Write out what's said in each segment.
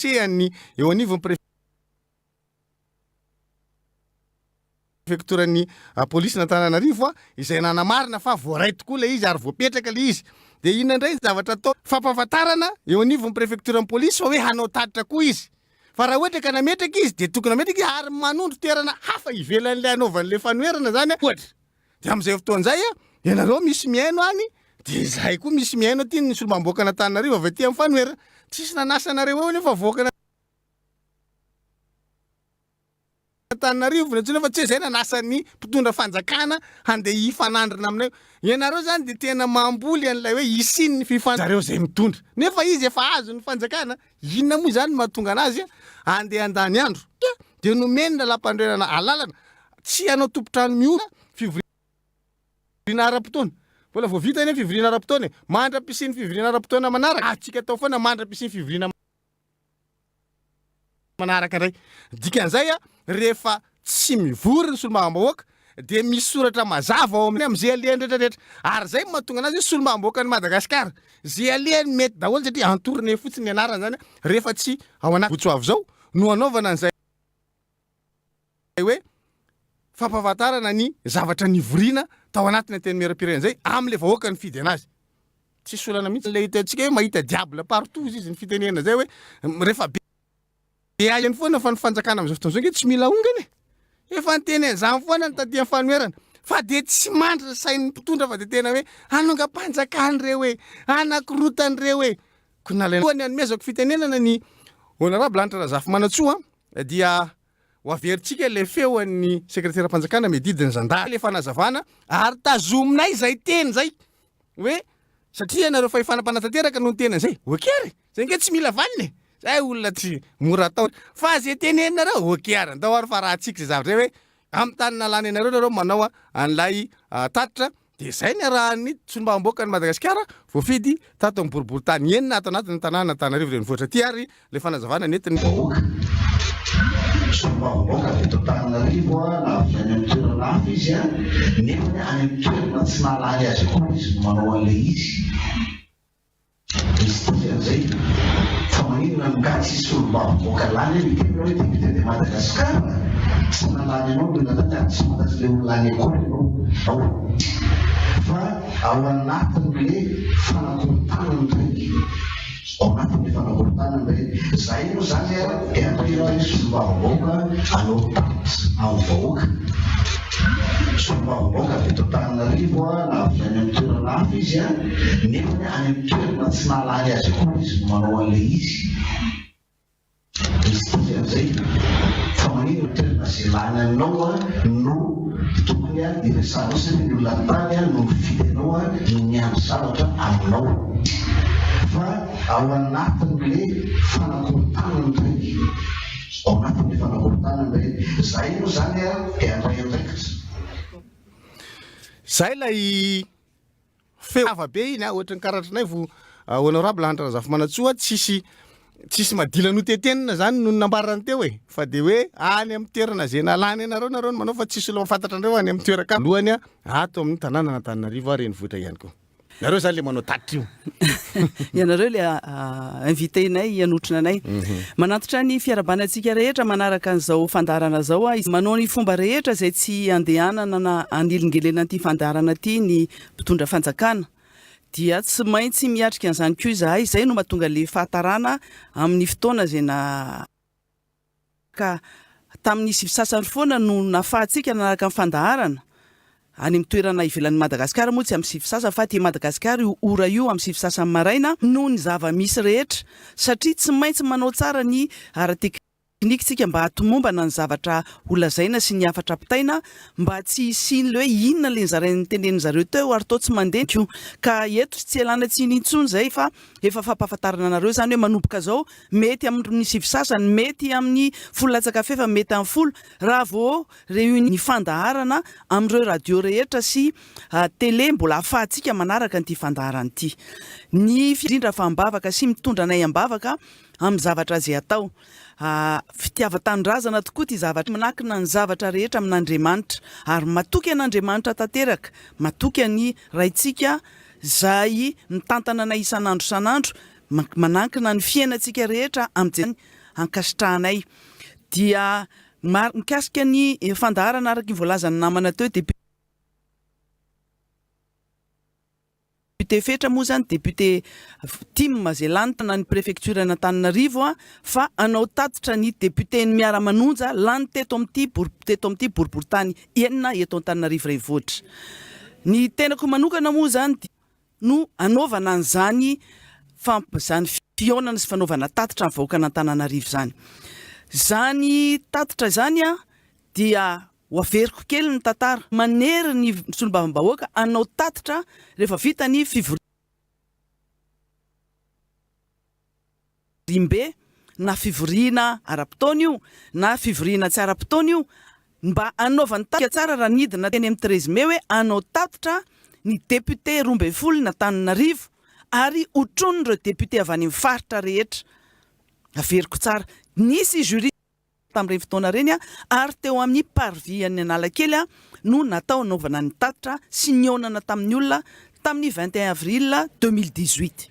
Sehan'ny eo anivon'ny prefektoran'ny polisin'Antananarivo izay nanamarina fa voaray tokoa ilay izy ary voapetraka ilay izy. Dia inona indray ny zavatra atao? Fampahafantarana eo anivon'ny prefektoran'ny polisy fa hoe hanao tatitra koa izy. Fa raha ohatra ka nametraka izy dia tokony hametraka izy ary manondro toerana hafa ivelan'ilay hanaovan'ilay fanoherana izany ohatra. Dia amin'izay fotoana izay ianareo misy mihaino any dia izahay koa misy mihaino aty ny solombavambahoakan'Antananarivo avy aty amin'ny fanoherana. Tsisy nanasa anareo eo anefa vahoakan'Antananarivo no antsoina fa tsy hoe izay nanasa ny mpitondra fanjakana handeha hifanandrina aminay. Ianareo izany dia tena mamboly an'ilay hoe hisian'ny fifan zareo izay mitondra. Nefa izy efa azon'ny fanjakana. Inona moa izany no mahatonga anazy handeha handany andro? Dia nomeny ny lalàmpanorenana alalana tsy hanao tompon-trano miorina fivoriana ara-potoana. Mbola vao vita anie ny fivoriana ara-potoana e! Mandra-pisian'ny fivoriana ara-potoana manaraka, azontsika atao foana mandra-pisian'ny fivoriana manaraka indray. Dikan'izay, rehefa tsy mivory ny solombavambahoaka dia misy soratra mazava ao amin'ny amin'izay alehany rehetra rehetra. Ary izay no mahatonga anazy hoe solombavambahoakan'i Madagasikara. Izay alehany mety daholo satria en tournée fotsiny ny anarany izany rehefa tsy ao anaty votso avy izao no anaovana an'izay hoe fampahafantarana ny zavatra nivoriana tao anatin'ny antenimierampirenena izay amin'ilay vahoaka nifidy anazy. Tsisy olana mihitsy ilay hitantsika hoe mahita diable partout izy ny fitenenana izay hoe rehefa be Dia hay foana fa ny fanjakana amin'izao fotoana izao ange tsy mila ahongana e! Efa niteny an'izany foana ny taty amin'ny fanoherana. Fa dia tsy mandry ny sain'ny mpitondra fa dia tena hoe hanongam-panjakana ireo e! Hanakorotana ireo e! Koa nalaina Alohan'ny hanomezako fitenenana ny Honorable Hanitra Razafimanantsoa dia ho averintsika ilay feon'ny sekreteram-panjakana miadidy ny zandary ilay fanazavana ary tazominay izay teny izay hoe satria ianareo fahefana mpanatanteraka no niteny an'izay. Ok ary! Zay nge tsy mila valiny e! Zay olona tsy mora atao fa ze teneninareo ok ary andao ary fa rahantsika zay zavatra zay hoe amin'ny tany nalany anareo nareo manao an'ilay tatitra de zay ny arahan'ny solombavambahoakan'i Madagasikara voafidy tato amin'ny boriborintany enina ato anatin'ny tanàna Antananarivo renivohitra aty ary ilay fanazavana nentin'ny Vahoaka. Solombavambahoaka avy eto Antananarivo na avy any amin'ny toerana hafa izy nefany any amin'ny toerana tsy nahalany azy akory izy no manao an'ilay izy. Misy dikan'izay. Fa maninona no nga tsisy solombavambahoaka lany any miteny hoe député de Madagascar? Tsy nalany anao ny olona tany ary tsy fantatr'ilay olona any akory ianao ao. Fa ao anatin'le fanakorontanana indray, ao anatin'le fanakorontanana indray, zahay moa zany dia handray indray solombavambahoaka hanao tatitra amin'ny vahoaka. Solombavambahoaka avy eto Antananarivo na avy any amin'ny toerana hafa izy nefany any amin'ny toerana tsy nahalany azy akory izy no manao an'ilay izy. Misy dikan'izay. Fa maninona ny toerana izay lany anao no tokony hiresahanao satria ny olona tany no nifidy anao no miandry zavatra aminao. Fa ao anatin'ilay fanakorontanana indray. Ao anatin'ilay fanakorontanana indray. Izahay moa izany dia handray andraikitra. Izay ilay Feo lava be iny a, ohatran'ny karatrinaivo honorable Hanitra Razafimanantsoa, tsisy tsisy madila notetenina zany no nambarany teo e, fa de hoe any amin'ny toerana ze nalany anareo nareo no manao fa tsisy olona mahafantatra anareo any amin'ny toeran-kafa lohany ato amin'ny tanànan'Antananarivo renivohitra ihany koa. Nareo zany le manao tatitra io. Ianareo le invité-nay hanotrona anay. Manantitra ny fiarahabana antsika rehetra manaraka an'izao fandaharana izao aho. Manao ny fomba rehetra izay tsy handehanana na hanelingelenana ity fandaharana ity ny mpitondra fanjakana dia tsy maintsy miatrika an'izany koa izahay. Izay no mahatonga ilay fahatarana amin'ny fotoana izay na. Ka tamin'ny sivy sasany foana no nafahantsika nanaraka ny fandaharana. Any amin'ny toerana ivelan'i Madagasikara moa tsy amin'ny sivy sasany fa aty Madagasikara io ora io amin'ny sivy sasany maraina noho ny zava-misy rehetra satria tsy maintsy manao tsara ny ara-teknika isika mba hahatomombana ny zavatra holazaina sy ny hafatra ampitaina mba tsy hisian'ilay hoe inona ilay nozarain'ny tenenin-dry zareo teo ary toa tsy mandeha koa. Ka eto tsy ialana tsiny intsony izay fa efa fampahafantarana anareo izany hoe manomboka izao mety amin'ny sivy sasany, mety amin'ny folo latsaka fahefany, mety amin'ny folo raha vao Réunis ny fandaharana amin'ireo radio rehetra sy télé mbola ahafahantsika manaraka an'ity fandaharana ity. Ny indrindra fa am-bavaka sy mitondra anay am-bavaka amin'ny zavatra izay atao. Fitiavan-tanindrazana tokoa ity zavatra manankina ny zavatra rehetra amin'Andriamanitra ary matoky an'Andriamanitra tanteraka, matoky an'i Raintsika izay mitantana anay isan'andro isan'andro. Manankina ny fiainantsika rehetra amin'i ankasitrahanay. Dia mikasika ny fandaharana araka ny voalazan'ny namana teo, député Fetra moa izany, député tim izay lany na ny préfecture an'Antananarivo fa hanao tatitra ny député-n'ny Miara-manonja lany teto amin'ity teto amin'ity boriborintany enina eto Antananarivo Renivohitra. Ny tenako manokana moa izany dia. no hanaovana an'izany izany fihaonana sy fanaovana tatitra ny vahoakan'Antananarivo izany. Izany tatitra izany dia ho averiko kely ny tantara. Manery ny solombavambahoaka hanao tatitra rehefa vita ny fivoriambe na fivoriana ara-potoana io na fivoriana tsy ara-potoana io mba hanaovany tatitra tsara raha nidina teny amin'ny 13 mai hoe hanao tatitra ny député 12 n'Antananarivo ary hotronin'ireo député avy any amin'ny faritra rehetra. Averiko tsara. Nisy jury tamin'ireny fotoana ireny ary teo amin'ny parvis an'ny Analakely no natao hanaovana ny tatitra sy nihaonana tamin'ny olona tamin'ny 21 avril 2018.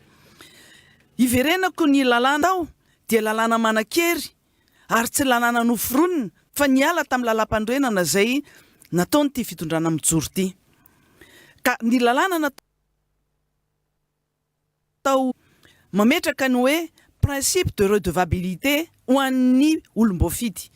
Hiverenako ny lalàna tao dia lalàna manan-kery ary tsy lalàna noforonina fa niala tamin'ny lalàmpanorenana izay nataon'ity fitondrana mijoro ity. Ka ny lalàna natao mametraka ny hoe principe de redevabilité ho an'ny olom-boafidy.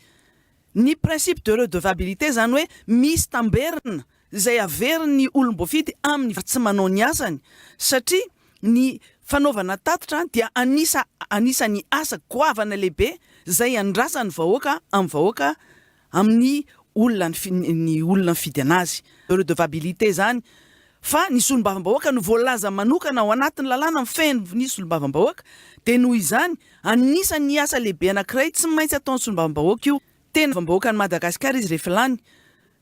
Ny principe de redevabilité izany hoe misy tamberina izay averin'ny olom-boafidy amin'ny tsy manao ny asany satria ny fanaovana tatitra dia anisa anisan'ny asa goavana lehibe izay andrasan'ny vahoaka amin'ny vahoaka amin'ny olona ny olona nifidy anazy. Redevabilité izany fa ny solombavambahoaka no voalaza manokana ao anatin'ny lalàna mifehy ny solombavambahoaka dia noho izany anisan'ny asa lehibe anankiray tsy maintsy ataon'ny solombavambahoaka io. Tena vambahoakan'i Madagasikara izy rehefa lany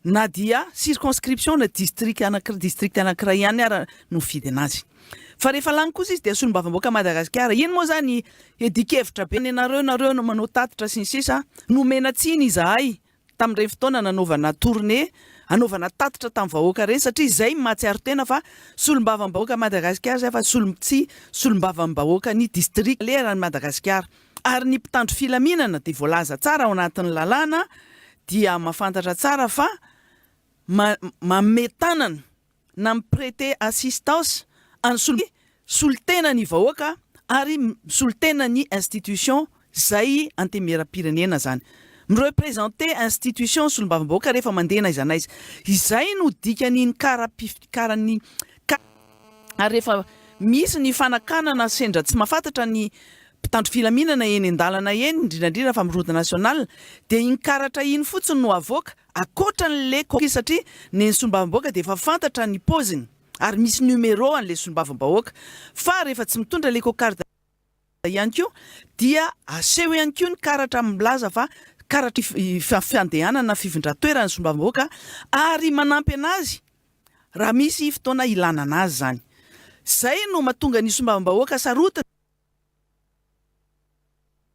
na dia circonscription na district anaky district anankiray ihany ara no mifidy anazy. Fa rehefa lany kosa izy dia solombavambahoaka Madagasikara. Iny moa zany hiadian-kevitra be nareo nareo no manao tatitra sy ny sisa. Nomena tsiny izahay tamin'ireny fotoana nanaovana tournée hanaovana tatitra tamin'ny vahoaka ireny satria izay mahatsiaro tena fa solombavambahoaka Madagasikara izay fa solom tsy solombavambahoaka ny district eran'i Madagasikara. Ary ny mpitandro filaminana dia voalaza tsara ao anatin'ny lalàna dia mahafantatra tsara fa manome tanana na mi-prêter assistance an'ny solo solontena ny vahoaka ary misolontena ny institution izay antenimierampirenena zany. Mi-representer institution ny solombavambahoaka rehefa mandeha n'aiza n'aiza. Izay no dikan'iny kara-pif-karan'ny Ary rehefa misy ny fanakanana sendra tsy mahafantatra ny mpitandro filaminana eny an-dalana eny, indrindra indrindra fa amin'ny route nationale, dia iny karatra iny fotsiny no avoaka, ankoatran'le coquille satria ny ny solombavambahoaka dia efa fantatra ny paoziny ary misy numéro an'le solombavambahoaka, fa rehefa tsy mitondra le cocarde ihany koa dia aseho ihany koa ny karatra milaza fa karatra fandehanana fifindran-toerana ny solombavambahoaka ary manampy anazy raha misy fotoana ilana anazy izany. Izay no mahatonga ny solombavambahoaka sarotiny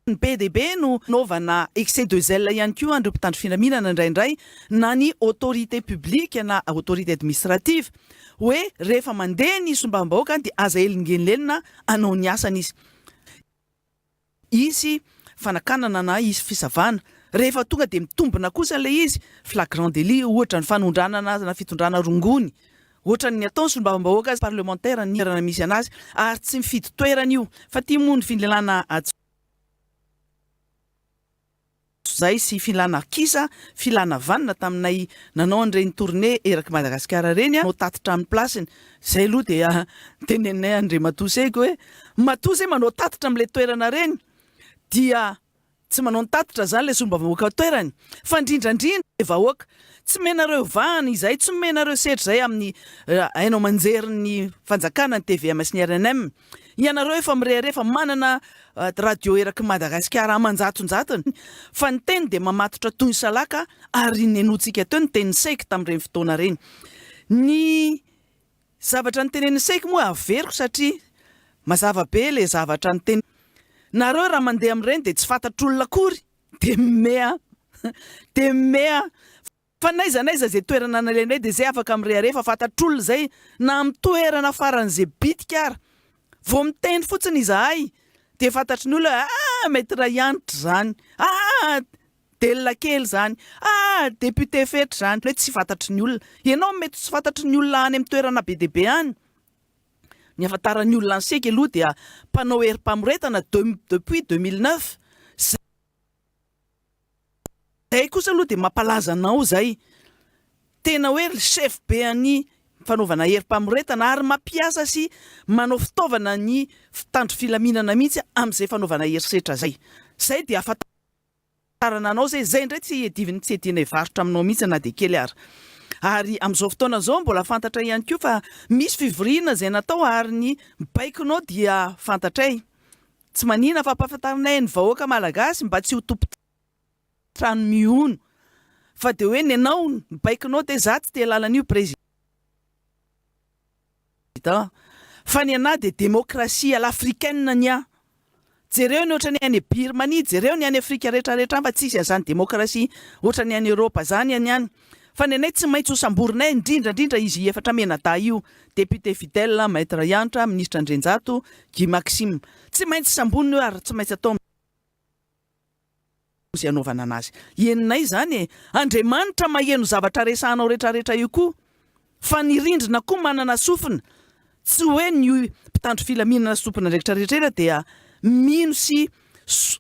be dia be no anaovana excès de zèle ihany koa an'ireo mpitandro filaminana indraindray na ny autorité publique na autorité administrative hoe rehefa mandeha ny solombavambahoaka dia aza elingelinelina hanao ny asany izy. Hisy fanakanana na hisy fisavana. Rehefa tonga dia mitombina kosa ilay izy, flagrant délit ohatra ny fanondranana na fitondrana rongony, ohatra ny ataon'ny solombavambahoaka parlementaire ny toerana misy anazy ary tsy mifidy toerana io fa ity moa ny filana Zay sy filana kisa, filana vanona taminay nanao an'ireny tournée eraky Madagasikara ireny no tatitra amin'ny place-ny. Zay aloha dia teneninay Andriamatoa Seko hoe matoa zay manao tatitra amin'ilay toerana ireny dia tsy manao ny tatitra zany ilay solombavambahoaka toerany fa indrindra indrindra ilay vahoaka. Tsy omenareo vahana izahay, tsy omenareo setra izay amin'ny haino aman-jerin'ny fanjakana ny tvm sy ny rnm. Ianareo efa mirehareha fa manana radio eraky Madagasikara aman-jatonjatony fa ny teny dia mamatotra toy ny salaka ary nenotsika teo ny tenin'i Seiky tamin'ireny fotoana ireny. Ny zavatra notenenin'i Seiky moa averiko satria mazava be ilay zavatra noteny. Nareo raha mandeha amin'ireny dia tsy fantatr'olona akory dia mea dia mea. Fa n'aiza n'aiza izay toerana nalainay dia izay afaka mirehareha fa fantatr'olona izay na amin'ny toerana faran'izay bitika ara. Vao miteny fotsiny izahay Dia fantatry ny olona hoe ah Maître Hanitra izany, ah Delina kely izany, ah député Fetra izany, hoe tsy fantatry ny olona. Ianao mety tsy fantatry ny olona any amin'ny toerana be dia be any. Ny ahafantaran'ny olona an'i Seky aloha dia mpanao herim-pamoretana depuis 2009. Zay kosa aloha dia mampalaza anao zay. Tena hoe ry chef be an'ny fanaovana herim-pamoretana ary mampiasa sy manao fitaovana ny mpitandro filaminana mihitsy amin'izay fanaovana herisetra zay. Zay dia ahafantarana anao zay. Zay indray tsy iadiviny tsy iadianay varotra aminao mihitsy na dia kely ara. Ary amin'izao fotoana izao mbola fantatra ihany koa fa misy fivoriana izay natao ary ny baikonao dia fantatray. Tsy manina fa ampahafantarinay ny vahoaka malagasy mba tsy ho tompon-trano mihono fa dia hoe ny anao ny baikonao dia za tsy te halala an'io président fa ny anah dia démocratie à l'africaine ny ahy. Jereo ny ohatran'ny any Birmanie, jereo ny any Afrika rehetra rehetra any fa tsisy an'izany démocratie ohatran'ny any Europe zany any any. Fa ny anay tsy maintsy ho samborinay indrindra indrindra izy efatra mianadahy io, député Fidèle, Maître Hanitra, Minisitra Andrianjato, Guy Maxime. Tsy maintsy samborina io ary tsy maintsy atao izay anaovana anazy. Henonay izany e! Andriamanitra maheno zavatra resahanao retraretra io koa. Fa ny rindrina koa manana sofina. Tsy hoe ny mpitandro filaminana sy tompon'andraikitra rehetra dia mino sy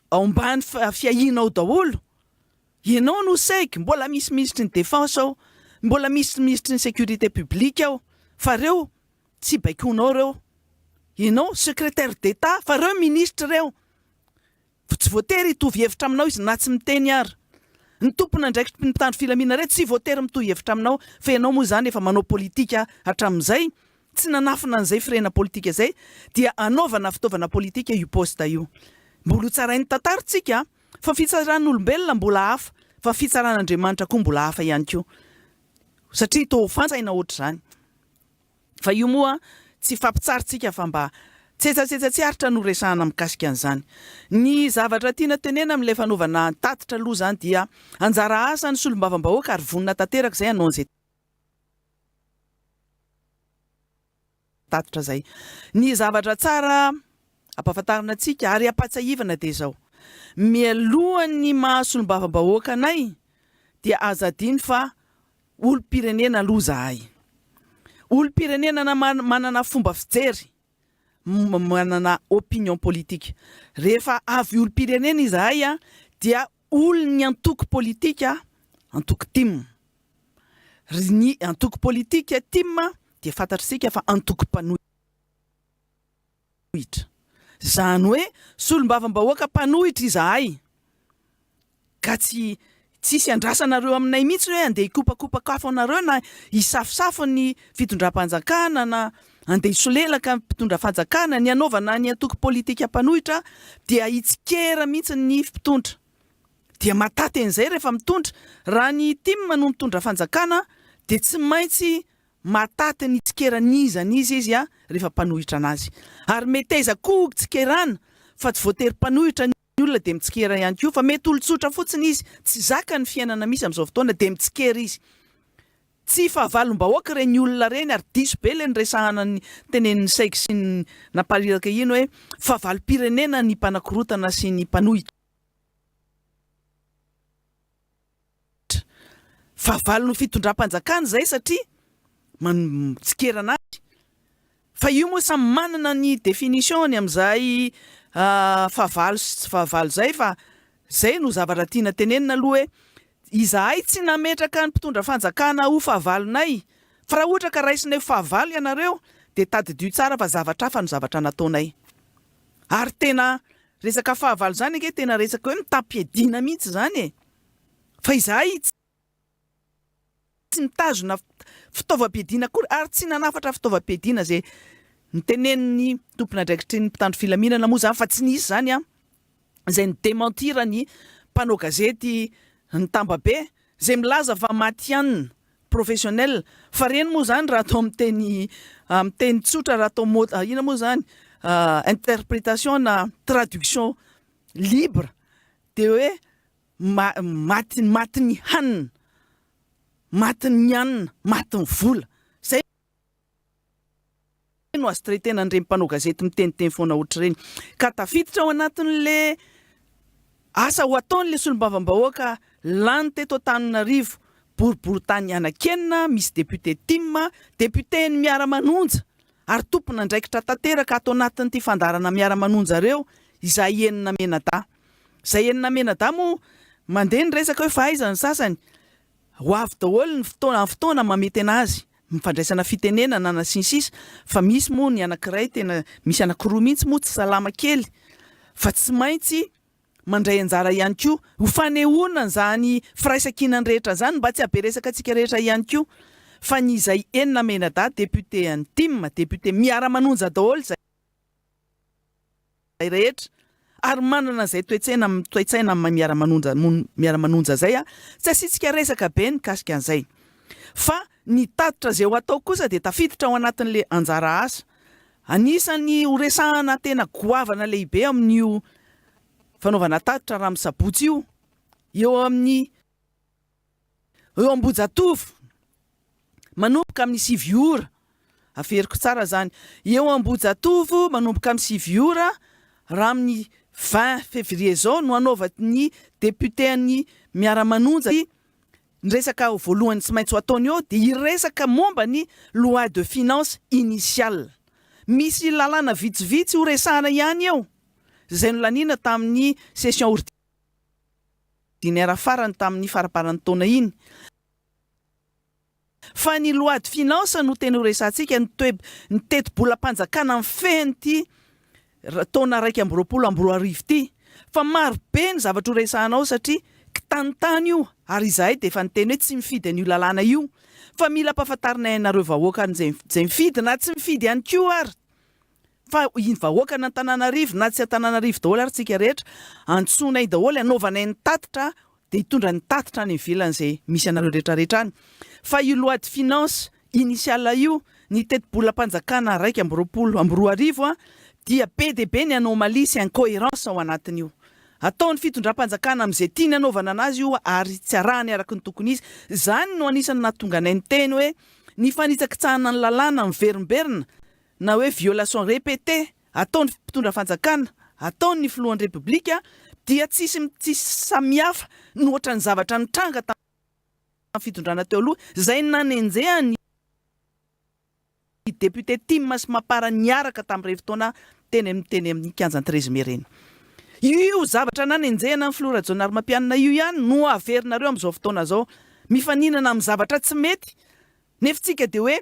ao ambany fiahianao daholo. Ianao no seg, mbola misy minisitry ny défense ao, mbola misy minisitry ny sécurité publique ao, fa reo tsy baikoinao reo. Ianao secrétaire d'Etat, fa reo minisitra reo. Tsy voatery hitovy hevitra aminao izy na tsy miteny ara. Ny tompon'andraikitry ny mpitandro filaminana reo tsy voatery mitohy hevitra aminao, fa ianao moa izany efa manao politika hatramin'izay, tsy nanafina an'izay firehana politika izay, dia anaovana fitaovana politika io poste io. Mbola ho tsarain'ny tantara tsika Fa fitsaran'olombelona mbola hafa, fa fitsaran'Andriamanitra koa mbola hafa ihany koa. Satria toa ho fantsaina ohatr'izany. Fa io moa tsy hifampitsara tsika fa mba tsetsatsetsa tsy aritra no resahana mikasika an'izany. Ny zavatra tiana tenena amin'ilay fanaovana tatitra aloha izany dia anjara asan'ny solombavambahoaka ary vonona tanteraka izay hanao an'izay tatitra izay. Ny zavatra tsara ampahafantarina antsika ary ampahatsiahivana dia izao, mialohan'ny maha solombavambahoaka anay dia aza adino fa olom-pirenena aloha izahay. Olom-pirenena manana fomba fijery, manana opinion politique. Rehefa avy olom-pirenena izahay dia olon'ny antoko politika, antoko tim. Ry ny antoko politika tim dia fantatr'isika fa antoko mpanohitra. Izany hoe solombavambahoaka mpanohitra izahay. Ka tsy tsisy andrasanareo aminay mihitsy hoe andeha hikopakopaka afo anareo na hisafosafo ny fitondram-panjakana na andeha hisolelaka ny mpitondra fanjakana. Ny hanaovana ny antoko politika mpanohitra dia hitsikera mihitsy ny mpitondra. Dia mataty an'izay rehefa mitondra. Raha ny tim no mitondra fanjakana dia tsy maintsy mataty ny hitsikera n'iza n'iza izy rehefa mpanohitra anazy. Ary meteza koa tsikerana fa tsy voatery mpanohitra ny olona dia mitsikera ihany koa fa mety olon-tsotra fotsiny izy tsy zaka ny fiainana misy amin'izao fotoana dia mitsikera izy. Tsy fahavalom-bahoaka ireny olona ireny ary diso be ilay niresahana ny tenenin'i Saiky sy ny nampariraka iny hoe fahavalom-pirenena ny mpanakorotana sy ny mpanohitra. Fahavalon'ny fitondram-panjakana izay satria mitsikera anazy. Fa io moa samy manana ny définition-ny amin'izay fahavalo sy tsy fahavalo izay fa izay no zavatra tiana tenenina aloha hoe izahay tsy nametraka ny mpitondra fanjakana ho fahavalonay fa raha ohatra ka raisinay ho fahavalo ianareo dia tadidio tsara fa zavatra hafa no zavatra nataonay. Ary tena resaka fahavalo izany ange tena resaka hoe mitam-piadiana mihitsy izany e! Fa izahay tsy nitazona fitaovam-piadiana akory ary tsy nanafatra fitaovam-piadiana izay notenenin'ny tompon'andraikitry ny mpitandro filaminana moa izany fa tsy nisy izany an! Izay ni-dementir ny mpanao gazety ny Tambabe izay milaza fa matihanina professionnel fa reny moa zany raha atao amin'ny teny amin'ny teny tsotra raha atao mot inona moa zany interprétation na traduction libre de hoe maty matin'ny hanina matin'ny hanina matin'ny vola zay. no azo traiter-na an'ireny mpanao gazety miteniteny foana ohatr'ireny. Ka tafiditra ao anatin'le asa ho ataon'le solombavambahoaka lany teto Antananarivo, boriborintany anankenina, misy député tim, député-n'ny miara-manonja, ary tompon'andraikitra tanteraka ato anatin'ity fandaharana miara-manonja ireo izahay enina mianadahy. Izay enina mianadahy moa mandeha ny resaka hoe fa aiza ny sasany? Ho avy daholo ny fotoana amin'ny fotoana mahamety anazy, ny fandraisana fitenenana na sy ny sisa fa misy moa ny anankiray tena misy anankiroa mihitsy moa tsy salama kely fa tsy maintsy mandray anjara ihany koa ho fanehoana an'izany firaisankinany rehetra izany mba tsy hahabe resaka antsika rehetra ihany koa fa ny izay enina mianadahy député an'ny tim, député miara-manonja daholo izay. rehetra ary manana izay toe-tsaina toe-tsaina miara-manonja miara-manonja izay a, tsy asiantsika resaka be ny mikasika an'izay fa ny tatitra izay ho atao kosa dia tafiditra ao anatin'ilay anjara asa anisan'ny ho resahana tena goavana lehibe amin'io fanaovana tatitra raha amin'ny sabotsy io eo amin'ny eo Ambohijatovo manomboka amin'ny 9 ora, averiko tsara izany, eo Ambohijatovo manomboka amin'ny 9 ora raha amin'ny 20 février izao no hanaovan'ny député an'ny Miara-manonja ny resaka voalohany tsy maintsy ho ataony eo dia hiresaka momba ny loi de finance initiale. Misy lalàna vitsivitsy horesahana ihany eo izay nolaniana tamin'ny session ordinaire farany tamin'ny faramparan'ny taona iny. Fa ny loi de finance no tena ho resahantsika, ny toe, ny tetibolam-panjakana mifehy an'ity taona 2021 ity. Fa maro be ny zavatra ho resahana ao satria kitanitany io ary izahay dia efa niteny hoe tsy mifidy an'io lalàna io fa mila ampahafantarinay anareo vahoaka izay mifidy na tsy mifidy ihany koa ary fa iny vahoakan'Antananarivo na tsy Antananarivo daholo ary tsika rehetra antsoinay daholo anaovanay ny tatitra dia hitondra ny tatitra any ivelany izay misy anareo rehetra rehetra any fa io loi de finance initiale io ny tetibolam-panjakana 2021 a dia be dia be ny anomalie sy incoherence ao anatin'io ataon'ny fitondram-panjakana amin'izay tiany anaovana anazy io ary tsy arahany araka ny tokony izy izany no anisan'ny nahatonga anay niteny hoe ny fanitsakitsahana ny lalàna miverimberina na hoe violation répétée ataon'ny mpitondra fanjakana, ataon'ny filohan'ny Repoblika dia tsisy tsisy samihafa ny ohatran'ny zavatra nitranga tamin'ny fitondrana teo aloha izay nanenjehan'ny député tim sy mapar niaraka tamin'ireny fotoana teny amin'ny teny amin'ny kianjan'i Treize Mai ireny. Io zavatra nanenjehana ny filoha Rajaonarimampianina io ihany no averinareo amin'izao fotoana izao. Mifaninana amin'ny zavatra tsy mety Nefa tsika dia hoe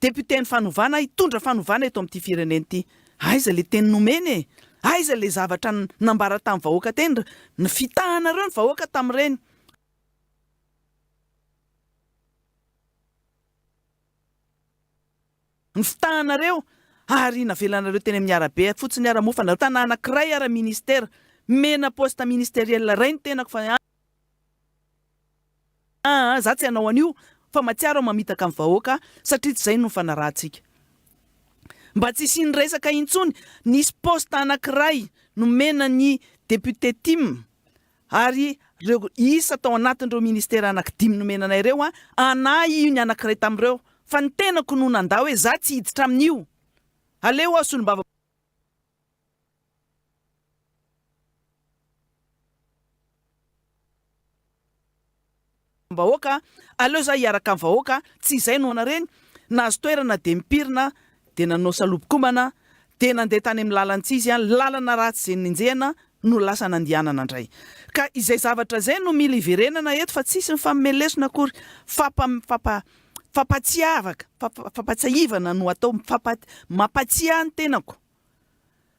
député ny fanovana hitondra fanovana eto amin'ity firenena ity. Aiza le teny nomena e? Aiza le zavatra nambara tamin'ny vahoaka teny? Nifitahanareo ny vahoaka tamin'ireny. Nifitahanareo ary navelanareo teny amin'ny arabe fotsiny ara moa fa nareo tanàna anankiray ara ministera. Mena poste ministeriel iray ny tenako fa. Aa za tsy hanao an'io fa matsiaro aho mamitaka ny vahoaka satria tsy zay no nifanarahantsika. Mba tsy hisian'ny resaka intsony, nisy poste anakiray nomena ny député tim ary reo isa tao anatin'ireo ministera anaky dimy nomena anay ireo an, anah io ny anakiray tamin'ireo fa ny tenako no nandà hoe za tsy hiditra amin'io, aleo aho solombava. Vahoaka, aleo za hiaraka am vahoaka, tsy izay no nareny, nahazo toerana de mipirina de nanao salobokomana de nandeha tany am lalan tsy izy an, lalana ratsy ze nenjehana no lasa nandihanana ndray. Ka izay zavatra izay no mila iverenana eto fa tsisy mifanome lesona akory, fampa fampa fampatsiavaka fampatsiahivana no atao, fampa mampatsiahy ny tenako.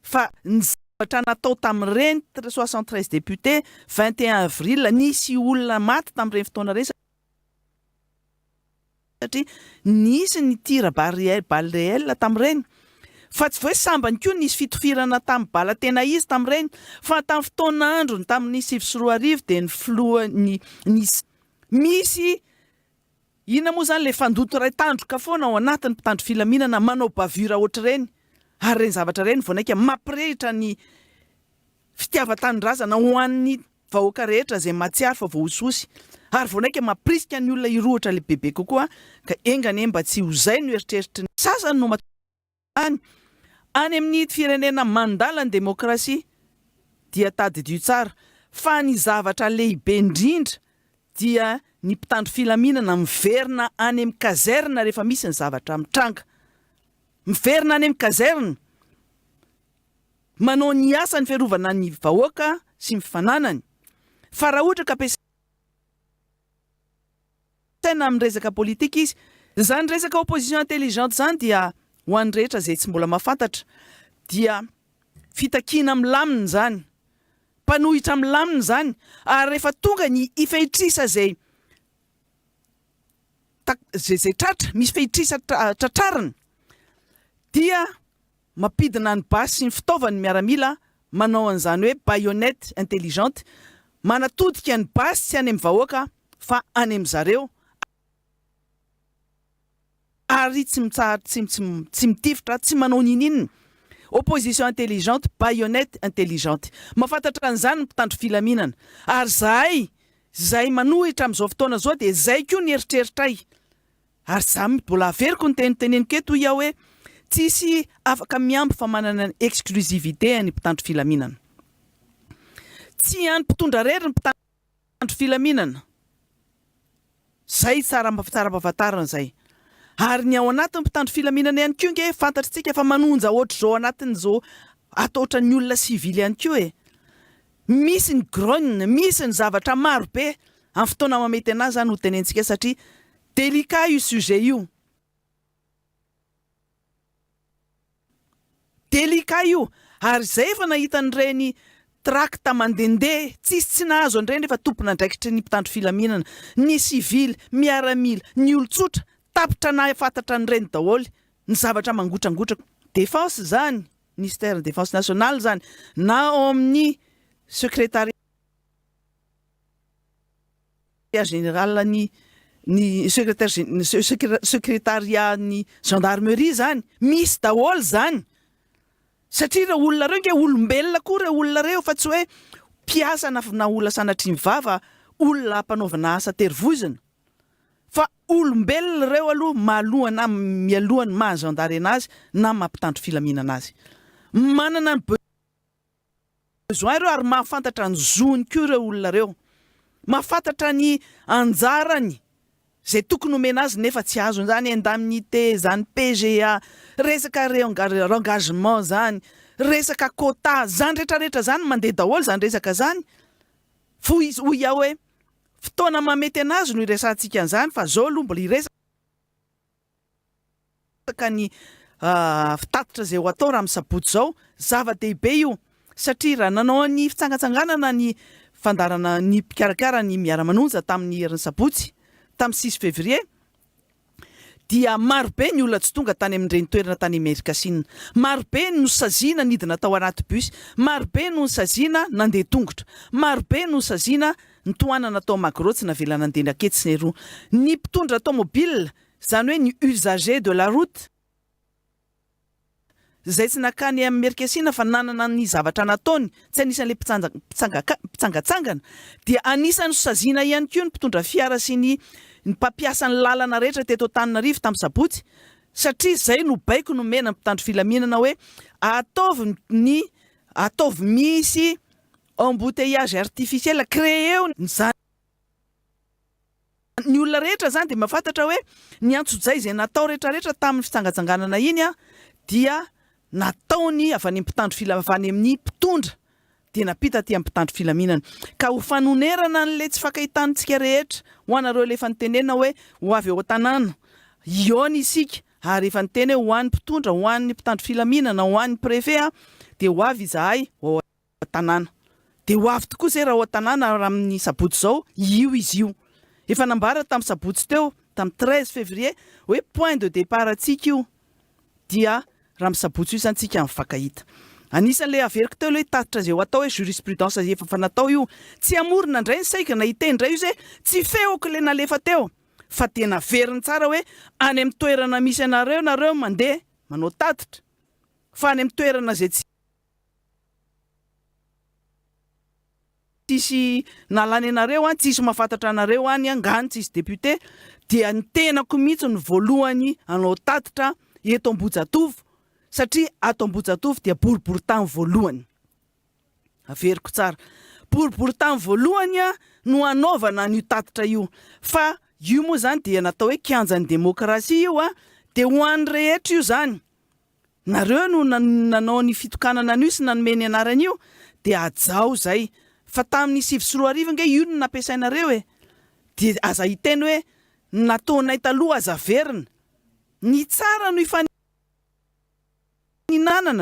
Fa ny zavatra natao tamin'ireny 73 députés, 21 avril, nisy olona maty tamin'ireny fotoana ireny satria nisy ny tir balle réel tamin'ireny. Fa tsy hoe sambany koa nisy fitifirana tamin'ny bala tena izy tamin'ireny. Fa tamin'ny fotoana androny tamin'ny 2009 dia ny filoha ny nisy misy Inona moa izany ilay fandoto iray tandroka foana ao anatin'ny mpitandro filaminana manao bavure ohatr'ireny ary ireny zavatra ireny vao naika mampirehitra ny fitiavan-tanindrazana ho an'ny vahoaka rehetra izay mahatsiaro fa voahosihosy ary vao naika mampirisika ny olona hirohotra le bebe kokoa ka enga anie mba tsy ho izay no eritreritry ny sasany no. Any amin'ny firenena mandala ny demokrasia dia tadidio tsara fa ny zavatra lehibe indrindra dia ny mpitandro filaminana miverina any amin'ny caserne rehefa misy ny zavatra mitranga. Miverina any amin'ny caserne manao ny asany fiarovana ny vahoaka sy ny fananany. Fa raha ohatra ka ampiasaina amin'ny resaka politika izy, izany resaka opposition intelligente izany dia ho an'ny rehetra izay tsy mbola mahafantatra dia fitakiana milamina izany, mpanohitra milamina izany ary rehefa tonga ny fehitrisa izay izay tratra, misy fehitrisa tratrarina dia mampidina ny basy sy ny fitaovany ny miaramila manao an'izany hoe baïonnette intelligente, manatodika ny basy tsy any amin'ny vahoaka fa any amin-dry zareo ary tsy mitsahatra tsy tsy tsy mitifitra tsy manao ninininona, opposition intelligente, baïonnette intelligente. Mahafantatra an'izany ny mpitandro filaminana ary zahay izay manohitra amin'izao fotoana izao dia izay koa ny eritreritray. Ary za mbola averiko ny teny teneniko eto hoy aho hoe tsisy afaka mihambo fa manana ny exclusivité ny mpitandro filaminana. Tsy an'ny mpitondra rery ny mpitandro filaminana. Zay tsara tsara ampahafantarina zay. Ary ny ao anatin'ny mpitandro filaminana ihany koa nge fantatritsika fa manonja ohatr'izao anatin'izao atao ohatran'ny olona sivily ihany koa e. Misy ny grogne, misy ny zavatra maro be amin'ny fotoana mamety anazy zany ho tenentsika satria Délicat io sujet io. Délicat io ary izay efa nahita an'ireny tract mandendeha tsisy tsy nahazo an'ireny rehefa tompon'andraikitry ny mpitandro filaminana, ny sivily, miaramila, ny olon-tsotra, tapitra nahafantatra an'ireny daholo ny zavatra mangotrangotraka. Défense izany, ministère défense nationale izany na ao amin'ny secrétariat. Général ny ny secrétaire secrétariat ny gendarmerie zany misy daholo zany satria ireo olona ireo nge olombelona koa ireo olona ireo fa tsy hoe mpiasa na na olona sanatria ny vava olona ampanaovina asa terivozona fa olombelona ireo aloha mahaloha na mialoha ny maha gendarena azy na maha mpitandro filaminana azy manana ny besoin ireo ary mahafantatra ny zony koa ireo olona ireo, mahafantatra ny anjarany izay tokony omena azy nefa tsy azony, izany indemnité, izany PGA, resaka rengagement izany, resaka quota, izany rehetra rehetra izany mandeha daholo izany resaka izany, f'hoy izy, hoy aho hoe fotoana mahamety an'azy no hiresahantsika an'izany fa izao aloha mbola hiresaka. Ka ny fitatitra izay ho atao raha amin'ny sabotsy izao, zava-dehibe io satria raha nanao ny fitsangatsanganana ny fandaharana ny mpikarakara ny Miara-manonja tamin'ny herin'ny sabotsy, tamin'ny six février, dia marobe ny olona tsy tonga tany amin'ireny toerana tany Imerinkasinina. Marobe ny nosaziana nidina tao anaty bus, marobe no nosaziana nandeha tongotra, marobe no nosaziana nitohanana tao Magro tsy navela nandeha nanketsy sy neroa. Ny mpitondra tomobile Izany hoe ny usager de la route izay tsy nakany Imerinkasinina fa nanana ny zavatra nataony, tsy anisan'ilay mpitsangatsangana, dia anisan'ny nosaziana ihany koa ny mpitondra fiara sy ny mpampiasa ny lalana rehetra teto Antananarivo tamin'ny sabotsy satria izay no baiko nomena ny mpitandro filaminana hoe ataovy ny ataovy misy embouteillage artificiel, créer-o ny Ny olona rehetra izany dia mahafantatra hoe ny antsojay izay natao rehetrarehetra tamin'ny fitsangatsanganana iny dia nataony avy any amin'ny mpitandro fila avy any amin'ny mpitondra dia nampita aty amin'ny mpitandro filaminana. Ka ho fanonerana an'ilay tsy fankahitantsika rehetra, ho anareo ilay efa nitenenina hoe ho avy eo an-tanàna, hihaona isika ary efa niteny hoe ho an'ny mpitondra, ho an'ny mpitandro filaminana, ho an'ny préfet dia ho avy izahay ho ao tanàna. Dia ho avy tokoa izay raha ao an-tanàna raha amin'ny sabotsy izao, io izy io. Efa nambara tamin'ny sabotsy teo, tamin'ny treize février, hoe point de départ antsika io, dia raha amin'ny sabotsy io izany tsika mifankahita. Anisan'ilay averiko teo ilay tatitra izay ho atao hoe jurisprudence izay efa natao io. Tsy hamorona indray ny saiko na hiteny indray io izay, tsy feoko ilay nalefa teo, fa dia naveriny tsara hoe any amin'ny toerana misy anareo nareo mandeha manao tatitra, fa any amin'ny toerana izay tsy. Tsisy nalany anareo any, tsisy mahafantatra anareo any, angano tsisy député, dia ny tenako mihitsy no voalohany hanao tatitra eto Ambohijatovo. Satria ato Ambohijatovo dia boriborintany voalohany. Averiko tsara. Boriborintany voalohany no hanaovana an'io tatitra io. Fa io moa izany dia natao hoe kianjan'ny demokrasia io dia ho an'ny rehetra io izany. Nareo no nanao ny fitokanana an'io sy nanome ny anarany io dia hajao izay. Fa tamin'ny 2009 ange io no nampiasainareo e. Dia aza hiteny hoe ny nataonay taloha aza averina. Ny tsara no ifaninanana,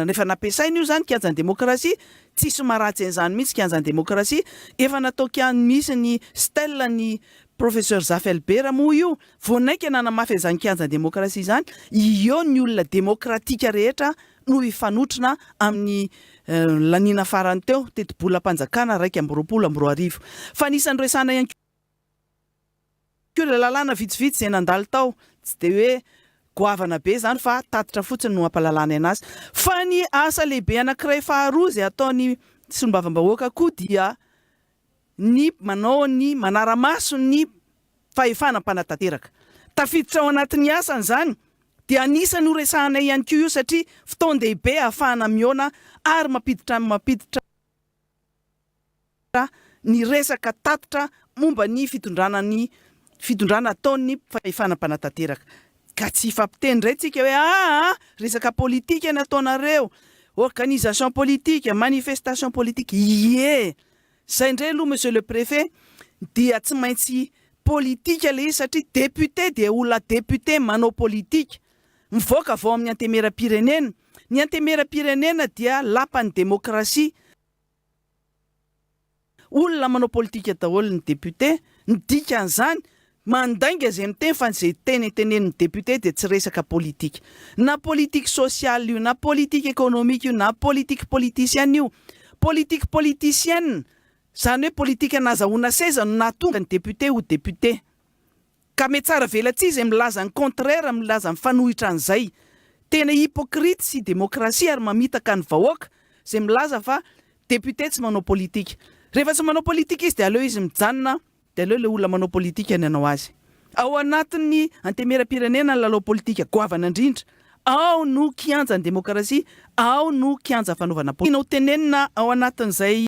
rehefa nampiasaina io izany kianjan'ny demokrasia, tsisy maharatsy an'izany mihitsy kianjan'ny demokrasia, efa natao kian misy ny stèle ny Professeur Zafy Albert moa io, vao naika nanamafy an'izany kianjan'ny demokrasia izany, eo ny olona demokratika rehetra no hifanotrona amin'ny laniana farany teo, tetibolam-panjakana 2021. Fa anisan'ny resahana ihany koa. Koa ireo lalàna vitsivitsy izay nandalo tao, tsy dia hoe goavana be izany fa tatitra fotsiny no ampahalalana anazy. Fa ny asa lehibe anankiray faharoa izay ataon'ny solombavambahoaka koa dia ny manao ny manara-maso ny fahefana mpanatanteraka. Tafiditra ao anatin'ny asany izany dia anisan'ny horesahanay ihany koa io satria fotoan-dehibe ahafahana mihaona ary mampiditra mampiditra ny resaka tatitra momba ny fitondrana ny fitondrana ataon'ny fahefana mpanatanteraka. Ka tsy hifampiteny indray tsika hoe aa resaka politika ny ataonareo, organisation politique, manifestation politique, ie! Zay indray aloha monsieur le préfet dia tsy maintsy politika le izy satria député dia olona député manao politika, mivoaka avy ao amin'ny antemieram-pirenena, ny antemieram-pirenena dia lapan'ny demokrasia, Olona manao politika daholo ny député, ny dikan'izany mandainga izay miteny fa izay teny tenenin'ny député dia tsy resaka politika. Na politique sociale io, na politique économique io, na politique politicienne io. Politique politicienne, izany hoe politika nazahoana seza no nahatonga ny député ho député. Ka metsara velatsihy izay milaza ny contraire, milaza mifanohitra an'izay. Tena hypocrite sy demokrasia ary mamitaka ny vahoaka izay milaza fa député tsy manao politika. Rehefa tsy manao politika izy dia aleo izy mijanona dia aleo ilay olona manao politika ny hanao azy. Ao anatin'ny antemieram-pirenena ny lalao politika goavana indrindra. Ao no kianjan'ny demokrasia, ao no kianja fanaovana politika. Tiana ho tenenina ao anatin'izay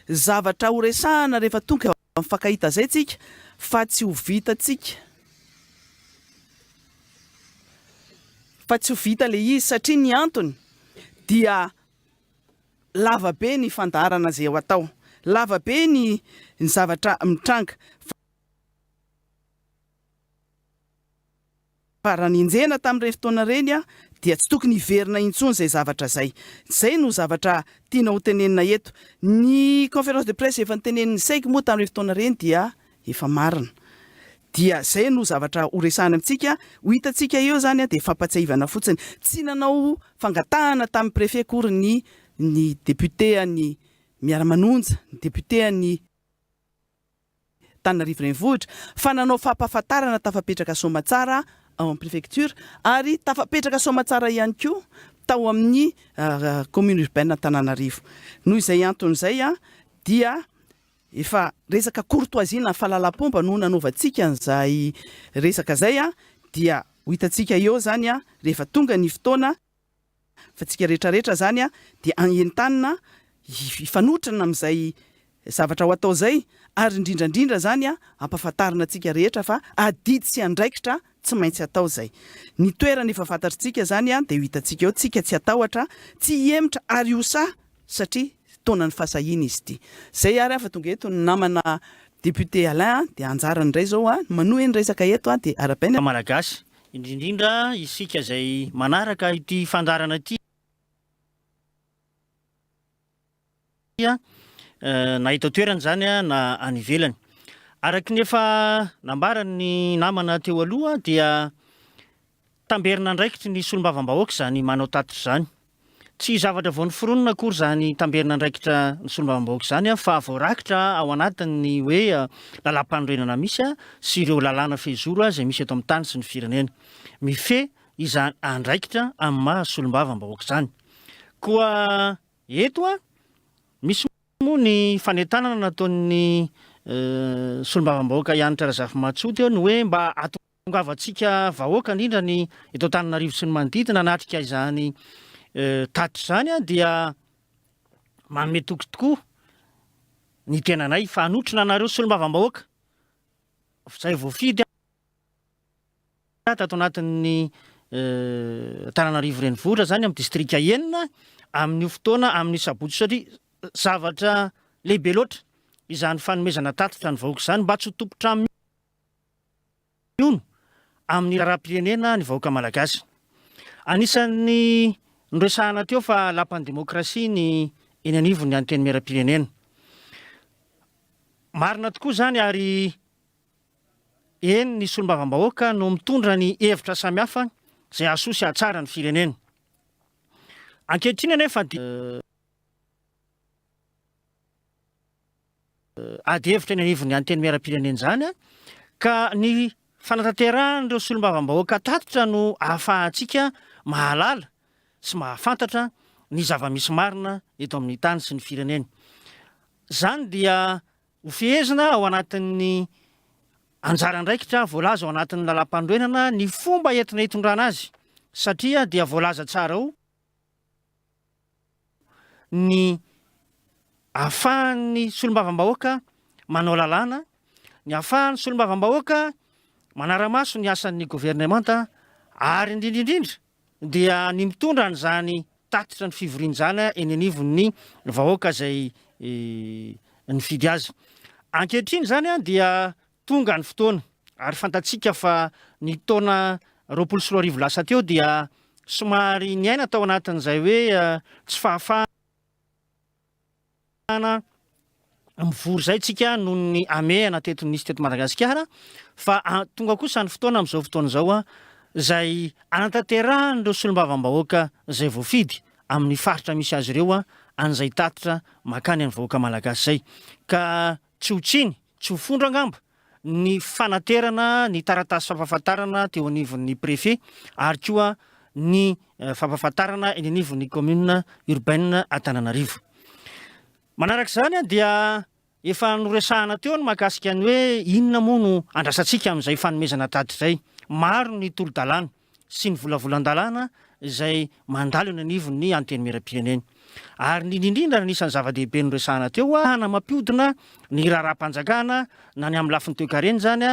zavatra ho resahana rehefa tonga mifankahita zay tsika fa tsy ho vita tsika fa tsy ho vita le izy satria ny antony dia lava be ny fandaharana zay ho atao lava be ny ny zavatra mitranga Fa raha nenjehina tamin'ireny fotoana ireny dia tsy tokony hiverina intsony izay zavatra izay. Izay no zavatra tiana ho tenenina eto. Ny conférence de presse efa notenenin'ny Seg moa tamin'ireny fotoana ireny dia efa marina. Dia izay no zavatra ho resahina amintsika, ho hitantsika eo izany dia fampatsiahivana fotsiny. Tsy nanao fangatahana tamin'ny préfet akory ny ny député an'ny Miara-manonja, ny député an'ny. Antananarivo Renivohitra fa nanao fampahafantarana tafapetraka soamatsara ao amin'ny Préfecture ary tafapetraka soamatsara ihany koa tao amin'ny Commune Urbaine Antananarivo. Noho izay antony izay dia efa resaka courtoisie na fahalalam-pomba no nanaovantsika an'izay resaka izay dia ho hitantsika eo izany rehefa tonga ny fotoana. Fa tsika rehetra rehetra zany dia entanina hifanotrana amin'izay zavatra ho atao izay ary indrindra indrindra zany ampafantarina antsika rehetra fa adidy sy andraikitra tsy maintsy atao izay. Ny toerana efa fantatritsika zany dia ho hitantsika eo, tsika tsy hatahotra, tsy hihemotra ary ho sahy satria taonan'ny fahasahiana izy ity. Zay ary fa tonga eto ny namana député Alain dia anjarany indray zao ny manohy ny resaka eto dia arahabaina. Malagasy, Indrindra indrindra isika izay manaraka ity fandaharana ity na eto an-toerana izany na any ivelany. Araka ny efa nambaran'ny namana teo aloha dia tamberin'andraikitry ny solombavambahoaka izany manao tatitra izany. Tsy zavatra vao noforonina akory izany tamberin'andraikitra ny solombavambahoaka izany fa voarakitra ao anatin'ny hoe lalàmpanorenana misy sy ireo lalàna fehizoro izay misy eto amin'ny tany sy ny firenena. Mifehy izany andraikitra amin'ny maha solombavambahoaka izany. Koa eto misy moa ny fanentanana nataon'ny solombavambahoaka Hanitra Razafimahatsoa teo ny hoe mba. Hahatongavantsika vahoaka indrindra ny eto Antananarivo sy ny manodidina hanatrika izany tatitra izany dia manome toky tokoa ny tenanay fa hanotrona anareo solombavambahoaka izay voafidy tato anatin'ny Antananarivo renivohitra izany amin'ny distrika enina amin'io fotoana amin'ny sabotsy satria zavatra lehibe loatra izany fanomezana tatitra ny vahoaka izany mba tsy ho tompon-trano Miono amin'ny raharaham-pirenena ny vahoaka malagasy. Anisan'ny noresahana teo fa lapan'ny demokrasia ny eny anivon'ny Antenimierampirenena. Marina tokoa izany ary eny ny solombavambahoaka no mitondra ny hevitra samihafa izay hahasoa sy hahatsara ny firenena. Ankehitriny anefa dia. Ady hevitra eny anivon'ny Antenimierampirenena izany ka ny fanatanterahan'ireo solombavambahoaka tatitra no ahafahantsika mahalala sy mahafantatra ny zava-misy marina eto amin'ny tany sy ny firenena. Izany dia ho fehezina ao anatin'ny anjara andraikitra voalaza ao anatin'ny lalàmpanorenana ny fomba entina hitondrana azy satria dia voalaza tsara ao ny ahafahan'ny solombavambahoaka manao lalàna, ny ahafahan'ny solombavambahoaka manara-maso ny asan'ny governemanta ary indrindra indrindra dia ny mitondra an'izany tatitra ny fivoriana izany eny anivon'ny vahoaka izay nifidy azy. Ankehitriny izany dia Tonga ny fotoana, ary fantatsika fa ny taona 2020 lasa teo dia somary niaina tao anatin'izay hoe tsy fahafahana mivory izay tsika noho ny hamehana teto nisy teto Madagasikara, fa tonga kosa ny fotoana amin'izao fotoana izao izay hanatanterahan'ireo solombavambahoaka izay voafidy amin'ny faritra misy azy ireo an'izay tatitra mankany amin'ny vahoaka malagasy izay. Ka Tsy ho tsiny, tsy ho fondro angamba, ny fanaterana ny taratasy fampahafantarana teo anivon'ny Préfet ary koa ny fampahafantarana eny anivon'ny Commune Urbaine Antananarivo. Manaraka izany dia efa noresahana teo ny mahakasika ny hoe inona moa no andrasantsika amin'izay fanomezana tatitra izay. Maro ny tolo-dalàna. sy ny volavolan-dalàna izay mandalo eny anivon'ny Antenimierampirenena. Ary ny indrindra indrindra anisan'ny zava-dehibe noresahana teo, ahafahana mampihodina ny raharaham-panjakana na ny amin'ny lafiny toekarena izany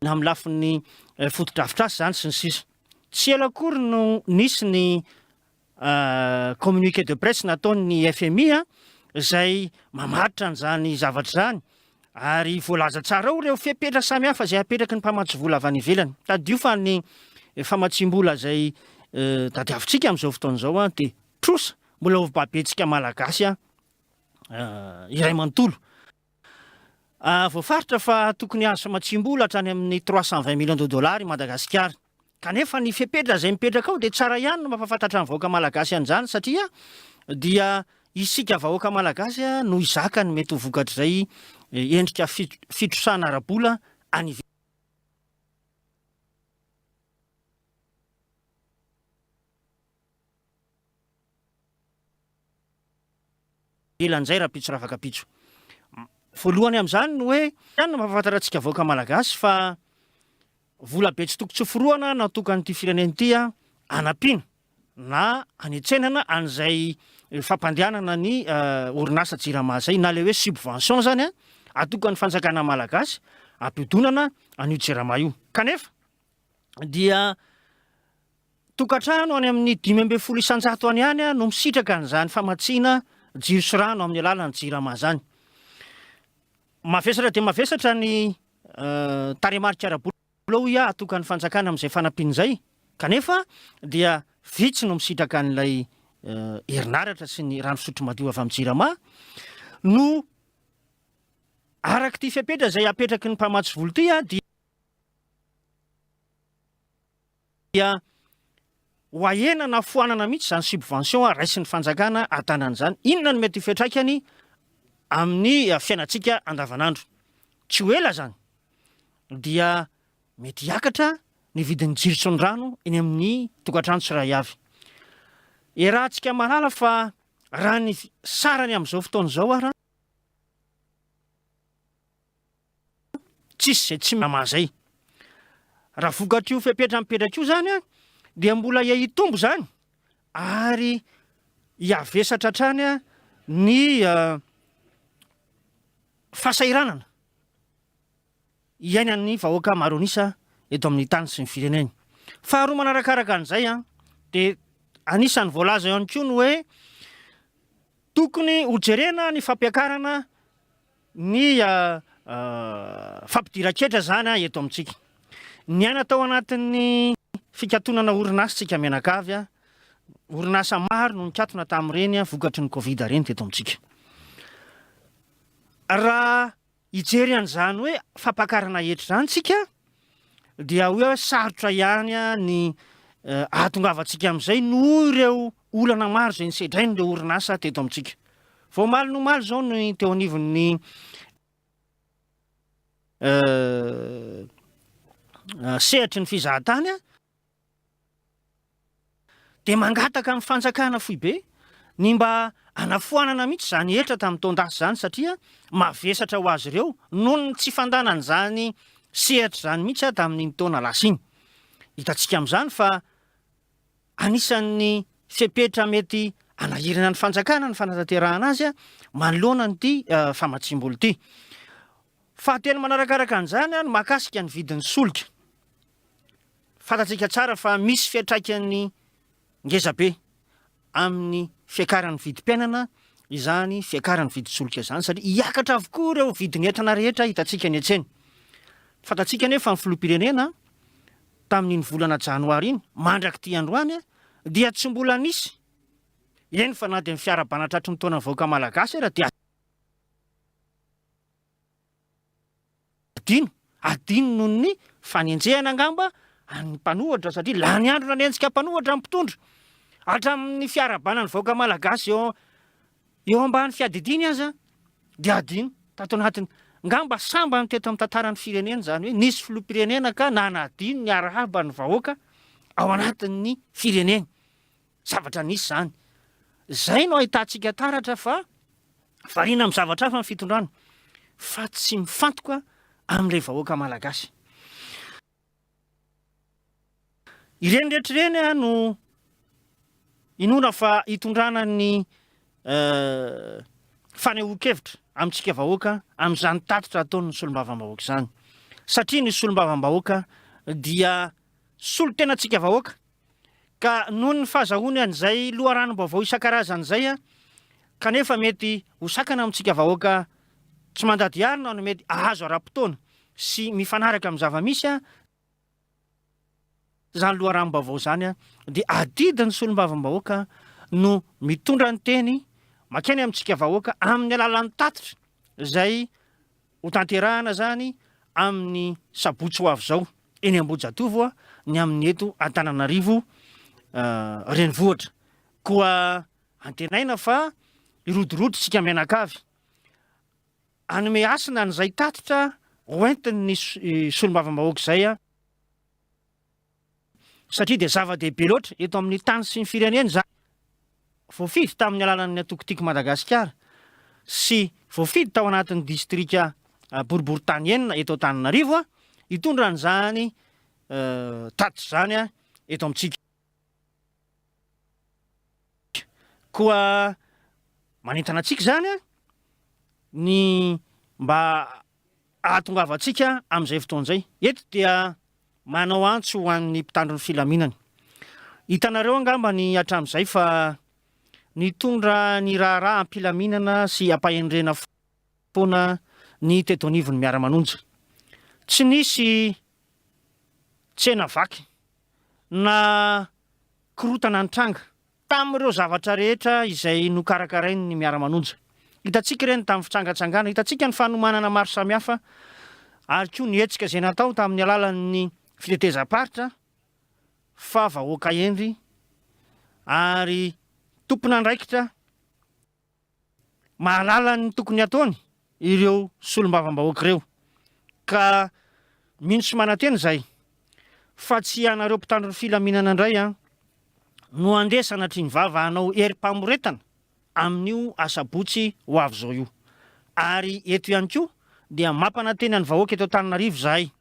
na amin'ny lafiny fotodrafitrasa izany sy ny sisa. Tsy ela akory no nisy ny communiqué de presse nataon'ny FMI izay mamaritra an'izany zavatra izany ary voalaza tsara ao ireo fepetra samihafa izay apetraky ny mpamatsy vola avy any ivelany. Tadidio fa ny famatsiam-bola izay tadiavintsika amin'izao fotoana izao dia trosa mbola ho babentsika malagasy iray manontolo. Voafaritra fa tokony hahazo famatsiam-bola hatrany amin'ny 320 millions de dollars i Madagasikara. Kanefa ny fepetra izay mipetraka ao dia tsara ihany no mampahafantatra ny vahoaka malagasy an'izany satria dia isika vahoaka malagasy no hizaka ny mety ho vokatr'izay endrika fitrosana ara-bola any ivelany izay rahampitso rafakapitso. Voalohany amin'izany ny hoe ihany no mampahafantatra antsika vahoaka malagasy fa Vola be tsy toko tsy forohana natokan'ity firenena ity hanampiana na hanetsenana an'izay fampandehanana ny orinasa Jirama izay na ilay hoe subvention izany atokan'ny fanjakana malagasy hampiodonana an'io Jirama io. Kanefa dia tokantrano any amin'ny 15% any ihany no misitraka an'izany famatsiana jiro sy rano amin'ny alalan'ny Jirama izany. Mavesatra dia mavesatra ny tarehimarika ara-bola hoy aho atokan'ny fanjakana amin'izay fanampiana izay kanefa dia vitsy no misitraka an'ilay herinaratra sy ny rano fisotro madio avy amin'ny Jirama no araka ity fepetra izay apetraky ny mpamatsy vola ity dia ho ahena na foanana mihitsy izany subvention raisin'ny fanjakana atanana izany. Inona no mety ho fiantraikany amin'ny fiainantsika andavanandro? Tsy ho ela izany dia mety hiakatra ny vidin'ny jiro sy ny rano eny amin'ny tokantrano tsirairay avy. Iarahantsika mahalala fa raha ny sarany amin'izao fotoana izao ara. Tsisy izay tsy mamaha izay. Raha vokatr'io fepetra mipetraka io izany dia mbola hitombo izany ary hihavesatra hatrany ny fahasahiranana iainan'ny vahoaka maro an'isa eto amin'ny tany sy ny fireneny. Faharoa manarakaraka an'izay dia anisan'ny voalaza ihany koa ny hoe tokony hojerena ny fampiakarana ny fampidiran-ketra izany eto amintsika. Niaina tao anatin'ny fikatonana orinasa isika mianakavy, orinasa maro no nikatona tamin'ireny vokatry ny Covid ireny teto amintsika. Raha hijery an'izany hoe fampakarana hetra izany isika dia hoe sarotra ihany ny ahatongavantsika amin'izay noho ireo olana maro izay nisedrain'ireo orinasa teto amintsika. Vao omaly no omaly izao ny teo anivon'ny sehatry ny fizahantany dia mangataka amin'ny fanjakana foibe ny mba hanafoanana mihitsy izany hetra tamin'ny taon-dasa izany satria mavesatra ho azy ireo noho ny tsy fandanana izany sehatra izany mihitsy tamin'iny taona lasa iny. Hitantsika amin'izany fa anisan'ny fepetra mety hanahirana ny fanjakana ny fanatanterahana azy manoloana an'ity famatsiam-bola ity. Fahatelo manarakaraka an'izany ny mahakasika ny vidin'ny solika. Fantatsika tsara fa misy fiantraikany ngezabe amin'ny fiakaran'ny vidim-piainana izany fiakaran'ny vidin-tsolika izany satria hiakatra avokoa ireo vidin'entana rehetra hitantsika eny an-tsena. Fantatsika anefa ny filoham-pirenena tamin'iny volana janoary iny mandrak'ity androany dia tsy mbola nisy, eny fa na dia ny fiarahabana tratry ny taona vahoaka malagasy ara dia Adino, adino noho ny fanenjehana angamba an'ny mpanohatra satria lany andro nanenjika mpanohatra ny mpitondra. Hatramin'ny fiarahabana ny vahoaka malagasy eo eo ambany fiadidiany aza dia adino tato anatiny. Ngamba sambany teto amin'ny tantaran'ny firenena izany hoe nisy filoham-pirenena ka nanadino ny arahaba ny vahoaka ao anatin'ny fireneny. Zavatra nisy izany. Izay no ahitantsika taratra fa variana amin'ny zavatra hafa ny fitondrana fa tsy mifantoka amin'ilay vahoaka malagasy. Ireny rehetra ireny no inoana fa hitondrana ny fanehoan-kevitra amintsika vahoaka amin'izany tatitra ataon'ny solombavambahoaka izany. Satria ny solombavambahoaka dia solontenantsika vahoaka Ka noho ny fahazahoany an'izay loharanom-baovao isan-karazany izay, kanefa mety ho sakana amintsika vahoaka tsy mandady harona no mety hahazo ara-potoana sy mifanaraka amin'ny zava-misy izany loharanom-baovao izany, dia adidin'ny solombavambahoaka no mitondra ny teny mankeny amintsika vahoaka amin'ny alalan'ny tatitra izay Hotanterahana izany amin'ny sabotsy ho avy izao eny Ambohijatovo ny amin'ny eto Antananarivo renivohitra. Koa antenaina fa hirodorodo isika mianakavy hanome hasina an'izay tatitra hoentin'ny solombavambahoaka izay. Satria dia zava-dehibe loatra eto amin'ny tany sy ny firenena izany. Voafidy tamin'ny alalan'ny antoko Tiako Madagasikara sy voafidy tao anatin'ny distrika boriborintany enina eto Antananarivo hitondra an'izany tatitra izany eto amintsika. Koa manentana antsika izany ny mba hahatongavantsika amin'izay fotoana izay. Eto dia manao antso ho an'ny mpitandro ny filaminana. Hitanareo angamba ny hatramin'izay fa nitondra ny raharaha am-pilaminana sy am-pahendrena foana ny teto anivon'ny Miara-manonja. Tsy nisy tsena vaky na korontana nitranga Tamin'ireo zavatra rehetra izay nokarakarain'ny Miara-manonja. Hitantsika ireny tamin'ny fitsangantsangana, hitantsika ny fanomanana maro samihafa ary koa ny hetsika izay natao tamin'ny alalan'ny fitetezam-paritra fa vahoaka hendry ary tompon'andraikitra Mahalala ny tokony hataony ireo solombavambahoaka ireo ka mino sy manantena izahay fa tsy ianareo mpitandro ny filaminana indray an no handeha sanatria ny vava hanao herim-pamoretana amin'io asabotsy ho avy izao io. Ary eto ihany koa dia mampanantena ny vahoaka eto Antananarivo izahay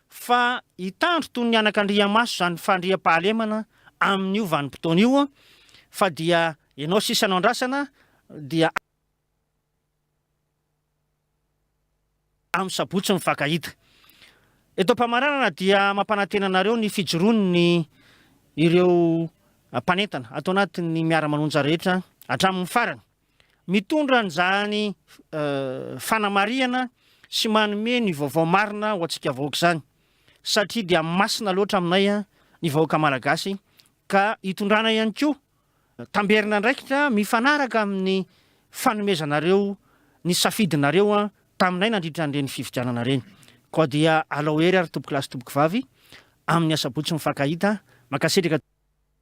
fa hitandro toy ny anakandriamaso izany fandriampahalemana amin'io vanim-potoana io fa dia ianao sisa no andrasana dia amin'ny sabotsy mifankahita. Eto am-pamaranana dia mampanantena anareo ny fijoroan'ny ireo mpanentana ato anatin'ny miara-manonja rehetra hatramin'ny farany. Mitondra an'izany fanamarihana sy manome ny vaovao marina ho antsika vahoaka izany satria dia masina loatra aminay ny vahoaka malagasy ka hitondrana ihany koa Tamberin'andraikitra mifanaraka amin'ny fanomezanareo ny safidinareo taminay nandritra an'ireny fifidianana ireny. Koa dia alao hery ary tompokolahy sy tompokovavy amin'ny asabotsy mifankahita. Mankasitraka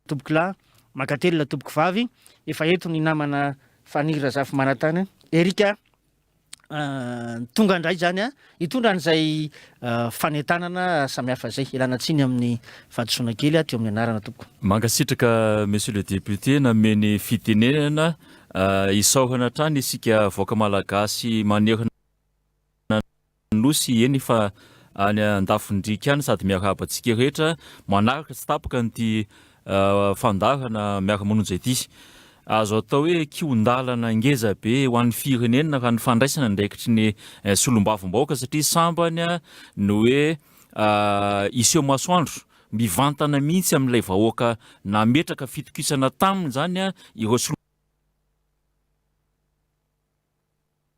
tompokolahy, mankatelina tompokovavy. Efa eto ny namana Faniry Razafimanantany. Eric. Tonga indray izany hitondra an'izay fanentanana samihafa izay. Ialana tsiny amin'ny fahadisoana kely teo amin'ny anarana tompoko. Mankasitraka Monsieur le Député nameno ny fitenenana. Isaorana hatrany isika vahoaka Malagasy manerana ny Nosy eny fa any andafindriaka any sady miarahaba antsika rehetra manaraka tsy tapaka an'ity fandaharana miara-manonja ity. Azo atao hoe kihon-dalana ngeza be ho an'ny firenena raha ny fandraisana andraikitry ny solombavambahoaka satria sambany no hoe hiseho masoandro mivantana mihitsy amin'ilay vahoaka nametraka fitokisana taminy izany ireo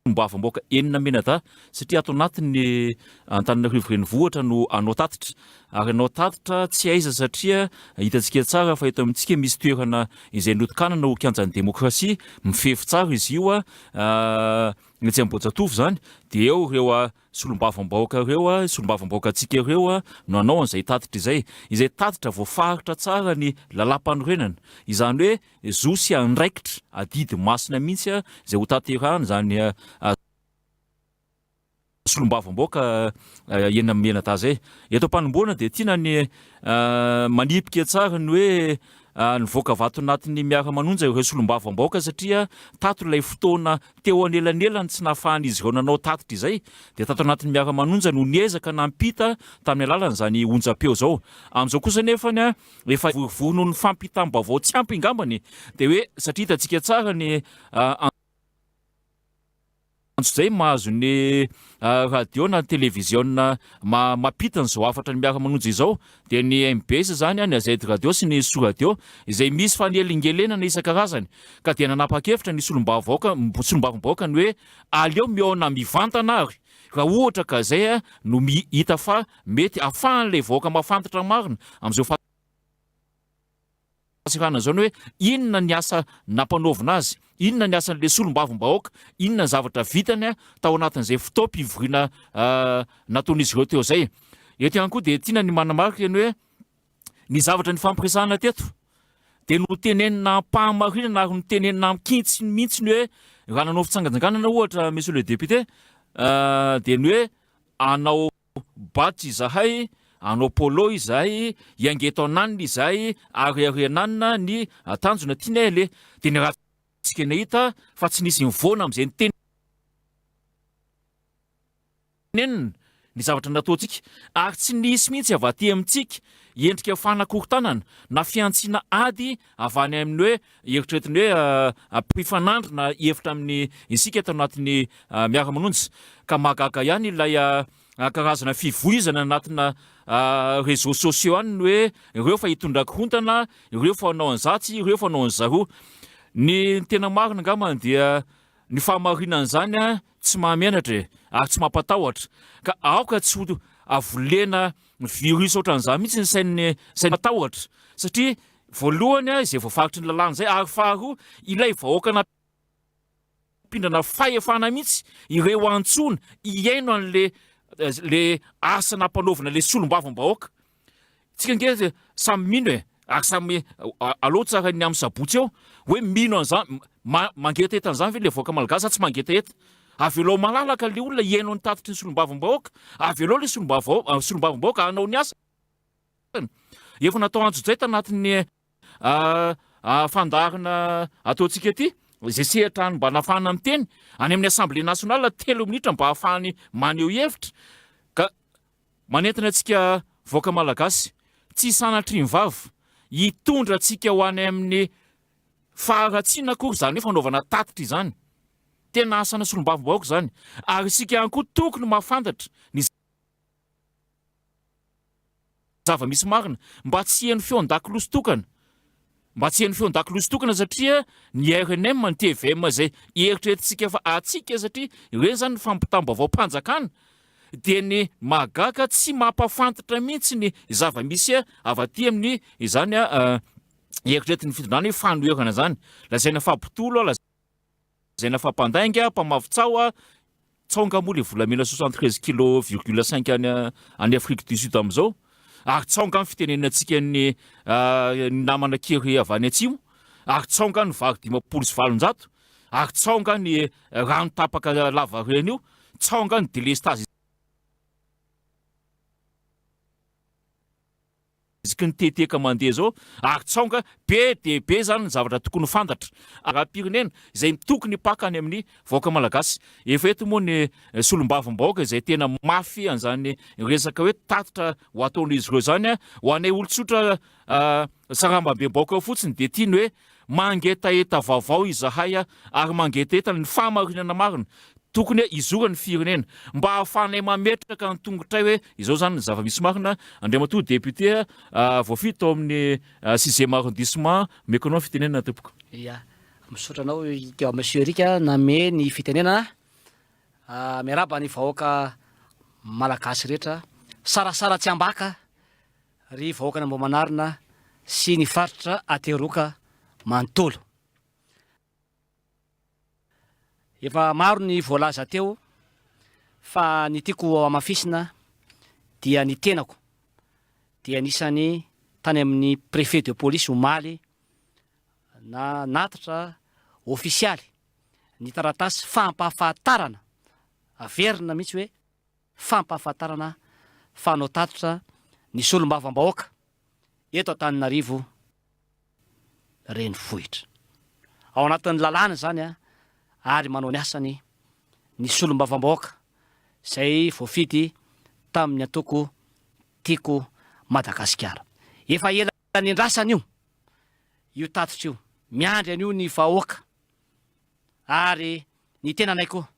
Solombavambahoaka enina mianadahy satria ato anatin'ny Antananarivo renivohitra no hanao tatitra ary hanao tatitra tsy aiza satria hitantsika tsara fa eto amintsika misy toerana izay notokanana ho kianjan'ny demokrasia mifefy tsara izy io etsy Ambohijatovo izany dia eo ireo solombavambahoaka ireo solombavambahoakantsika ireo no hanao an'izay tatitra izay izay tatitra voafaritra tsara ny lalàmpanorenana izany hoe Zo sy andraikitra, adidy masina mihitsy izay ho tanterahana izany solombavambahoaka enina mianadahy izay. Eto am-panombohana dia tiana ny manipika tsara ny hoe nivoaka vato anatin'ny miara-manonja ireo solombavambahoaka satria tato ilay fotoana teo anelanelany tsy nahafahan'izy ireo nanao tatitra izay dia tato anatin'ny miara-manonja no niezaka nampita tamin'ny alalan'izany onjam-peo izao. Amin'izao kosa anefany Efa vorivory noho ny fampitam-baovao tsy ampy angambany dia hoe satria hitantsika tsara ny antsojay mahazo ny radio na ny televiziona mampita an'izao hafatra ny miara-manonja izao dia ny mbs izany, ny AZ radio sy ny Soa radio izay misy fanelingelenana isan-karazany ka dia nanapa-kevitra ny solombavambahoaka solombavambahoaka ny hoe aleo mihaona mivantana ary raha ohatra ka izay no hita fa Mety afahan'ilay vahoaka mahafantatra marina amin'izao fahasahiranana izao ny hoe inona ny asa nampanaovina azy, inona ny asan'ilay solombavambahoaka, inona ny zavatra vitany tao anatin'izay fotoam-pivoriana nataon'izy ireo teo izay. Eto ihany koa dia tiana ny manamarika ny hoe ny zavatra nifampiresahana teto dia notenenina am-pahamarinana ary notenenina amin-kintsiny mihitsy ny hoe raha nanao fitsangatsanganana ohatra monsieur le député dia ny hoe hanao Batch izahay, hanao polo izahay, hiainga eto ananona izahay ary ary ananona ny tanjona tianay aleha. Dia niarahantsika nahita fa tsy nisy nivoana amin'izay notenenina ny zavatra nataontsika ary tsy nisy mihitsy avy aty amintsika endrika fanakorontanana na fihantsiana ady avy any amin'ny hoe eritreretin'ny hoe mpifanandrina hevitra amin'ny isika ato anatin'ny miara-manonja ka mahagaga ihany ilay karazana fivoizana anatina réseaux sociaux any ny hoe ireo fa hitondra korontana, ireo fa hanao an'izatsy, ireo fa hanao an'izaroa. Ny tena marina angambany dia ny fahamarinan'izany tsy mahamenatra e, ary tsy mampatahotra ka aoka tsy ho avolena virus ohatran'izany mihitsy ny sain'ny sain'ny matahotra satria voalohany izay voafaritry ny lalàna izay ary faharoa ilay vahoaka nampindrana fahefana mihitsy ireo antsoina hihaino an'le le asa nampanaovina le solombavambahoaka Tsika ange samy mino e, ary samy aleo tsarain'ny amin'ny sabotsy eo hoe mino an'izany, mangetaheta an'izany ve le vahoaka malagasy sa tsy mangetaheta? Avelao malalaka le olona hihaino ny tatitry ny solombavambahoaka, avelao le solombavambahoaka hanao ny asany. Efa natao antsojay tanatin'ny fandaharana ataontsika ity. izay sehatra any mba nahafahana miteny, any amin'ny Assemblée nationale telo minitra mba hahafahany maneho hevitra, ka manentana antsika vahoaka malagasy, tsy sanatria ny vava, hitondra antsika ho any amin'ny faharatsiana akory izany hoe fanaovana tatitra izany. Tena asana solombavambahoaka izany, ary isika ihany koa tokony mahafantatra ny zava-misy marina, mba tsy heno feon-dakolosy tokana, mba tsy heno feon-dakolosy tokana satria ny rnm, ny tvm izay eritreretintsika fa antsika satria ireny izany ny fampitam-baovaom-panjakana dia ny mahagaga tsy mampahafantatra mihitsy ny zava-misy avy aty amin'ny izany eritreretin'ny fitondrana hoe fanoherana izany, lazaina fa mpitolo, Lazaina fa mpandainga, mpamafy tsaho, tsaho nga moa le volamena 73 kilo virgule cinq any any Afrique du Sud amin'izao? Ary tsaho nga ny fitenenantsika ny ny namana kely avy any atsimo? Ary tsaho nga ny vary 850? Ary tsaho nga ny rano tapaka lavareny io? Tsaho nga ny delestazy? Ziky ny teteka mandeha zao ary tsaonga be dia be zany ny zavatra tokony ho fantatra ara-pirenena izay tokony hipaka any amin'ny vahoaka malagasy. Efa eto moa ny solombavambahoaka izay tena mafy an'izany resaka hoe tatitra ho ataon'izy ireo izany. Ho anay olon-tsotra sarambabem-bahoaka eo fotsiny dia tiany hoe Mangetaheta vaovao izahay ary mangetaheta ny fahamarinana marina. Tokony hizora ny firenena mba hahafahanay mametraka ny tongotray hoe izao izany ny zava-misy marina. Andriamatoa député voafidy tao amin'ny sixième arrondissement, omeko anao ny fitenenana tompoko. Ya, misaotra anao Monsieur Eric nanome ny fitenenana. Miarahaba ny vahoaka malagasy rehetra. Sarasara tsy ambaka. Ry vahoakan'Ambohimanarina sy ny faritra Ateroka manontolo. Efa maro ny voalaza teo fa ny tiako hamafisina dia ny tenako dia anisan'ny tany amin'ny préfet de police omaly nanatitra ofisialy ny taratasy fampahafantarana averina mihitsy hoe fampahafantarana fa hanao tatitra ny solombavambahoaka eto Antananarivo renivohitra. Ao anatin'ny lalàna izany ary manao ny asany ny solombavambahoaka izay voafidy tamin'ny antoko Tiako Madagasikara. Efa ela niandrasana io io tatitra io, miandry an'io ny vahoaka ary ny tenanay koa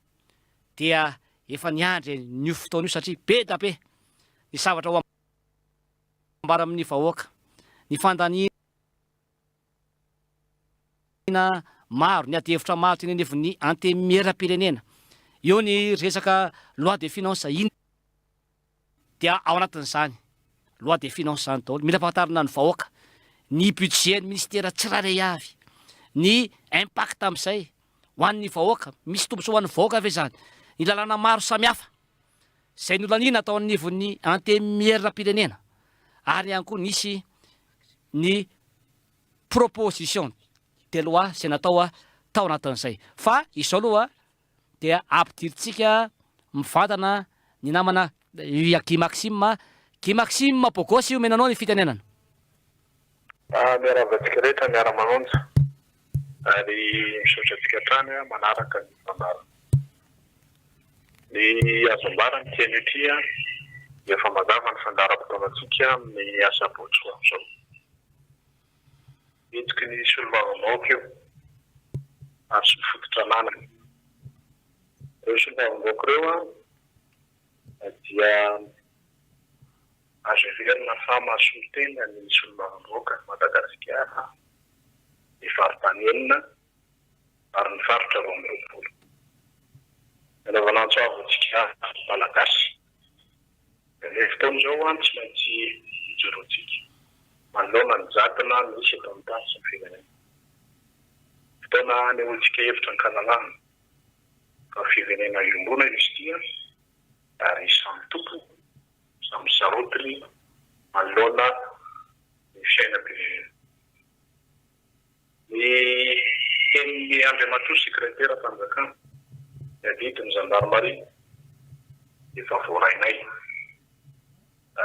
dia efa niandry an'io fotoana io satria be da be ny zavatra ho ambara amin'ny vahoaka, ny fandaniana maro, ny adihevitra maro teny anivon'ny Antenimierampirenena, eo ny resaka loi de finance, iny dia ao anatin'izany loi de finance izany daholo, mila ampahafantarina ny vahoaka ny budget ny ministera tsirairay avy, ny impact amin'izay ho an'ny vahoaka, misy tombontsoa ho an'ny vahoaka ve izany, ny lalàna maro samihafa izay nolaniana tao anivon'ny Antenimierampirenena ary ihany koa nisy ny proposition de loi izay natao tao anatin'izay. Fa izao aloha dia ampidirintsika mivantana ny namana Guy Maxime, Guy Maxime Bogosy omena anao ny fitenenana. Miarahaba antsika rehetra miara-manonja ary misaotra antsika hatrany manaraka ny fandaharana. Ny azo ambara amin'ity anio ity dia efa mazava ny fandaharam-potoanantsika amin'ny asabotsy ho avy izao. Hetsiky ny solombavambahoaka io ary sy fototra ananany. Ireo solombavambahoaka ireo dia azo heverina fa mahasolo tena ny solombavambahoakan'i Madagasikara, ny faritany enina ary ny faritra 22. Nanaovana antso avo antsika Malagasy. Izay fotoana izao tsy maintsy ijoroantsika manoloana ny jadona misy eto amin'ny tany sy ny firenena. Fotoana hanehoantsika hevitra an-kalalahana fa firenena iombonana izy ity ary samy tompony, samy sarotiny manoloana ny fiainam-pirenena. Ny tenin'ny Andriamatoa Sekreteram-panjakana miadidy ny zandarimaria efa voarainay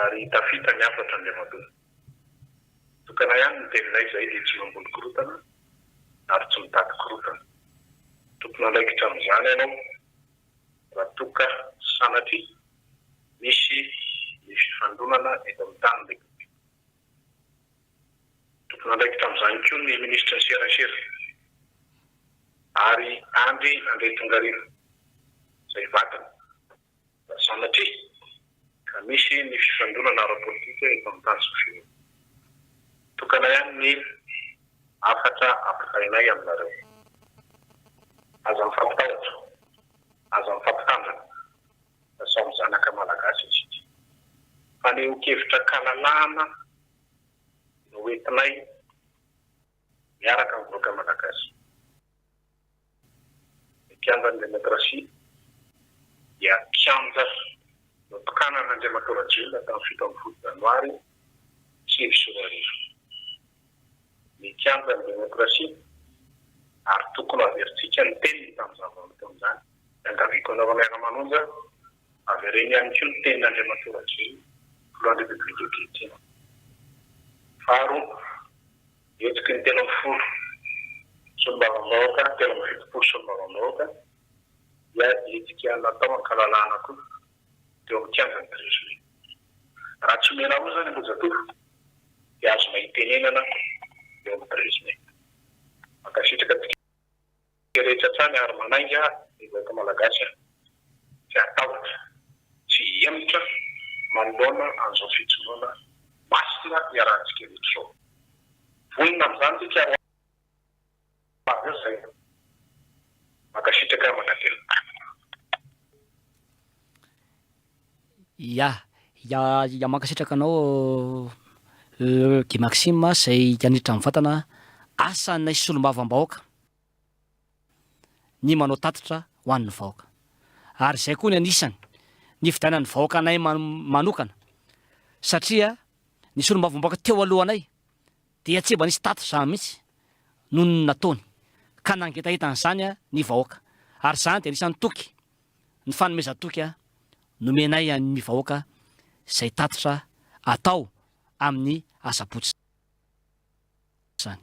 ary tafita ny hafatra Andriamatoa. Tokana ihany ny teninay izay dia tsy mamboly korontana ary tsy mitady korontana. Tompon'andraikitra amin'izany ianao raha toa ka sanatria misy ny fifandonana eto amin'ny tanin'ny Repoblika. Tompon'andraikitra amin'izany koa ny minisitry ny serasera ary Andry Andriatongarivo izay vadiny. Raha sanatria ka misy ny fifandonana ara-politika eto amin'ny tany sy ny firenena. Tokana ihany ny hafatra ampitainay aminareo. Aza mifampitahotra, aza mifampitandrina fa samy zanaka Malagasy isika. Fanehoan-kevitra an-kalalahana no hoentinay miaraka amin'ny vahoaka Malagasy. Ny kianjan'ny demokrasia dia kianja notokanan'Andriamatoa Rajoelina tamin'ny 17 janoary 2009. Ny kianjan'ny demokrasia ary tokony haverintsika ny teniny tamin'izany vanim-potoana izany. Iangaviako anareo miara-manonja, avereno ihany koa ny tenin'Andriamatoa Rajoelina, Filohan'ny Repoblika ankehitriny. Faharoa. Hetsiky ny 13 solombavambahoaka, 73 solombavambahoaka dia hetsika natao ankalalahana koa teo amin'ny kianjan'ny 13 mai. Raha tsy omena roa izany Ambohijatovo dia azonay itenenana eo amin'ny 13 mai. Mankasitraka antsika. Rehetra hatrany ary manainga ny vahoaka Malagasy tsy hatahotra, tsy hihemotra manoloana an'izao fijoroana masina iarahantsika rehetra izao. Vonona amin'izany isika ary ho avy eo izay. Mankasitraka mankatelina. Ya, ya, ya mankasitraka anao Guy Maxime izay haniditra mivantana asanay solombavambahoaka ny manao tatitra ho an'ny vahoaka. Ary izay koa ny anisany nifidianan'ny vahoaka anay manokana satria ny solombavambahoaka teo alohanay dia tsy mba nisy tatitra izany mihitsy no nataony ka nangetaheta an'izany ny vahoaka. Ary izany dia anisan'ny toky ny fanomezan-toky nomenay an'ny vahoaka izay tatitra atao amin'ny asabotsy izany.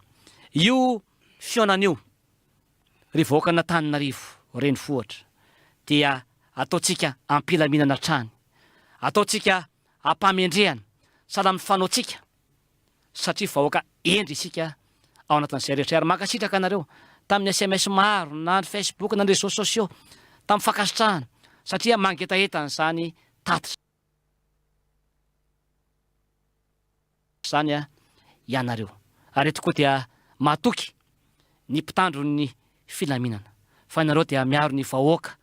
Io fihaonana io, ry vahoakan'Antananarivo renivohitra, dia ataontsika am-pilaminana hatrany, ataontsika am-pahamendrehana, sahala amin'ny fanaontsika satria vahoaka hendry isika ao anatin'izay rehetra ary mankasitraka anareo tamin'ny sms maro na ny facebook na ny réseaux sociaux tamin'ny fankasitrahana satria mangetaheta an'izany tatitra izany ianareo ary eto koa dia matoky ny mpitandro ny filaminana fa ianareo dia miaro ny vahoaka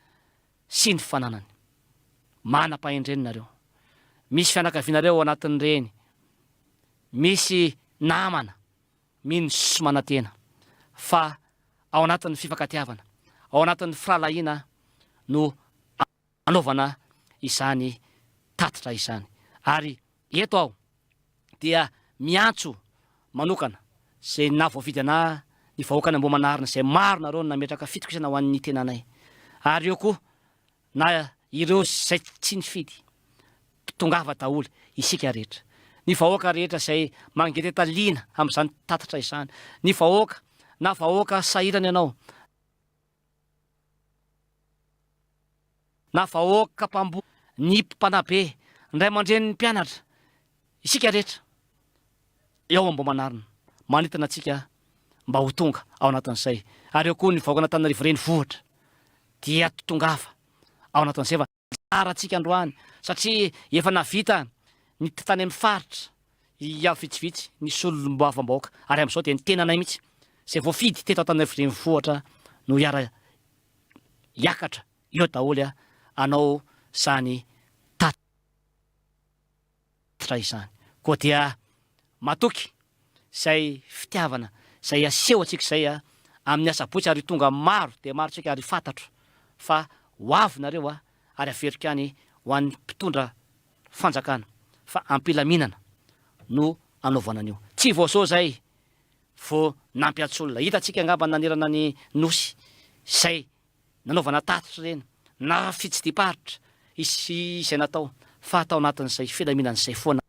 sy ny fananany manam-pahendrena nareo misy fianakavianareo ao anatin'ireny Misy namana mino sy manantena fa ao anatin'ny fifankatiavana, ao anatin'ny firahalahiana no anaovana izany tatitra izany. Ary eto aho dia miantso manokana izay nahavoafidy anah ny vahoakan'Ambohimanarina izay maro nareo no nametraka fitokisana ho an'ny tenanay. Ary eo koa na ireo izay tsy nifidy, tongava daholo isika rehetra, ny vahoaka rehetra izay mangetaheta liana amin'izany tatitra izany, ny vahoaka, na vahoaka sahirana ianao, na vahoaka mpamboly, ny mpanabe, ny ray aman-drenin'ny mpianatra, isika rehetra eo Ambohimanarina, manentana antsika mba ho tonga ao anatin'izay, ary eo koa ny vahoakan'Antananarivo renivohitra dia tongava ao anatin'izay fa tsara antsika androany satria efa navita ny tany amin'ny faritra ia vitsivitsy ny solombavambahoaka ary amin'izao dia ny tenanay mihitsy izay voafidy teto Antananarivo renivohitra no hiara hiakatra eo daholo anao izany tatitra izany. Koa dia matoky izay fitiavana izay aseho antsika izay amin'ny asabotsy ary tonga maro dia maro tsika ary fantatro fa ho avy nareo ary averiko ihany ho an'ny mpitondra fanjakana fa ampilaminana no anaovana an'io. Tsy vao zao izay vao nampiantso olona. Hitantsika angamba nanerana ny nosy izay nanaovana tatitra ireny na fitsidiham-paritra izay natao fa tao anatin'izay filaminana izay foana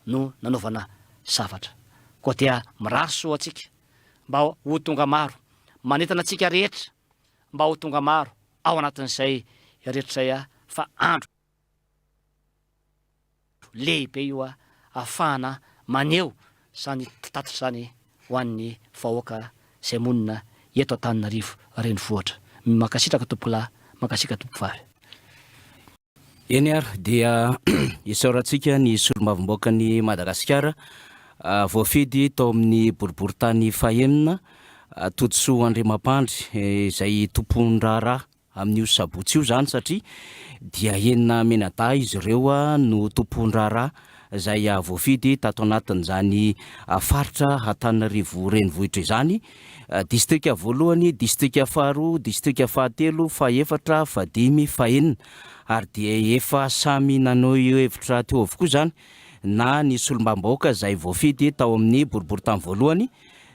no nanaovana zavatra. Koa dia mirary soa antsika mba ho tonga maro. Manentana antsika rehetra mba ho tonga maro ao anatin'izay rehetra izay fa andro lehibe io ahafahana maneho izany tatitra izany ho an'ny vahoaka izay monina eto Antananarivo renivohitra. Mankasitraka tompokolahy, mankasitraka tompokovavy. Eny ary dia isaorantsika ny solombavambahoakan'i Madagasikara voafidy tao amin'ny boriborintany fahenina, Todisoa Andriamampandry, izay tompon-draharaha amin'io sabotsy io izany satria dia enina mianadahy izy ireo no tompon-draharaha izay voafidy tato anatin'izany faritra Antananarivo renivohitra izany, distrika voalohany, distrika faharoa, distrika fahatelo, fahefatra, fahadimy, fahenina ary dia efa samy naneho hevitra teo avokoa izany na ny solombavambahoaka izay voafidy tao amin'ny boriborintany voalohany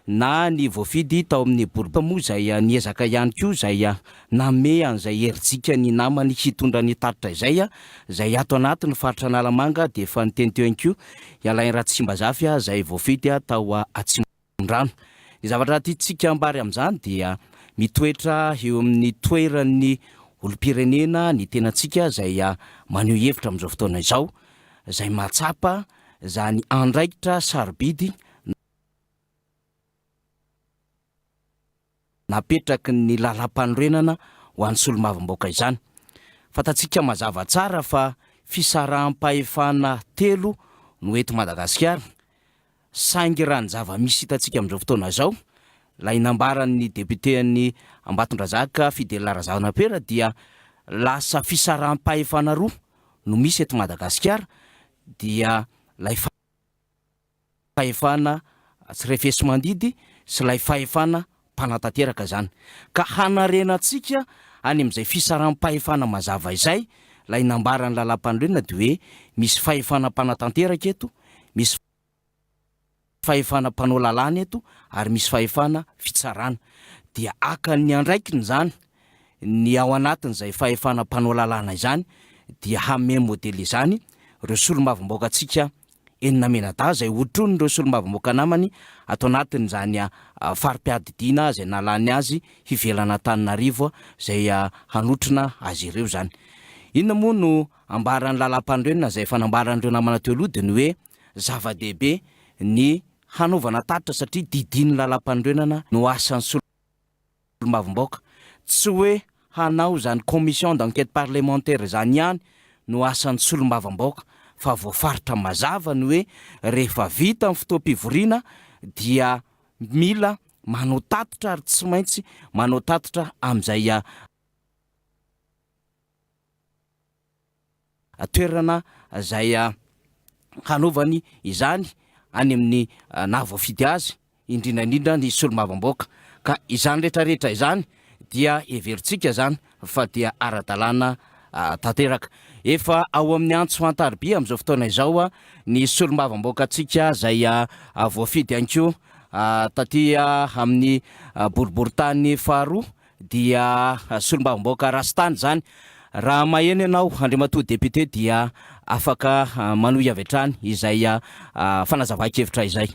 na ny voafidy tao amin'ny boriboka moa izay niezaka ihany koa izay nanome an'izay herijika ny namany hitondra ny tatitra izay, izay ato anatin'ny faritra Analamanga dia efa niteny teo ihany koa i Alain Ratsimbazafy izay voafidy tao Atsimondrano. Ny zavatra tiantsika ambary amin'izany dia mitoetra eo amin'ny toeran'ny olom-pirenena ny tenantsika izay maneho hevitra amin'izao fotoana izao, izay mahatsapa izany andraikitra sarobidy napetraky ny lalàmpanorenana ho an'ny solombavambahoaka izany. Fantatsika mazava tsara fa fisaraham-pahefana telo no eto Madagasikara, saingy raha ny zava-misy hitantsika amin'izao fotoana izao, ilay nambaran'ny depioten'i Ambatondrazaka Fidèle Razanampera dia lasa fisaraham-pahefana roa no misy eto Madagasikara dia ilay fahefana tsy refesi-mandidy sy ilay fahefana mpanatanteraka izany. Ka hanarenantsika any amin'izay fisaraham-pahefana mazava izay, ilay nambaran'ny lalàmpanorenana dia hoe misy fahefana mpanatanteraka eto, misy fahefana mpanao lalàna eto ary misy fahefana fitsarana. Dia haka ny andraikiny izany ny ao anatin'izay fahefana mpanao lalàna izany dia hanome modely izany ireo solombavambahoakantsika enina mianadahy izay hotronin'ireo solombavambahoaka namany ato anatin'izany fari-piadidiana izay nahalany azy hivelan'Antananarivo izay hanotrona azy ireo izany. Inona moa no ambaran'ny lalàmpanorenana izay efa nambaran'ireo namana teo aloha dia ny hoe zava-dehibe ny hanaovana tatitra satria didian'ny lalàmpanorenana no asan'ny solombavambahoaka. Tsy hoe hanao izany commission d'enquête parlementaire izany ihany no asan'ny solombavambahoaka fa voafaritra mazava ny hoe rehefa vita ny fotoam-pivoriana dia mila manao tatitra ary tsy maintsy manao tatitra amin'izay toerana izay hanaovany izany any amin'ny nahavoafidy azy, indrindra indrindra ny solombavambahoaka. Ka izany rehetra rehetra izany dia heverintsika izany fa dia ara-dalàna tanteraka. Efa ao amin'ny antso an-tariby amin'izao fotoana izao ny solombavambahoakantsika izay voafidy ihany koa taty amin'ny boriborintany faharoa dia solombavambahoaka Rastany izany. Raha maheno ianao Andriamatoa Député dia afaka manohy avy hatrany izay fanazavan-kevitra izay.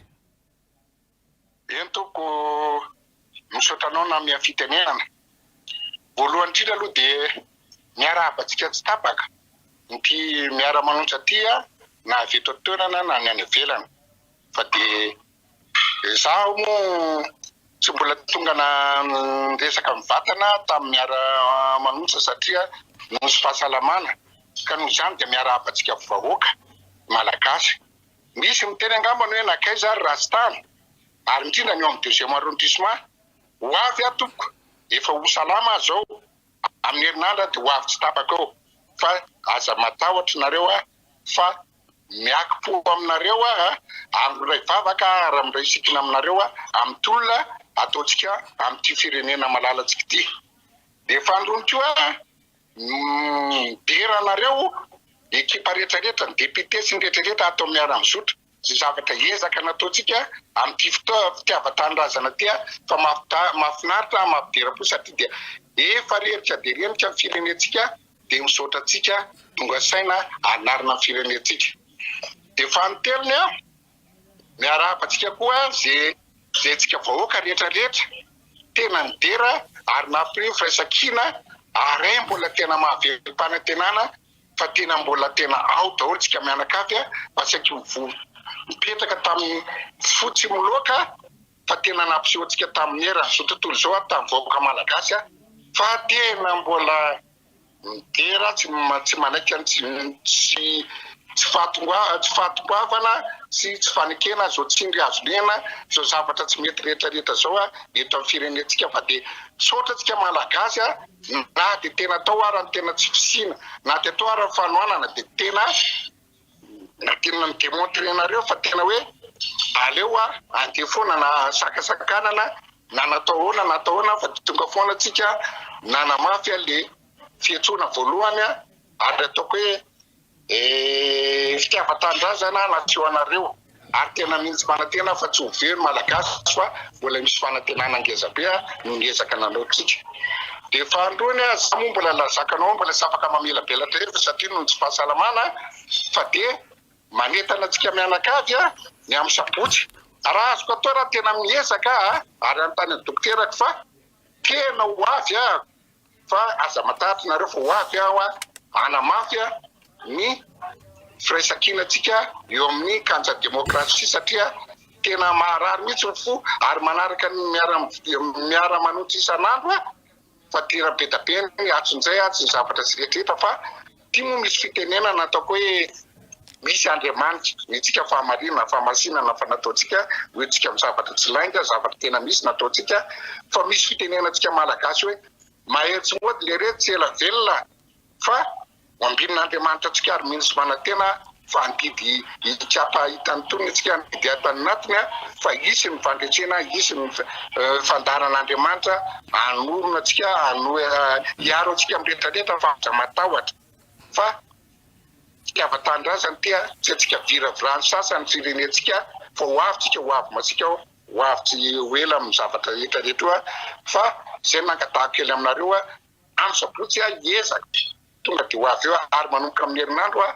Eny tompoko, misaotra anao namia fitenenana. Voalohany indrindra aloha dia miarahaba antsika tsy tapaka ity miara-manonja ity na avy eto an-toerana na ny any ivelany fa dia Izaho moa tsy mbola tonga niresaka mivantana tamin'ny miara-manonja satria noho ny fahasalamana ka noho izany dia miarahaba antsika vahoaka Malagasy. Misy miteny angambany hoe nankaiza ary Rastany ary indrindra ny ao amin'ny deuxième arrondissement. Ho avy aho tompoko, efa ho salama aho izao, amin'ny herinandro aho dia ho avy tsy tapaka eo fa aza matahotra nareo aho fa Miaki-po aminareo aho ary miray vavaka ary miray sikina aminareo aho amin'ny tolona ataontsika amin'ity firenena malalantsika ity. Dia fanindroany koa aho midera anareo ekipa rehetra rehetra, ny député sy ny rehetra rehetra ato amin'ny miara-mizotra izay zavatra ezaka nataontsika amin'ity fitiavan-tanindrazana ity fa mahafinaritra, mampidera-po satria dia efa rerika dia rerika ny firenentsika Dia misaotra antsika tonga saina hanarina ny firenentsika. Dia fanintelony an, miarahaba antsika koa ze ze antsika vahoaka rehetra rehetra. Tena nidera ary nampireho firaisankina ary mbola tena mahavelom-panantenana fa tena mbola tena ao daholo tsika mianakavy fa saiky mivoa mipetraka tamin'ny fo tsy miloaka fa tena nampiseho antsika tamin'ny eran'izao tontolo izao ary tamin'ny vahoaka malagasy fa tena mbola Midera tsy tsy manaiky ny tsy tsy fahatonga tsy fahatongoavana sy tsy fanekena izao tsindry hazo lena izao zavatra tsy mety rehetra rehetra izao a eto amin'ny firenentsika fa dia misaotra antsika malagasy a na dia tena atao ara ny tena tsy fisiana na dia atao ara ny fanohanana dia tena na tena mi demontrer nareo fa tena hoe aleo a andeha foana na sakasakanana na natao ahoana na atao ahoana fa dia tonga foana tsika nanamafy a le fiantsoana voalohany a ary ataoko hoe fitiavan-tanindrazana naseho anareo ary tena mino sy manantena fa tsy ho very Malagasy fa mbola misy fanantenana ngeza be no niezaka nanaontsika. Dia fahandroany a, za moa mbola lazako anao mbola tsy afaka mamelabelatra hevitra satria noho ny tsy fahasalamana fa dia manentana antsika mianakavy a ny amin'ny sabotsy. Raha azoko atao raha tena miezaka a ary anontany an'i dokoterako fa tena ho avy aho Fa aza matahotra nareo fa ho avy aho hanamafy ny firaisankinantsika eo amin'ny kanja demokrasia satria tena maharary mihitsy ny fo ary manaraka ny miara miara manotra isan'andro aho fa tena be da be ny atsonjay atsy ny zavatra tsy rehetra fa Ty moa misy fitenenana ataoko hoe misy Andriamanitra, ny antsika fahamarinana, fahamasinana fa nataontsika ho entsika amin'ny zavatra tsy lainga, zavatra tena misy nataontsika, fa misy fitenenantsika Malagasy hoe mahery tsy mody leretsy tsy ela velona fa ho ambinin'Andriamanitra antsika ary mino sy manantena fa handidy hikapa hita ny tonony antsika, handidy hata ny natony fa hisy ny fandresena, hisy ny fandaharan'Andriamanitra hanorina antsika, hiaro antsika amin'ny rehetra rehetra fa aza matahotra fa fitiavan-tanindrazana ity tsy antsika viraviran'ny sasany ny firenentsika fa ho avy tsika, ho avy masiaka ao, ho avy tsy ho ela amin'ny zavatra rehetra rehetra io fa izay no nangatahako kely aminareo Andro sabotsy aho hiezaka tonga dia ho avy eo ary manomboka amin'ny herinandro aho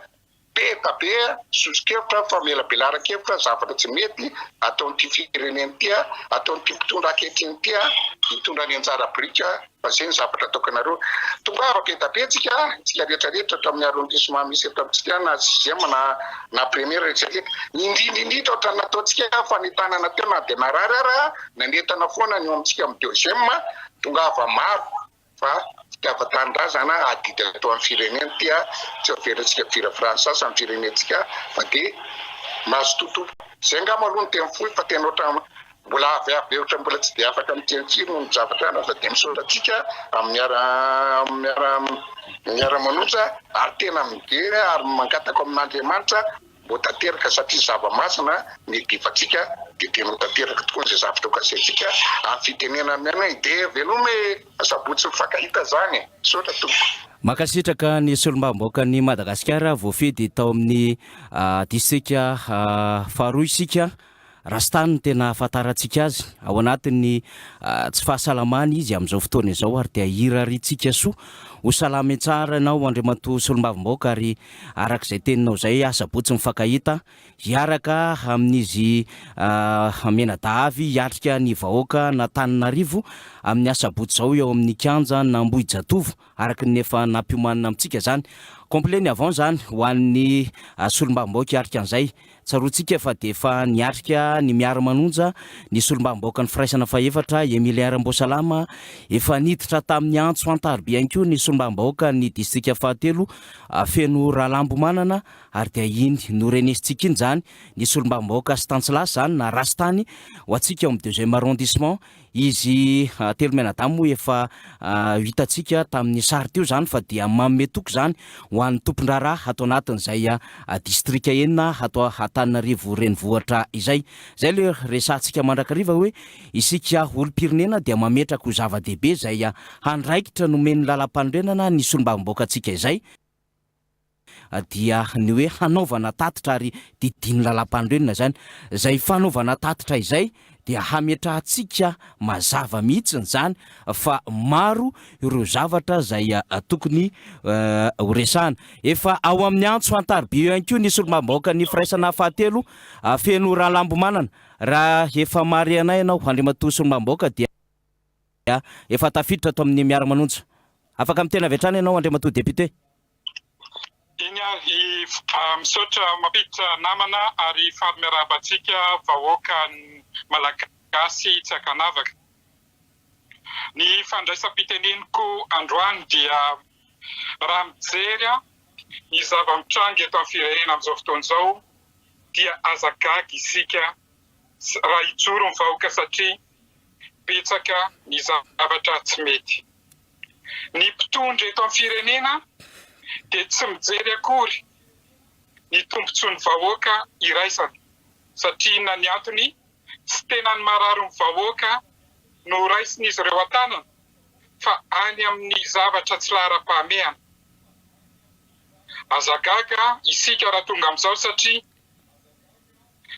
be da be soso-kevitra, famelabelaran-kevitra, zavatra tsy mety ataon'ity firenena ity, ataon'ity mpitondra ankehitriny ity hitondra ny anjara biriky fa izay ny zavatra ataoko anareo. Tongava be da be tsika, tsika rehetra rehetra ato amin'ny arrondissement misy eto amintsika na sixième na na première rehetra rehetra. Indrindra indrindra ohatran'ny nataontsika fanentanana teo na dia narary ara nanentana foana ny eo amintsika amin'ny deuxième Tongava maro fa fitiavan-tanindrazana adidy atao amin'ny firenena ity a, tsy avelantsika viravirany sasany ny firenentsika fa dia mazotoa tompoko. Zay angamba aloha ny teny fohy fa tena ohatran'ny mbola avy avy be ohatran'ny mbola tsy dia afaka miteny firy noho ny zavatra any fa dia misaotra antsika amin'ny miara miara miara manonja ary tena mijery ary mangataka amin'Andriamanitra Ho tanteraka satria zava-masina ny divantsika dia tena ho tanteraka tokoa izay zavatra ho kasaintsika amin'ny fitenenana aminay hoe dia veloma e! Asabotsy mifankahita zany e! Misaotra tompoko. Mankasitraka ny solombavambahoakan'i Madagasikara voafidy tao amin'ny distrika faharoa isika. Rasta no tena ahafantarantsika azy. Ao anatin'ny tsy fahasalamana izy amin'izao fotoana izao ary dia irariantsika soa ho salama tsara ianao Andriamatoa Solombavambahoaka ary araka izay teninao izay asabotsy mifankahita hiaraka amin'izy mianadahy hiatrika ny vahoaka an'Antananarivo amin'ny asabotsy izao eo amin'ny kianjan'Ambohijatovo araka ny efa nampiomanina amintsika izany. Complet ny avant izany ho an'ny solombavambahoaka hiatrika an'izay. Tsaroantsika fa dia efa niatrika ny Miara-manonja ny solombavambahoakan'ny Firaisana fahefatra, Emilien Ramboasalama. Efa niditra tamin'ny antso an-tariby ihany koa ny solombavambahoakan'ny distrika fahatelo, Feno Ralambomanana, ary dia iny norenesintsika iny izany ny solombavambahoaka Stanislas izany na Rastany ho antsika ao amin'ny deuxième arrondissement. Izy telo mianadahy moa efa hitantsika tamin'ny sary teo izany fa dia manome toky izany ho an'ny tompon-draharaha ato anatin'izay distrika enina ato Antananarivo renivohitra izay. Izay ilay resahantsika mandrakariva hoe isika olom-pirenena dia mametraka ho zava-dehibe izay andraikitra nomen'ny lalampanorenana ny solombavambahoakantsika izay. dia ny hoe hanaovana tatitra ary didian'ny lalàmpanorenana izany. Izay fanaovana tatitra izay dia hametrahantsika mazava mihitsy izany fa maro ireo zavatra izay tokony ho resahana. Efa ao amin'ny antso an-tariby eo ihany koa ny solombavambahoakan'ny firaisana fahatelo Feno Ralambomanana. Raha efa mahare anay ianao Andriamatoa solombavambahoaka dia. Efa tafiditra ato amin'ny Miara-manonja. Afaka miteny avy hatrany ianao Andriamatoa Député. Eny ary, misaotra mampiditra namana ary faly miarahaba antsika vahoaka Malagasy tsy ankanavaka. Ny fandraisam-piteneniko androany dia raha mijery ny zava-mitranga eto amin'ny firenena amin'izao fotoana izao dia aza gaga isika raha hijoro ny vahoaka satria betsaka ny zavatra tsy mety. Ny mpitondra eto amin'ny firenena dia tsy mijery akory ny tombontsoan'ny vahoaka iraisana satria inona ny antony? Tsy tena ny marary ny vahoaka no raisin'izy ireo an-tanana fa any amin'ny zavatra tsy laharam-pahamehana. Aza gaga isika raha tonga amin'izao satria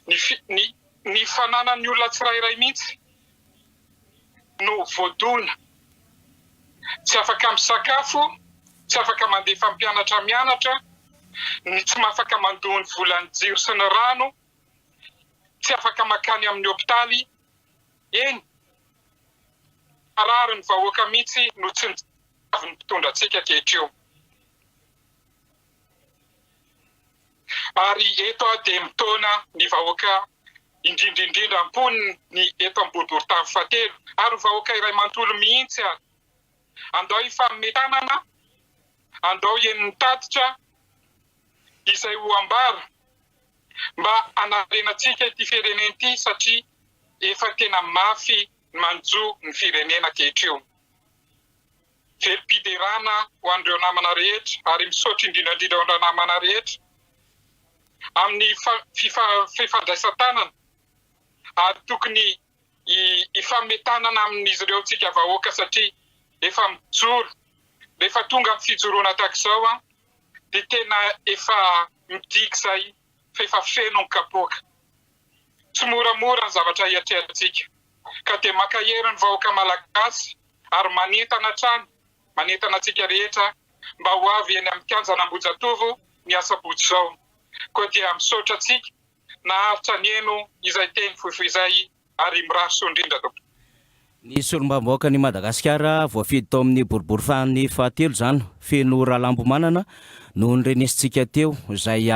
ny ny ny fananan'ny olona tsirairay mihitsy no voadona. Tsy afaka misakafo, tsy afaka mandefa mpianatra mianatra, ny tsy afaka mandoa ny volan'ny jiro sy ny rano, tsy afaka makany amin'ny hopitaly, eny, marary ny vahoaka mihitsy no tsy nitsavin'ny mpitondra antsika ankehitrio. Ary eto aho dia mitaona ny vahoaka indrindra indrindra mponiny eto amin'ny boriborintany fahatelo ary ny vahoaka iray manontolo mihitsy ary. Andao hifanome tanana, andao hihaino ny tatitra izay ho ambara mba hanarenantsika ity firenena ity satria efa tena mafy ny manjo ny firenena ankehitrio. Velom-piderana ho an'ireo namana rehetra ary misaotra indrindra indrindra ho an'ireo namana rehetra amin'ny fifandraisan-tanana ary tokony hifanome tanana amin'izy ireo tsika vahoaka satria efa mijoro, rehefa tonga amin'ny fijoroana tahaka izao dia tena efa midika izay fa efa feno ny kapoaka. Tsy moramora ny zavatra hiatrehantsika ka dia mankahery ny vahoaka malagasy ary manentana hatrany, manentana antsika rehetra mba ho avy eny amin'ny kianjan'Ambohijatovo ny asabotsy izao. Koa dia misaotra antsika naharitra nihaino izay teny fohifohy izay ary mirary soa indrindra tompoko. Ny solombavambahoakan'i Madagasikara voafidy tao amin'ny boriborifany fahatelo izany, Feno Ralambomanana, no norenesintsika teo, izay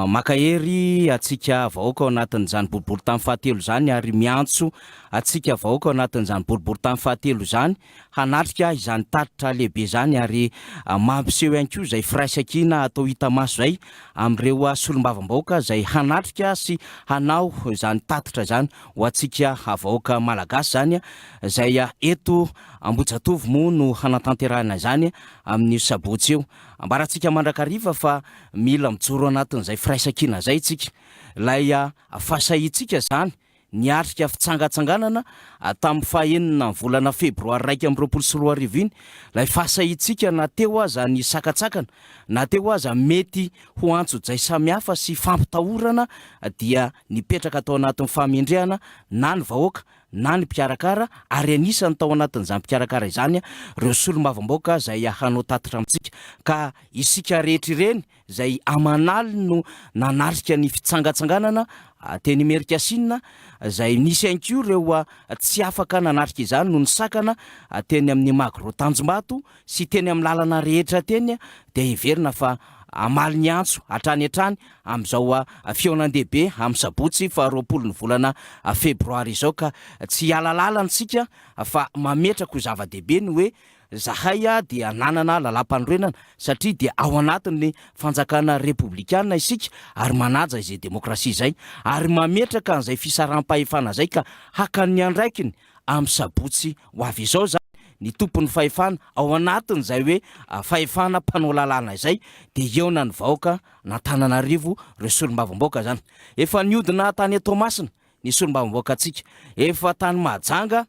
mankahery antsika vahoaka ao anatin'izany boriborintany fahatelo izany ary miantso antsika vahoaka ao anatin'izany boriborintany fahatelo izany hanatrika izany tatitra lehibe izany ary mampiseho ihany koa izay firaisankina atao hita maso izay amin'ireo solombavambahoaka izay hanatrika sy hanao izany tatitra izany ho antsika vahoaka malagasy izany izay eto Ambohijatovo moa no hanatanterahina izany amin'io sabotsy io. Ambarantsika mandrakariva fa mila mijoro anatin'izay firaisankina izay isika. Ilay fahasahiantsika izany niatrika fitsangatsanganana tamin'ny fahenina ny volana febroary 2021 iny, ilay fahasahiantsika na teo aza ny sakantsakana, na teo aza mety ho antsojay samihafa sy fampitahorana dia nipetraka tao anatin'ny fahamendrehana na ny vahoaka na ny mpikarakara ary anisan'ny tao anatin'izany mpikarakara izany ireo solombavambahoaka izay hanao tatitra amintsika ka isika rehetra ireny izay aman'aliny no nanatrika ny fitsangatsanganana teny Imerinkasinina, izay nisy ihany koa ireo tsy afaka nanatrika izany noho ny sakana teny amin'ny Magro Tanjombato sy teny amin'ny lalana rehetra teny, dia heverina fa hamaly ny antso hatrany hatrany amin'izao fihaonan-dehibe amin'ny sabotsy faha 20 ny volana febroary izao ka tsy hiala lalana isika fa mametraka ho zava-dehibe ny hoe Zahay dia nanana lalàmpanorenana satria dia ao anatin'ny fanjakana repoblikana isika ary manaja izay demokrasia izay ary mametraka an'izay fisaraham-pahefana izay ka haka ny andraikiny amin'ny sabotsy ho avy izao izany ny tompon'ny fahefana ao anatin'izay hoe fahefana mpanao lalàna izay dia hihaona ny vahoaka n'Antananarivo ireo solombavambahoaka izany efa nihodina tany Toamasina ny solombavambahoakantsika efa tany Mahajanga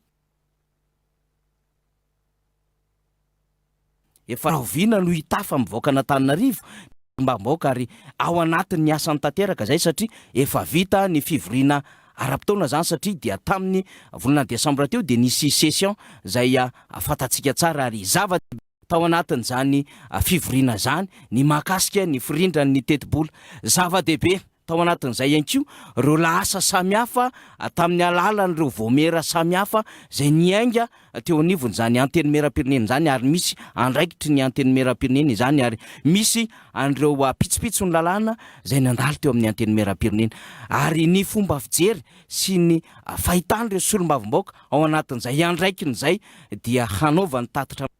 Efa rahoviana no hitafa amin'ny vahoakan'Antananarivo ny solombavambahoaka ary ao anatin'ny asany tanteraka izay satria efa vita ny fivoriana ara-potoana izany satria dia tamin'ny volana desambra teo dia nisy session izay fantatsika tsara ary zava-dehibe tao anatin'izany fivoriana izany ny mahakasika ny firindran'ny tetibola. Zava-dehibe. Tao anatin'izay ihany koa ireo lahasa samihafa tamin'ny alalan'ireo vaomiera samihafa izay niainga teo anivon'izany Antenimierampirenena izany ary misy andraikitry ny Antenimierampirenena izany ary misy an'ireo pitsopitson'ny lalàna izay nandalo teo amin'ny Antenimierampirenena ary ny fomba fijery sy ny fahitan'ireo solombavambahoaka ao anatin'izay andraikiny izay dia hanaovany tatitra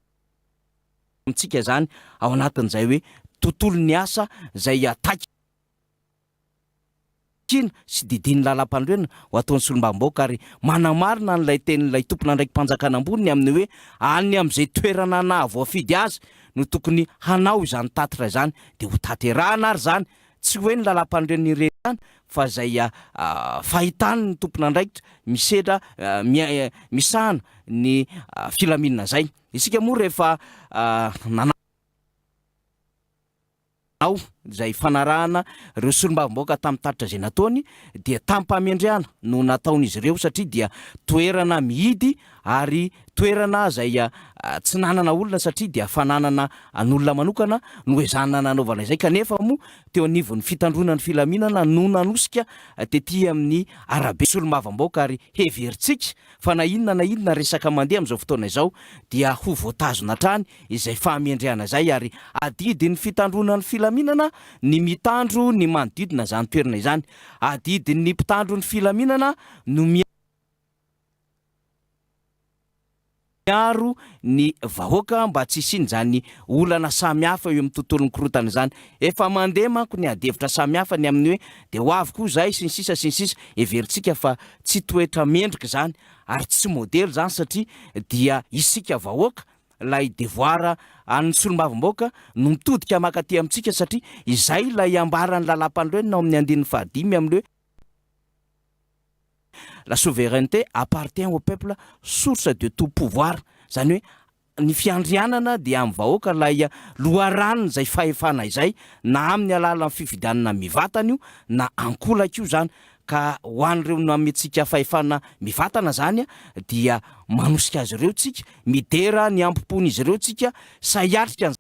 amintsika izany ao anatin'izay hoe tontolon'ny asa izay takiana sy didian'ny lalampanorenana ho ataon'ny solombavambahoaka ary manamarina an'ilay tenin'ilay tompon'andraiki-panjakana ambony ny amin'ny hoe any amin'izay toerana nahavoafidy azy no tokony hanao izany tatitra izany dia ho tanterahana ary izany tsy hoe ny lalampanorenana irery ihany fa izay fahitan'ny tompon'andraikitra misedra misahana ny filaminana izay. Isika moa rehefa nanao izay fanarahana ireo solombavambahoaka tamin'ny tatitra izay nataony dia tamim-pahamendrehana no nataon'izy ireo satria dia toerana mihidy ary toerana izay tsy nanana olona satria dia fananana an'olona manokana no ezahana nanaovana izay kanefa moa teo anivon'ny fitandroana ny filaminana no nanosika tety amin'ny arabe solombavambahoaka ary heverintsika Fa na inona na inona resaka mandeha amin'izao fotoana izao dia ho voatazona hatrany izay fahamendrehana izay ary adidin'ny fitandroana ny filaminana ny mitandro ny manodidina izany toerana izany. Adidin'ny mpitandro ny filaminana no miaro ny vahoaka mba tsy hisian'izany olana samihafa eo amin'ny tontolon'ny korontana izany. Efa mandeha manko ny adihevitra samihafa ny amin'ny hoe dia ho avy koa izahay sy ny sisa sy ny sisa. Heverintsika fa tsy toetra mendrika izany ary tsy modely izany satria dia isika vahoaka ilay devoir an'ny solombavambahoaka no mitodika maka aty amintsika satria izay ilay ambaran'ny lalàmpanorenana ao amin'ny andininy fahadimy amin'ny hoe La souveraineté appartient au peuple, source de tout pouvoir, izany hoe ny fiandrianana dia amin'ny vahoaka ilay loharanon'izay fahefana izay na amin'ny alalan'ny fifidianana mivatana io na ankolaka io izany ka ho an'ireo nametrika fahefana mivatana izany dia manosika azy ireo tsika, midera ny hambom-pon'izy ireo tsika sahy hiatrika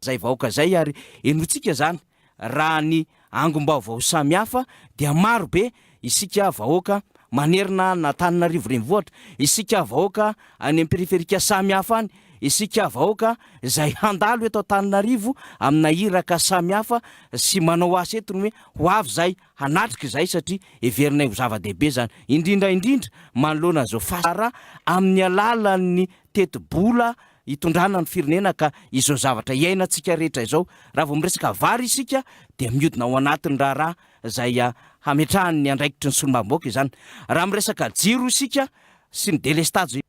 Zay vahoaka zay ary henointsika zany raha ny angom-baovao samihafa dia maro be isika vahoaka manerina an'Antananarivo renivohitra, isika vahoaka any amin'ny periferika samihafa any, isika vahoaka izay handalo eto Antananarivo amina iraka samihafa sy manao asa eto ny hoe ho avy zay hanatrika izay satria heverinay ho zava-dehibe zany indrindra indrindra manoloana izao fahasarahana amin'ny alalan'ny tetibola hitondrana ny firenena ka izao zavatra iainantsika rehetra izao, raha vao miresaka vary isika dia mihodina ao anatin'ny raharaha izay hametrahany ny andraikitry ny solombavambahoaka izany, raha miresaka jiro isika sy ny delestazy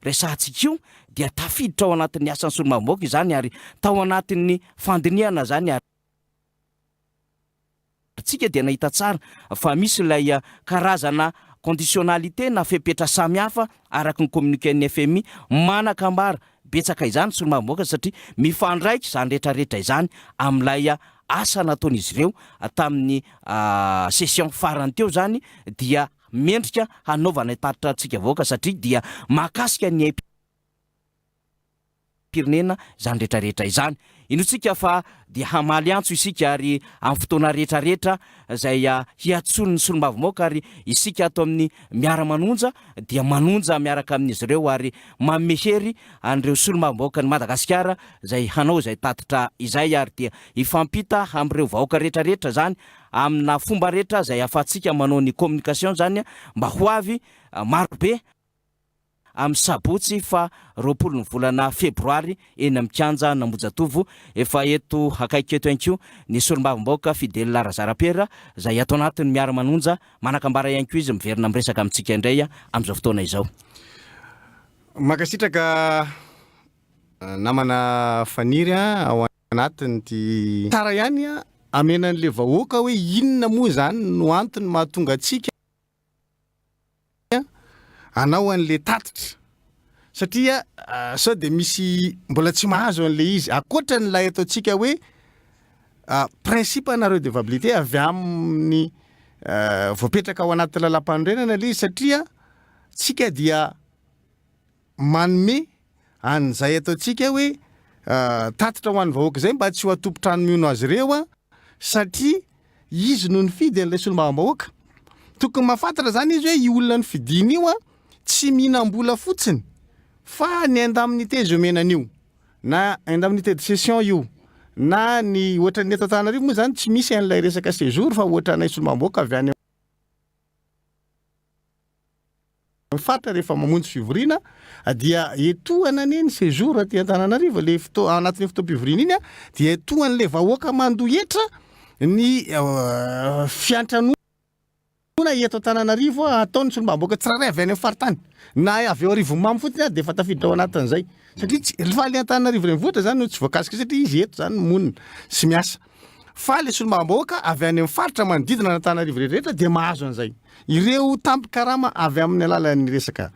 resahantsika io dia tafiditra ao anatin'ny asan'ny solombavambahoaka izany ary tao anatin'ny fandinihana izany ary Tsika dia nahita tsara fa misy ilay karazana conditionnalité na fepetra samihafa araka ny communiqué-n'ny FMI manan-kambara betsaka izany solombavambahoaka satria mifandraika izany rehetra rehetra izany amin'ilay asa nataon'izy ireo tamin'ny session farany teo izany dia mendrika hanaovana tatitra antsika vahoaka satria dia mahakasika ny pirenena izany rehetra rehetra izany. Inoantsika fa dia hamaly antso isika ary amin'ny fotoana rehetra rehetra izay hiantsoan'ny solombavambahoaka ary isika ato amin'ny Miara-manonja dia manonja miaraka amin'izy ireo ary manome hery an'ireo solombavambahoakan'i Madagasikara izay hanao izay tatitra izay ary dia hifampita amin'ireo vahoaka rehetra rehetra izany amina fomba rehetra izay ahafahantsika manao ny communication izany mba ho avy marobe amin'ny sabotsy faha 20 ny volana febroary eny amin'ny kianja Anambohijatovo. Efa eto akaiky eto ihany koa ny solombavambahoaka Fidèle Razarapiera izay ato anatin'ny Miara-manonja. Manan-kambara ihany koa izy miverina miresaka amintsika indray amin'izao fotoana izao. Mankasitraka namana Faniry a, ao anatin'ity. Tsara ihany amena an'le vahoaka hoe inona moa izany no antony mahatonga antsika. hanao an'le tatitra satria sao dia misy mbola tsy mahazo an'le izy ankoatra n'ilay ataontsika hoe principe na redevabilité avy amin'ny voapetraka ao anaty lalàmpanorenana le izy satria tsika dia manome an'izay ataontsika hoe tatitra ho an'ny vahoaka izay mba tsy ho atompon-trano mihono azy ireo satria izy no nifidy an'ilay solombavambahoaka. Tokony mahafantatra izany izy hoe io olona nofidiny io tsy mihinam-bola fotsiny fa ny indemnité izay omena an'io na indemnité de session io na ny ohatran'ny eto Antananarivo moa izany tsy misy an'ilay resaka séjour fa ohatranay solombavambahoaka avy any Ny faritra rehefa mamonjy fivoriana dia etohana anie ny séjour aty Antananarivo le fotoa anatin'iny fotoam-pivoriana iny dia etohan'le vahoaka mandoa hetra ny fiantranoana eto Antananarivo ataon'ny solombavambahoaka tsirairay avy any amin'ny faritany na avy eo Arivonimamo fotsiny ary dia efa tafiditra ao anatin'izay satria tsy fa le Antananarivo renivohitra zany no tsy voakasika satria izy eto zany monina sy miasa fa le solombavambahoaka avy any amin'ny faritra manodidina an'Antananarivo rehetra dia mahazo an'izay. Ireo tambin-karama avy amin'ny alalan'ny resaka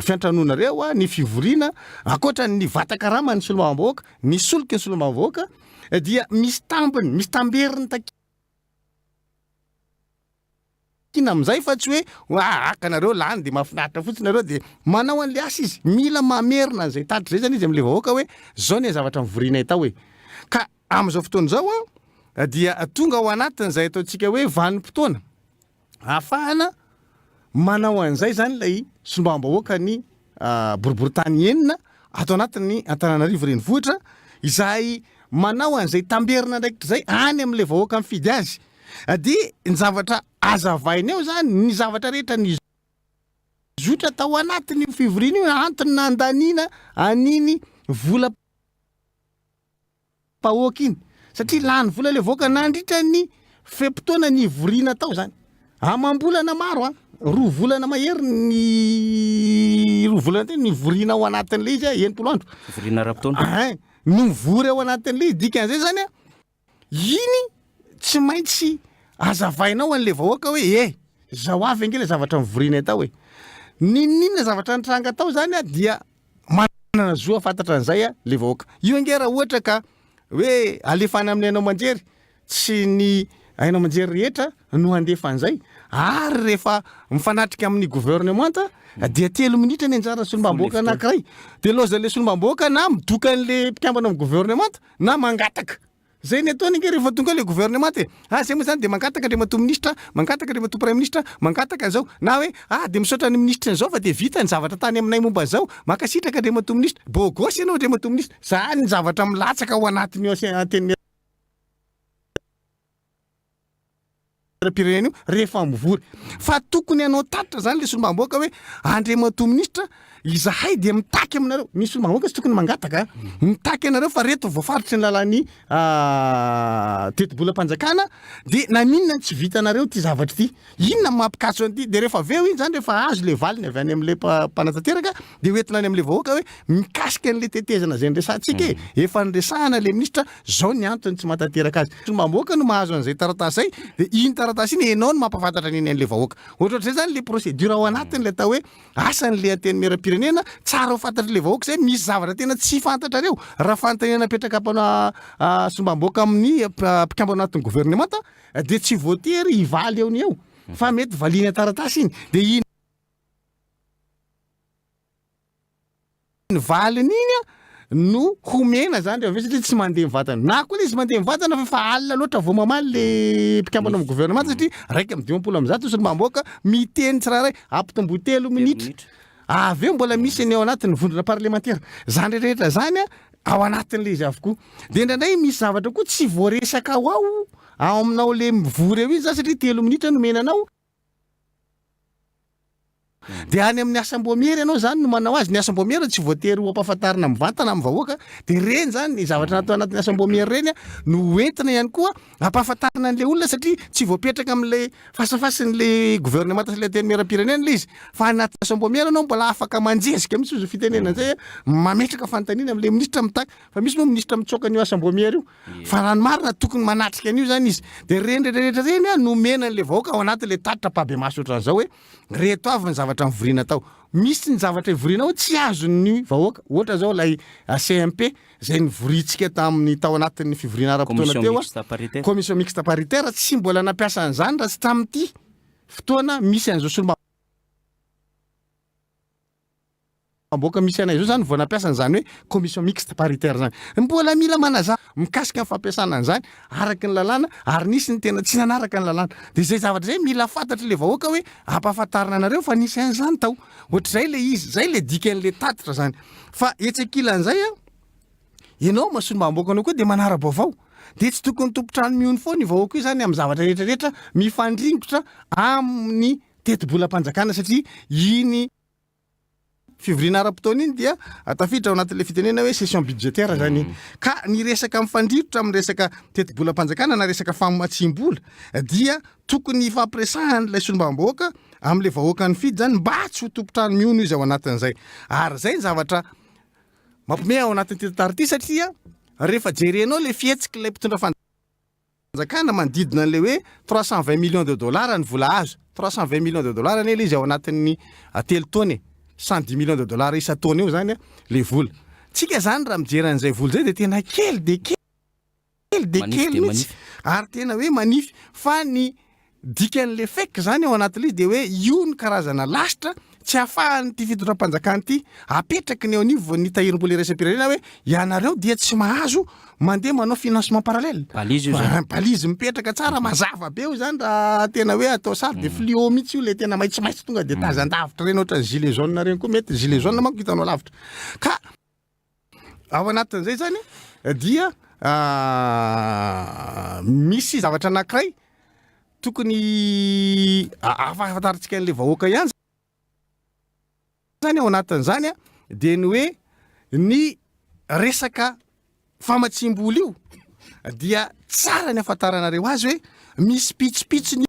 fiantranoana ireo, ny fivoriana, ankoatra ny vatan-karaman'ny solombavambahoaka, ny soliky ny solombavambahoaka dia misy tambiny, misy tamberiny takiana amin'izay fa tsy hoe haka nareo lany dia mahafinaritra fotsiny nareo dia manao an'ilay asa izy. Mila mamerina an'izay tatitra izay zany izy amin'ilay vahoaka hoe izao ny zavatra nivorianay tao e. Ka amin'izao fotoana izao dia tonga ao anatin'izay ataontsika hoe vanim-potoana Ahafahana manao an'izay izany ilay solombavambahoaka ny boriborintany enina ato anatin'ny Antananarivo renivohitra izay manao an'izay tamberin'andraikitra izay any amin'ilay vahoaka mifidy azy. Dia ny zavatra azavaina eo izany, ny zavatra rehetra nizotra tao anatin'io fivoriana io, antony nandaniana an'iny vola. mpahoaka iny satria lany vola le vahoaka nandritra ny fe-potoana nivoriana tao zany amam-bolana maro an, roa volana mahery ny roa volana teo nivoriana ao anatin'le izy a, 60 andro. Fivoriana ara-potoana. Ein, no mivory ao anatin'le izy, dikan'izay zany a, iny tsy maintsy azavainao an'le vahoaka hoe e, zao avy ange le zavatra nivorianay tao e, n'inon'inona zavatra nitranga tao zany a dia Manana zo hahafantatra an'izay le vahoaka. Io ange raha ohatra ka hoe alefa any amin'ny haino aman-jery, tsy ny haino aman-jery rehetra no handefa an'izay. Ary rehefa mifanatrika amin'ny gouvernemanta dia telo minitra ny anjaran'ny solombavambahoaka anankiray. Dia laozan'ilay solombavambahoaka na midoka an'ilay mpikambana amin'ny gouvernemanta na mangataka. Zay ny ataony ange rehefa tonga eo le gouvernement e! Ah zay moa zany de mangataka Andriamatoa Minisitra, mangataka Andriamatoa Praiminisitra, mangataka an'izao, na hoe ah de misaotra ny Minisitry an'izao fa de vita ny zavatra tany aminay momba an'izao, mankasitraka Andriamatoa Minisitra, beau gosse ianao Andriamatoa Minisitra, zany ny zavatra milatsaka ao anatin'io Antenimierampirenena io rehefa mivory. Fa tokony hanao tatitra zany le solombavambahoaka hoe Andriamatoa Minisitra, Izahay dia mitaky aminareo, ny solombavambahoaka tsy tokony mangataka, mitaky anareo fa reto voafaritry ny lalàn'ny tetibolam-panjakana dia naninona no tsy vitanareo ity zavatra ity? Inona no mampikatso an'ity? Dia rehefa avy eo iny zany rehefa azo le valiny avy any amin'ilay mpanatanteraka dia hoentina any amin'ilay vahoaka hoe mikasika an'ilay tetezana izay niresahantsika e, efa niresahana ilay minisitra, zao ny antony tsy mahatanteraka azy. Solombavambahoaka no mahazo an'izay taratasy izay dia iny taratasy iny ianao no mampahafantatra an'iny an'ilay vahoaka. Ohatrohatr'izay zany ilay procédure ao anatin'ilay atao hoe Asan'ilay Antenimierampirenena, tsara ho fantatr'ilay vahoaka izay, misy zavatra tena tsy fantatrareo, raha fanontaniana apetraka solombavambahoaka amin'ny mpikambana anatin'ny governemanta dia tsy voatery hivaly eo no eo fa mety valiany an-taratasy iny, dia iny valiny iny no homena zany rehefa avy eo satria tsy mandeha mivantana, na koa le izy mandeha mivantana fa efa alina loatra vao mamaly le mpikambana amin'ny gouvernement satria 151 ny solombavambahoaka miteny tsirairay, ampitomboy telo minitra, avy eo mbola misy ny ao anatin'ny vondrona parlemantera, zany rehetrarehetra zany ao anatin'le izy avokoa, de indraindray misy zavatra koa tsy voaresaka ao ao aminao le mivory eo iny zany satria telo minitra no omena anao, Dia any amin'ny asam-boamiera ianao izany no manao azy, ny asam-boamiera tsy voatery ho ampahafantarina mivantana amin'ny vahoaka, dia ireny izany ny zavatra natao anatin'ny asam-boamiera ireny no ho entina ihany koa ampahafantarina an'ilay olona satria tsy voapetraka amin'ilay fasafasin'ilay governemanta sy ilay antenimierampirenena ilay izy fa anatin'ny asam-boamiera ianao mbola afaka manjezika mihitsy izao fitenenana izay mametraka fanontaniana amin'ilay minisitra mitaky fa misy moa minisitra mitsoaka an'io asam-boamiera io Fa raha ny marina tokony manatrika an'io zany izy. Dia ireny rehetra rehetra ireny an, nomena an'ilay vahoaka ao anatin'ilay tatitra ampahibemaso ohatran'izao hoe reto avy ny zavatra nivoriana tao. Misy ny zavatra ivoriana ao tsy azon'ny vahoaka. Ohatra zao ilay CMP izay nivoriantsika tamin'ny tao anatin'ny fivoriana ara-potoana Commission teo an, mixte paritaire. Commission mixte paritaire, tsy mbola nampiasa an'izany raha tsy tamin'ity fotoana misy an'izao solombavambahoaka. Amboaka misy anay izao izany vao nampiasa an'izany hoe commission mixte paritaire izany. Mbola mila manazava mikasika ny fampiasana an'izany araka ny lalàna ary nisy ny tena tsy nanaraka ny lalàna. Dia izay zavatra izay mila fantatr'ilay vahoaka hoe ampahafantarina anareo fa nisy an'izany tao. Ohatr'izay ilay izy, izay ilay dikan'ilay tatitra izany. Fa etsy ankilan'izay an, ianao maha solombavambahoaka anao koa dia manara-baovao. Dia tsy tokony tompon-trano mihono foana io vahoaka io izany amin'ny zavatra rehetra rehetra mifandringotra amin'ny tetibolam-panjakana satria iny Fivoriana ara-potoana iny dia tafiditra ao anatin'ilay fitenenana hoe session budgétaire zany iny. Ka ny resaka mifandrirotra amin'ny resaka tetibolam-panjakana na resaka famatsiam-bola dia tokony hifampiresahan'ilay solombavambahoaka amin'ilay vahoaka nifidy zany mba tsy ho tompon-trano mihono izy ao anatin'izay. Ary izay ny zavatra mampiomehy ao anatin'ity tantara ity satria rehefa jerenao ilay fihetsik'ilay mpitondra Fanjakana manodidina an'ilay hoe 320 millions de dollars ny vola azo. 320 millions de dollars anie ilay izy ao anatin'ny telo taona e. 110 millions de dollars isan-taona eo izany ilay vola. Tsika izany raha mijery an'izay vola izay dia tena kely dia kely dia kely mihitsy ary tena hoe manify. Fa ny Dikan'ilay fake izany ao anatin'ilay izy dia hoe io ny karazana lasitra tsy ahafahan'ity fitondram-panjakana ity apetraky ny eo anivon'ny tahirim-bola iraisam-pirenena hoe ianareo dia tsy mahazo mandeha manao financement parallèle. Balise io izany. Balise mipetraka tsara mazava be io izany raha tena hoe atao sary dia fluo mihitsy io ilay tena maitsomaitso tonga dia tazan-davitra ireny ohatran'ny gilet jaune ireny koa mety, gilet jaune manko hitanao lavitra. Ka Ao anatin'izay zany dia misy zavatra anankiray tokony ahafantarintsika an'ilay vahoaka ihany zany ao anatin'izany dia ny hoe ny resaka famatsiam-bola io dia tsara ny ahafantaranareo azy hoe misy pitsopitsony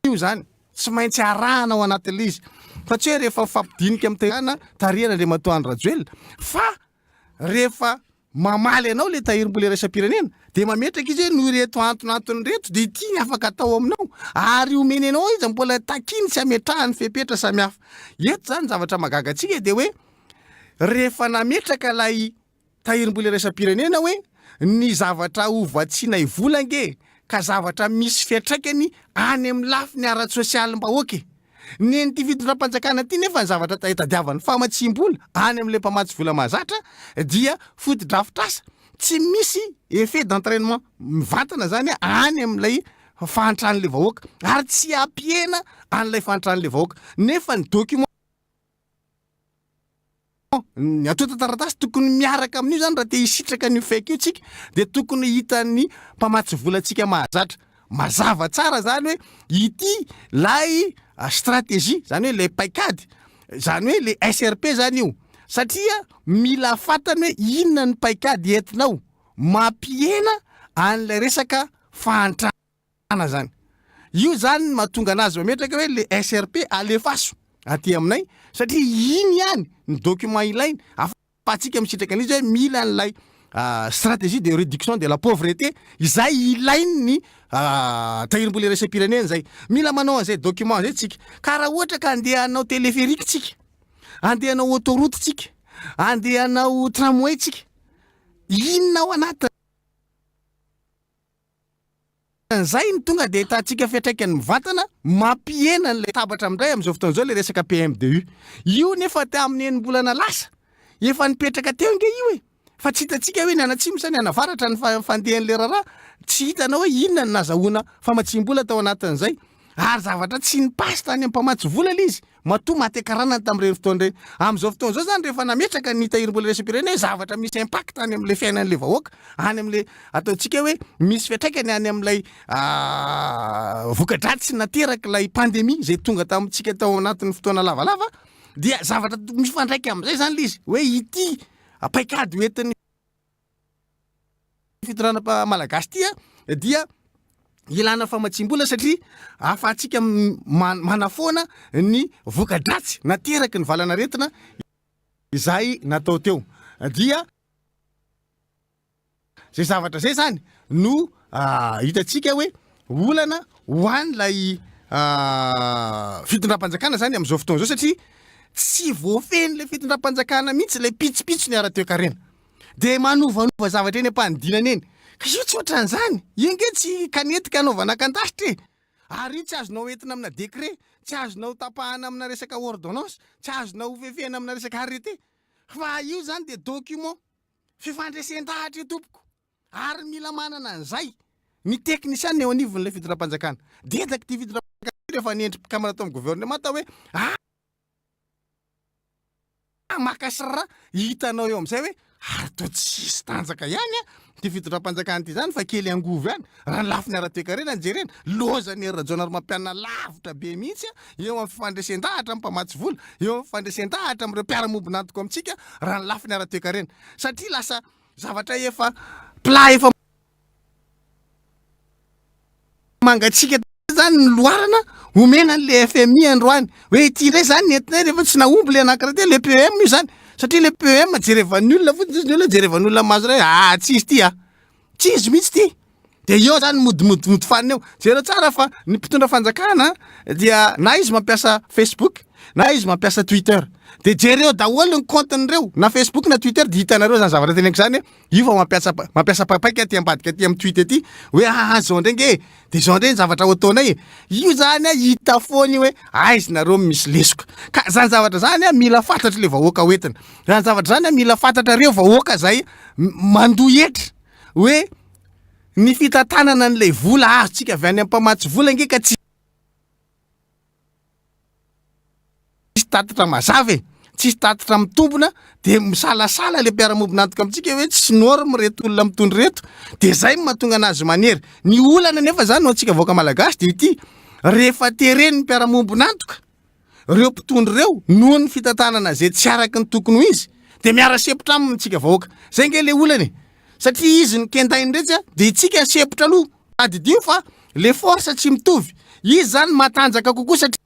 Io izany tsy maintsy arahana ao anatin'ilay izy fa tsy hoe rehefa mifampidinika amin'ny tehana tarihana Andriamatoa Andry Rajoelina fa rehefa mamaly anao ilay tahirim-bola iraisam-pirenena dia mametraka izy hoe noho ireto antonantony ireto dia ity ny afaka atao aminao ary omeny anao izy mbola takiany sy ametrahany fepetra samihafa. Eto izany ny zavatra mahagaga antsika dia hoe rehefa nametraka ilay Tahirim-bola iraisam-pirenena hoe ny zavatra ho vatsianay vola ange ka zavatra misy fiantraikany any amin'ny lafiny ara-tsosialim-bahoaka e! Nen'ity fitondram-panjakana ity nefa ny zavatra tadiavan'ny famatsiam-bola any amin'ilay mpamatsy vola mahazatra dia fotodrafitrasa tsy misy effet d'entrainement mivantana izany any amin'ilay fahantran'ilay vahoaka ary tsy hampihena an'ilay fahantran'ilay vahoaka nefa ny document Ny antontan-taratasy tokony miaraka amin'io zany raha te hisitraka an'io fake io tsika dia tokony hitan'ny mpamatsy vola antsika mahazatra mazava tsara zany hoe ity lay stratégie zany hoe lay paikady zany hoe le SRP zany io satria mila fantany hoe inona ny paikady entinao mampihena an'ilay resaka fahantrana. Ana zany. Io zany ny mahatonga anazy mametraka hoe le SRP alefaso aty aminay satria iny ihany ny document ilainy afahantsika misitraka an'izy hoe mila an'ilay stratégie de réduction de la pauvreté izay ilain'ny tahirim-bola iraisam-pirenena izay. Mila manao an'izay document izay tsika. Ka raha ohatra ka andeha hanao téléphérique tsika, andeha hanao autoroute tsika, andeha hanao tramway tsika, inona ao anatin'. Izay no tonga dia ahitantsika fiantraikany mivantana mampihena an'ilay tabatra amin'indray amin'izao fotoana izao ilay resaka PMDU. Io nefa tamin'ny enim-bolana lasa efa nipetraka teo ange io e! Fa tsy hitantsika hoe nianatsimo sa nianavaratra ny fandehan'ilay raharaha, tsy hitanao hoe inona no nazahoana famatsiam-bola tao anatin'izay. Ary zavatra tsy nipasy tany amin'ny mpamatsy vola ilay izy, matoa maty an-karanany tamin'ireny fotoana ireny. Amin'izao fotoana izao izany rehefa nametraka ny tahirim-bola iraisam-pirenena hoe zavatra misy impact any amin'ilay fiainan'ilay vahoaka, any amin'ilay ataontsika hoe misy fiantraikany any amin'ilay voka-dratsy naterak'ilay pandémie izay tonga tamintsika tao anatin'ny fotoana lavalava, dia zavatra mifandraika amin'izay izany ilay izy hoe ity paikady hoentin'ny fitondrana malagasy ity dia ilana famatsiam-bola satria ahafahantsika manafoana ny voka-dratsy nateraky ny valanaretina izay natao teo. Dia izay zavatra izay izany no hitantsika hoe olana ho an'ilay fitondram-panjakana izany amin'izao fotoana izao satria tsy voafehin'ilay fitondram-panjakana mihitsy ilay pitsopitsony ara-toekarena. Dia manovanova zavatra eny am-panidinana eny. Ka io tsy ohatran'izany. Io ange tsy kanety ka anaovana kandasitra e. Ary io tsy azonao entina amina décret, tsy azonao tapahana amina resaka ordonnance, tsy azonao fefena amina resaka arrêté. Fa io zany dia document fifandresen-dahatra io tompoko. Ary mila manana an'izay ny teknisianina eo anivon'ilay fitondram-panjakana. Dedaka ity fitondram-panjakana ity rehefa nendry mpikambana tao amin'ny governemanta hoe ah maka sra, hitanao eo amin'izay hoe ary toa tsisy tanjaka ihany an ity fitondram-panjakana ity izany fa kely angovo ihany. Raha ny lafiny ara-toekarena no jerena, lozan'i Hery Rajaonarimampianina lavitra be mihitsy eo amin'ny fifandresen-dahatra amin'ny mpamatsy vola, eo amin'ny fifandresen-dahatra amin'ireo mpiara-miombon'antoka amintsika raha ny lafiny ara-toekarena. Satria lasa Zavatra efa plat efa mangatsiaka zany ny loharana omena an'le FMI androany hoe ity indray zany ny entinay rehefa tsy nahomby le anankiray teo le PEM io zany satria le PEM jerevan'ny olona fotsiny izy ny olona jerevan'ny olona mahazo iray ah tsy izy ity ah tsy izy mihitsy ity De eo zany modimody mody fanina eo. Jereo tsara fa ny mpitondra fanjakana dia na izy mampiasa Facebook na izy mampiasa Twitter. De jereo daholo ny compte-n'ireo na Facebook na Twitter de hitanareo zany zavatra teneniko zany hoe io fa mampiasa mampiasa papaika aty ambadika aty amin'ny tweet aty hoe aa zao ndray nge e, de zao ndray ny zavatra ho ataonay e. Io zany a hita foana io hoe aiza nareo no misy lesoka. Ka zany zavatra zany a mila fantatry le vahoaka hoentina. Zany zavatra zany a mila fantatrareo vahoaka zay mandoa hetra. hoe ny fitantanana an'ilay vola azontsika avy any amin'ny mpamatsy vola ange ka tsisy tatitra mazava e, tsisy tatitra mitombina de misalasala le mpiara-miombon'antoka amintsika hoe tsy norme ireto olona mitondra ireto, de zay no mahatonga anazy manery. Ny olana nefa zany ho antsika vahoaka malagasy de ity, rehefa teren'ny mpiara-miombon'antoka Reo mpitondra ireo noho ny fitantanana izay tsy araky ny tokony ho izy dia miara sempotra aminy tsika vahoaka. Zay nge le olana e! Satria izy no kendainy retsy a dia itsika sempotra aloha. Tadidio fa le force tsy mitovy. Izy zany matanjaka kokoa satria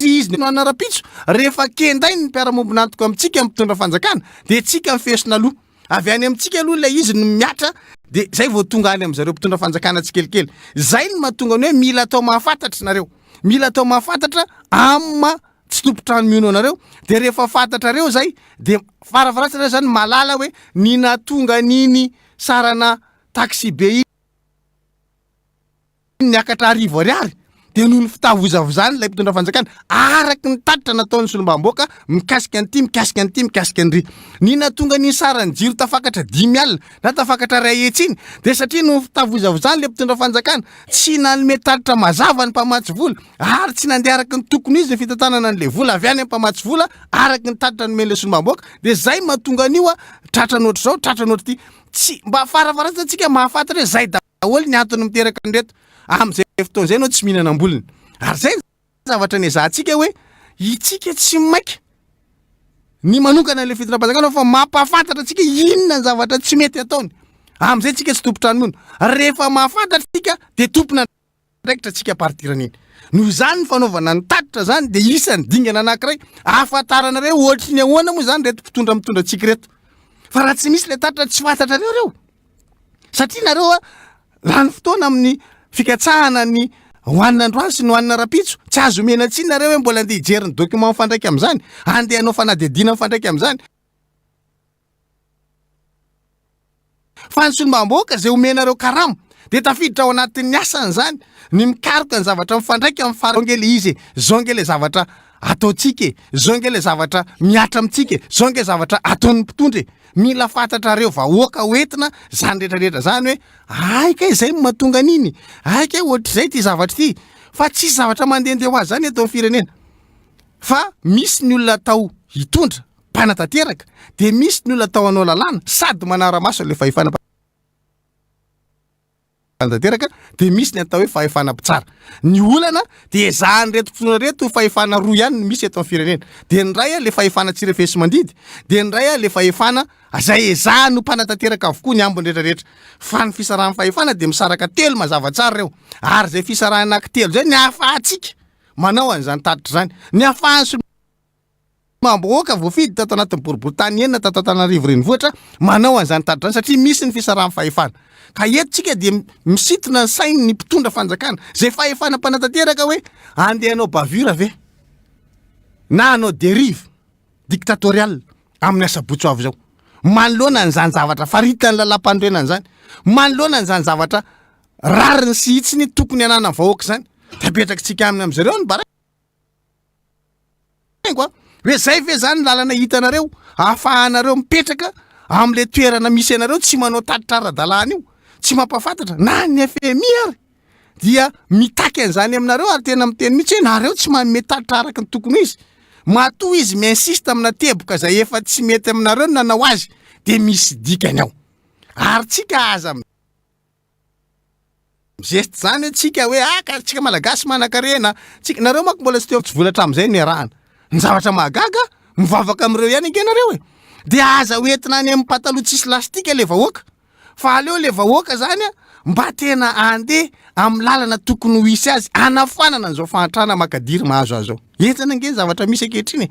izy no hanara-pitso. Rehefa kendainy ny mpiara-mombon'antoka amintsika ny mpitondra fanjakana dia tsika mifesona aloha. Avy any amintsika aloha ilay izy no mihatra dia zay vao tonga any amin'zareo mpitondra fanjakana tsikelikely. Zay no mahatonga ny hoe mila atao mahafantatra nareo. Mila atao mahafantatra amin'ny maha tsy tompon-trano miono anareo. Dia rehefa fantatrareo zay dia farafaharatsiny nareo zany mahalala hoe ny nahatonga an'iny sarana taxi-be iny niakatra arivo ariary dia noho ny fitavozavozany ilay mpitondra fanjakana araka ny tatitra nataon'ny solombavambahoaka mikasika an'ity mikasika an'ity mikasika an'ry. Ny nahatonga an'iny saran'ny jiro tafakatra 50 alina na tafakatra 100 hetsy iny dia satria noho ny fitavozavozany ilay mpitondra fanjakana tsy nanome tatitra mazava ny mpamatsy vola ary tsy nandeha araka ny tokony izy ny fitantanana an'ilay vola avy any amin'ny mpamatsy vola araka ny tatitra nomen'ilay solombavambahoaka dia izay mahatonga an'io tratra ny ohatr'izao tratra ny ohatr'ity tsy mba farafaharatsiny antsika mahafantatra hoe izay daholo ny antony miteraka an'ireto. Amin'izay fotoana izay ianao tsy mihinana ambolony. Ary izay ny zavatra niezahantsika hoe itsika tsy maika ny manokana ilay fitondram-panjakana fa mampahafantatra antsika inona ny zavatra tsy mety ataony. Amin'izay tsika tsy tompon-trano mihona. Rehefa mahafantatra isika dia tompon'andraikitra tsika à partir an'iny. Noho izany ny fanaovana ny tatitra izany dia isan'ny dingana anankiray ahafantaranareo ohatry ny ahoana moa izany ireto mpitondra mitondra antsika ireto. Fa raha tsy misy ilay tatitra tsy fantatrareo ireo. Satria nareo a lany fotoana amin'ny fikatsahana ny hohanina androany sy ny hohanina rahampitso. Tsy azo omena tsiny nareo hoe mbola andeha hijery ny document mifandraika amin'izany, andeha hanao fanadihadiana mifandraika amin'izany. Fa ny solombavambahoaka izay omenareo karama dia tafiditra ao anatin'ny asany izany ny mikaroka ny zavatra mifandraika amin'ny fara ange le izy e, zao ange le zavatra ataontsika e, zao ange le zavatra mihatra amintsika e, zao ange zavatra ataon'ny mpitondra e. Mila fantatrareo vahoaka ho entina zany rehetra rehetra zany hoe ay kay zay no mahatonga an'iny, ay kay ohatr'izay ity zavatra ity, fa tsisy zavatra mandehandeha ho azy zany eto amin'ny firenena, fa misy ny olona atao hitondra, mpanatanteraka, dia misy ny olona atao hanao lalàna sady manara-maso an'ilay fahefana. Tanteraka dia misy ny atao hoe fahefana mpitsara. Ny olana dia ezahan'ireto mpitondra ireto ho fahefana roa ihany no misy eto amin'ny firenena. Dia ny iray ilay fahefana tsy refesi-mandidy, dia ny iray ilay fahefana izay ezahany ho mpanatanteraka avokoa ny ambiny rehetra rehetra. Fa ny fisarahan'ny fahefana dia misaraka telo mazava tsara ireo. Ary izay fisarahana anankitelo izay ny ahafahantsika manao an'izany tatitra izany. Ny ahafahan'ny Mambahoaka voafidy tato anatin'ny boriborintany enina tato Antananarivo Renivohitra manao an'izany tatitra izany satria misy ny fisarahan'ny fahefana. Ka eto tsika dia misintona ny sain'ny mpitondra fanjakana izay fahefana mpanatanteraka hoe andeha hanao bavure ve na hanao dérive dictatoriale amin'ny asabotsy ho avy izao manoloana an'izany zavatra faritan'ny lalàmpanorenana izany, manoloana an'izany zavatra. rariny sy hitsiny tokony hananan'ny vahoaka izany. Dia apetrakitsika aminy amin'izareo ny baraingo a! Hoe zay ve zany ny lalana hitanareo ahafahanareo mipetraka amin'ilay toerana misy anareo tsy manao tatitra ara-dalàna io, tsy mampahafantatra na ny FMI ary dia mitaky an'izany aminareo ary tena miteny mihitsy hoe nareo tsy manome tatitra araka ny tokony ho izy. Matoa izy mi-insiste amina teboka izay efa tsy mety aminareo ny nanao azy dia misy dikany ao. Ary tsika aza mizesta izany hoe tsika hoe ah ka tsika malagasy manankarena, tsika, nareo manko mbola tsy teo tsy vola hatramin'izay niarahana. Ny zavatra mahagaga, mivavaka amin'ireo ihany ange nareo e! Dia aza hoentina any amin'ny pataloha tsisy lastika le vahoaka. Fa aleo le vahoaka zany a mba tena andeha amin'ny lalana tokony ho hisy azy hanafoanana an'izao fahantrana makadiry mahazo azy zao. Henjana ange ny zavatra misy ankehitriny e.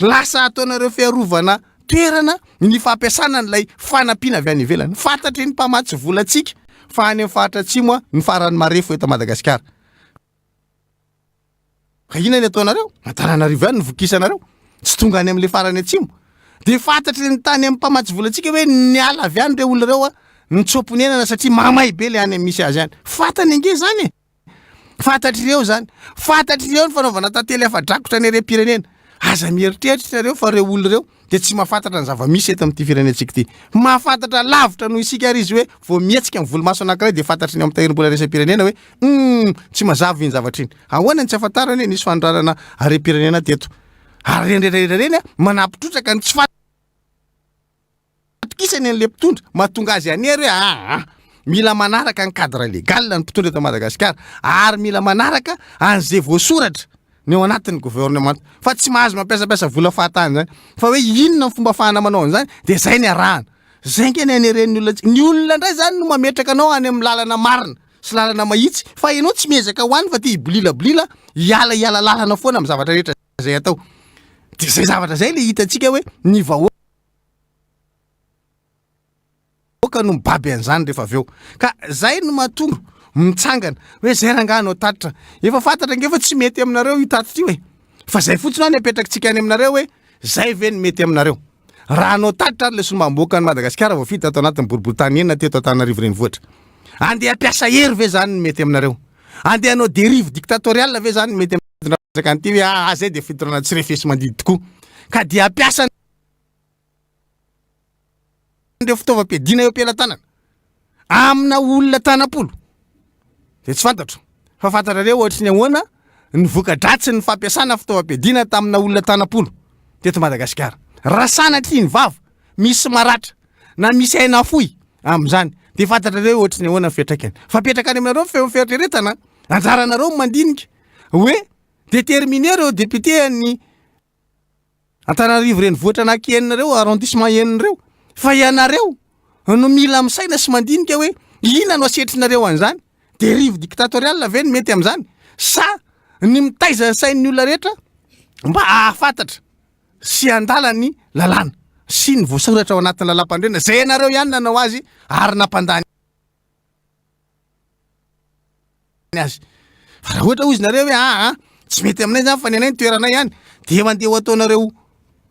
Lasa ataonareo fiarovana toerana ny fampiasana an'ilay fanampiana avy any ivelany. Fantatry ny mpamatsy vola antsika fa any amin'ny faritra atsimo a ny farany marefo eto Madagasikara. Ka inona ny ataonareo? Antananarivo ihany no vokisanareo. Tsy tonga any amin'ilay farany atsimo. Dia fantatry ny tany amin'ny mpamatsy vola antsika hoe niala avy any ireo olona ireo a, nitsoa-ponenana satria mamay be ilay any amin'ny misy azy any. Fantany ange izany e! Fantatr'ireo izany. Fantatr'ireo ny fanaovana tantely afa-drakotra ny harem-pirenena. Aza mieritreritra nareo fa ireo olona ireo dia tsy mahafantatra ny zava-misy eto amin'ity firenentsika ity. Mahafantatra lavitra noho isika ary izy hoe vao mihetsika ny volomaso anankiray dia fantatry ny ao amin'ny tahirim-bola iraisam-pirenena hoe humm tsy mazava iny zavatra iny. Ahoana no tsy ahafantarany hoe nisy fanondranana harem-pirenena teto? Ary ireny rehetra rehetra ireny manampy trotraka ny tsy fatokisany an'ilay mpitondra, mahatonga azy hanery hoe aa mila manaraka ny cadre légal ny mpitondra eto Madagasikara ary mila manaraka an'izay voasoratra ny ao anatin'ny gouvernemanta fa tsy mahazo mampiasampiasa vola fahatany izany fa hoe inona ny fomba afahana manao an'izany dia izay ny arahana. Izay ange ny haneren'ny olona antsika. Ny olona indray izany no mametraka anao any amin'ny lalana marina sy lalana mahitsy fa ianao tsy miezaka ho any fa te hibolilabilila hiala hiala lalana foana amin'ny zavatra rehetra izay atao. Dia izay zavatra izay ilay hitantsika hoe ny vahoaka no mibaby an'izany rehefa avy eo. Ka zay no mahatonga mitsangana hoe zay rangaha hanao tatitra. Efa fantatra ange fa tsy mety aminareo io tatitra io e. Fa zay fotsiny ho'a ny apetrakitsika any aminareo hoe zay ve no mety aminareo. Raha hanao tatitra ary le solombavambahoakan'i Madagasikara voafidy tato anatin'ny boriborintany enina teto Antananarivo renivohitra. Andeha hampiasa hery ve zany no mety aminareo? Andeha hanao dérive dictatoriale ve zany no mety aminareo? Fitondrana an'ity hoe aa zay dia fitondrana tsy refesi-mandidy tokoa. Ka dia hampiasa ireo fitaovam-piadiana eo am-pelatanana amina olona tanam-polo dia tsy fantatro fa fantatrareo ohatry ny ahoana ny voka-dratsin'ny fampiasana fitaovam-piadiana tamina olona tanam-polo teto Madagasikara. Raha sanatria ny vava misy maratra na misy aina afoy amin'izany dia fantatrareo ohatry ny ahoana ny fiantraikany. Fa apetraka any aminareo ny feon'ny fieritreretana, anjaranareo ny mandinika hoe déterminer ireo député an'ny Antananarivo renivohitra anaky enina ireo, arrondissement enina ireo, fa ianareo no mila misaina sy mandinika hoe inona no asetrinareo an'izany, derive dictatoriale ve no mety amin'izany sa ny mitaiza ny sain'ny olona rehetra mba hahafantatra sy handala ny lalàna sy ny voasoratra ao anatin'ny lalàmpanorenana izay ianareo ihany nanao azy ary nampandany ny azy. Fa raha ohatra hozy nareo hoe aa tsy mety aminay zany fa ny anay ny toeranay ihany dia mandeha ho ataonareo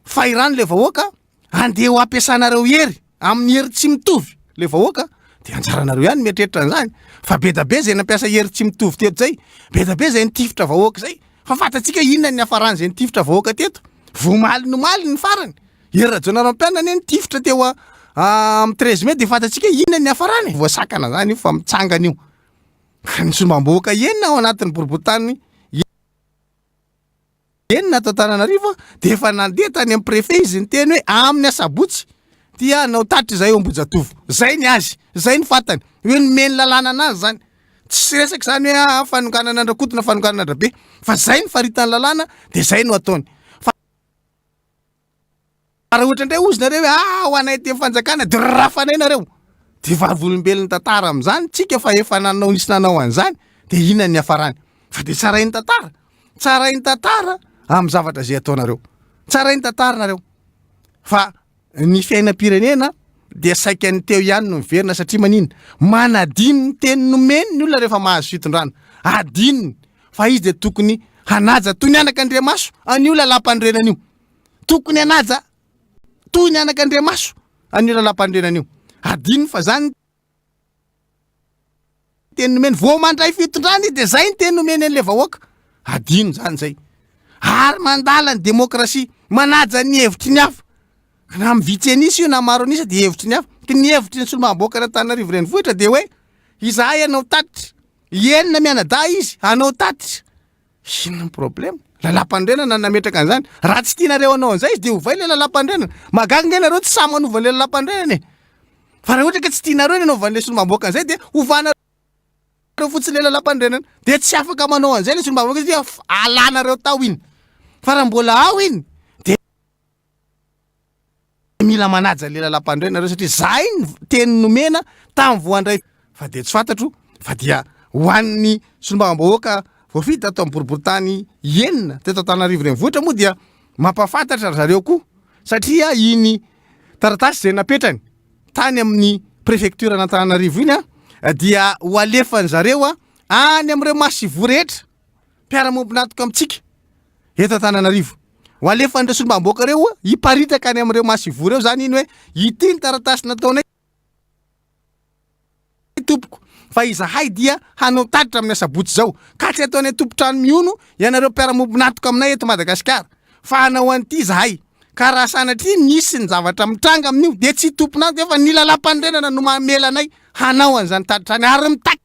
fahirano le vahoaka, andeha ho ampiasanareo hery amin'ny hery tsy mitovy le vahoaka dia anjaranareo ihany mieritreritra an'izany fa be da be zay nampiasa hery tsy mitovy teto zay, be da be zay nitifitra vahoaka zay fa fantatsika inona ny niafaran'izay nitifitra vahoaka teto, voamaly nomaly ny farany. Hery Rajaonarimampianina anie nitifitra teo amin'ny 13 mai dia fantatsika inona ny niafarany e. Voasakana zany io fa mitsangana io. Ka ny solombavambahoaka enina ao anatin'ny boriborintany enina ato Antananarivo dia efa nandeha tany amin'ny préfet izy niteny hoe amin'ny asabotsy dia hanao tatitra izahay eo Ambohijatovo. Zay ny azy, zay ny fantany. Hoe nomeny lalàna anazy zany. Tsy resaka izany hoe aa fanonganana an-dRakoto na fanonganana an-dRabe fa zay ny faritan'ny lalàna dia zay no ataony. Fa Raha ohatra indray hozy nareo hoe ah ho anay aty amin'ny fanjakana de rafanay nareo de vavolombelon'ny tantara amin'izany tsika fa efa nanao nisy nanao an'izany de inona ny niafarany fa de tsarain'ny tantara tsarain'ny tantara amin'ny zavatra izay ataonareo tsarain'ny tantara nareo fa ny fiainam-pirenena dia saika ny teo ihany no miverina satria manina manadino ny teny nomeny ny olona rehefa mahazo fitondrana adinony fa izy de tokony hanaja toy ny anak'Andriamaso an'io lalam-panorenana io Tokony hanaja toy ny anak'Andriamaso an'io lalàmpanorenana io. Adinony fa zany ny teny nomeny, vao mandray fitondrana izy dia zay ny teny nomeny an'ilay vahoaka. Adino zany zay. Ary mandala ny demokrasia, manaja ny hevitry ny hafa. Na amin'ny vitsy an'isa io na maro an'isa dia hevitry ny hafa. Ka ny hevitry ny solombavambahoakan'Antananarivo renivohitra dia hoe izahay hanao tatitra. Enina mianadahy izy hanao tatitra. Inona ny problème? Lalàmpanorenana no nametraka an'izany. Raha tsy tianareo hanao an'izay izy dia ovay ilay lalàmpanorenana. Mahagaga ange nareo tsy sahy manova an'ilay lalàmpanorenana e. Fa raha ohatra ka tsy tianareo ny hanaovan'ilay solombavambahoaka an'izay dia ovanareo fotsiny ilay lalàmpanorenana. Dia tsy afaka manao an'izay ilay solombavambahoaka satria alanareo tao iny. Fa raha mbola ao iny dia Mila manaja ilay lalàmpanorenana nareo satria zahay ny teny nomena tamin'ny vao handray fa dia tsy fantatro fa dia ho an'ny solombavambahoaka voafidy tato amin'ny boriborintany enina teto Antananarivo renivohitra moa dia mampahafantatra ry zareo koa satria iny taratasy izay napetrany tany amin'ny prefecture an'Antananarivo iny dia ho alefan'ny zareo any amin'ireo masoivoho rehetra mpiara-mombon'antoka amintsika eto Antananarivo. Ho alefan'ireo solombavambahoaka ireo hiparitaka any amin'ireo masoivoho ireo izany iny hoe ity ny taratasy nataonay tompoko fa izahay dia hanao tatitra amin'ny asabotsy izao ka tsy ataonay tompon-trano mihono ianareo mpiara-mombon'antoka aminay eto Madagasikara fa hanao an'ity izahay ka raha sanatria misy ny zavatra mitranga amin'io dia tsy tompon'antoka fa ny lalàmpanorenana no mamela anay hanao an'izany tatitra izany ary mitaky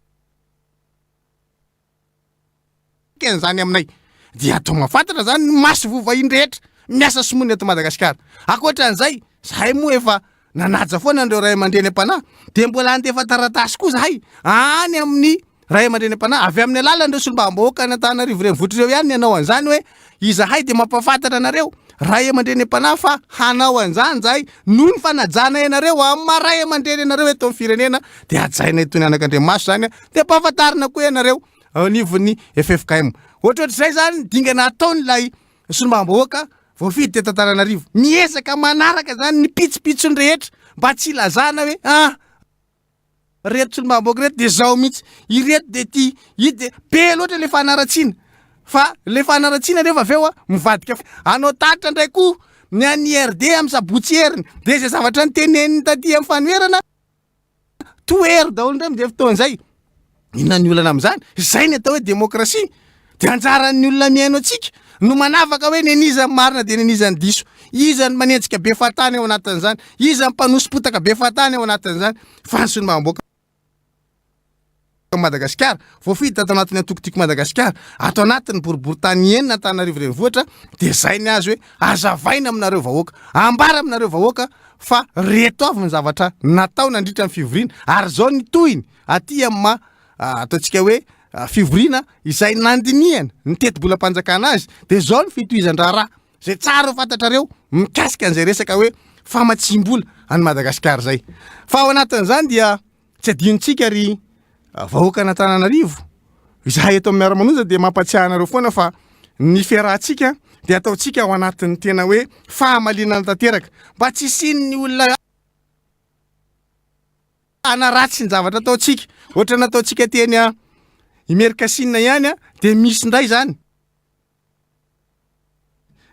an'izany aminay dia atao mahafantatra zany ny maso voa vahiny rehetra miasa sy monina eto Madagasikara. Ankoatra an'izay, zahay moa efa nanaja foana an'ireo ray aman-dreny am-panahy dia mbola handefa taratasy koa zahay any amin'ny ray aman-dreny am-panahy avy amin'ny alalan'ireo solombavambahoaka any Antananarivo renivohitra ireo ihany ny hanao an'izany hoe izahay dia mampahafantatra anareo ray aman-dreny am-panahy fa hanao an'izany zahay noho ny fanajanay anareo amin'ny maha ray aman-dreny anareo eto amin'ny firenena dia hajainay toy ny anakandriamaso izany dia ampahafantarina koa ianareo ao anivon'ny ffkm. Ohatrohatr'izay izany ny dingana ataon'ilay solombavambahoaka voafidy teto Antananarivo. Miezaka manaraka izany ny pitsopitsony rehetra mba tsy hilazana hoe ah reto solombavambahoaka ireto dia izao mihitsy, ireto dia ity, ito dia be loatra ilay fanaratsiana. Fa ilay fanaratsiana rehefa avy eo mivadika hanao tatitra indray koa ny an'ny IRD amin'ny sabotsy heriny dia izay zavatra noteneniny taty amin'ny fanoherana Tohero daholo indray amin'izay fotoana izay. Inona ny olana amin'izany? Izay ny atao hoe demokrasia. Dia anjaran'ny olona mihaino antsika no manavaka hoe ny an'iza ny marina dia ny an'iza ny diso. Iza ny manenjika be fahatany ao anatin'izany? Iza ny mpanosi-potaka be fahatany ao anatin'izany? Fa ny solombavambahoaka Madagasikara, voafidy tato anatin'ny antoko Tiako Madagasikara, ato anatin'ny boriborintany enina Antananarivo Renivohitra, dia izay ny azy hoe azavaina aminareo vahoaka, ambara aminareo vahoaka fa reto avy ny zavatra natao nandritra ny fivoriana ary izao ny tohiny aty amin'ny maha ataontsika hoe fivoriana izay nandinihana ny tetibolam-panjakana azy dia izao ny fitohizan-draharaha izay tsara ho fantatrareo mikasika an'izay resaka hoe famatsiam-bola an'i Madagasikara izay. Fa ao anatin'izany dia Tsy adinontsika ry vahoakan'Antananarivo, izahay eto amin'ny Miara-manonja dia mampatsiahy anareo foana fa ny fiarahantsika dia ataontsika ao anatin'ny tena hoe fahamalinana tanteraka mba tsy hisian'ny olona hanaratsy ny zavatra ataontsika. Ohatra nataontsika teny Imerinkasinina ihany dia misy indray izany.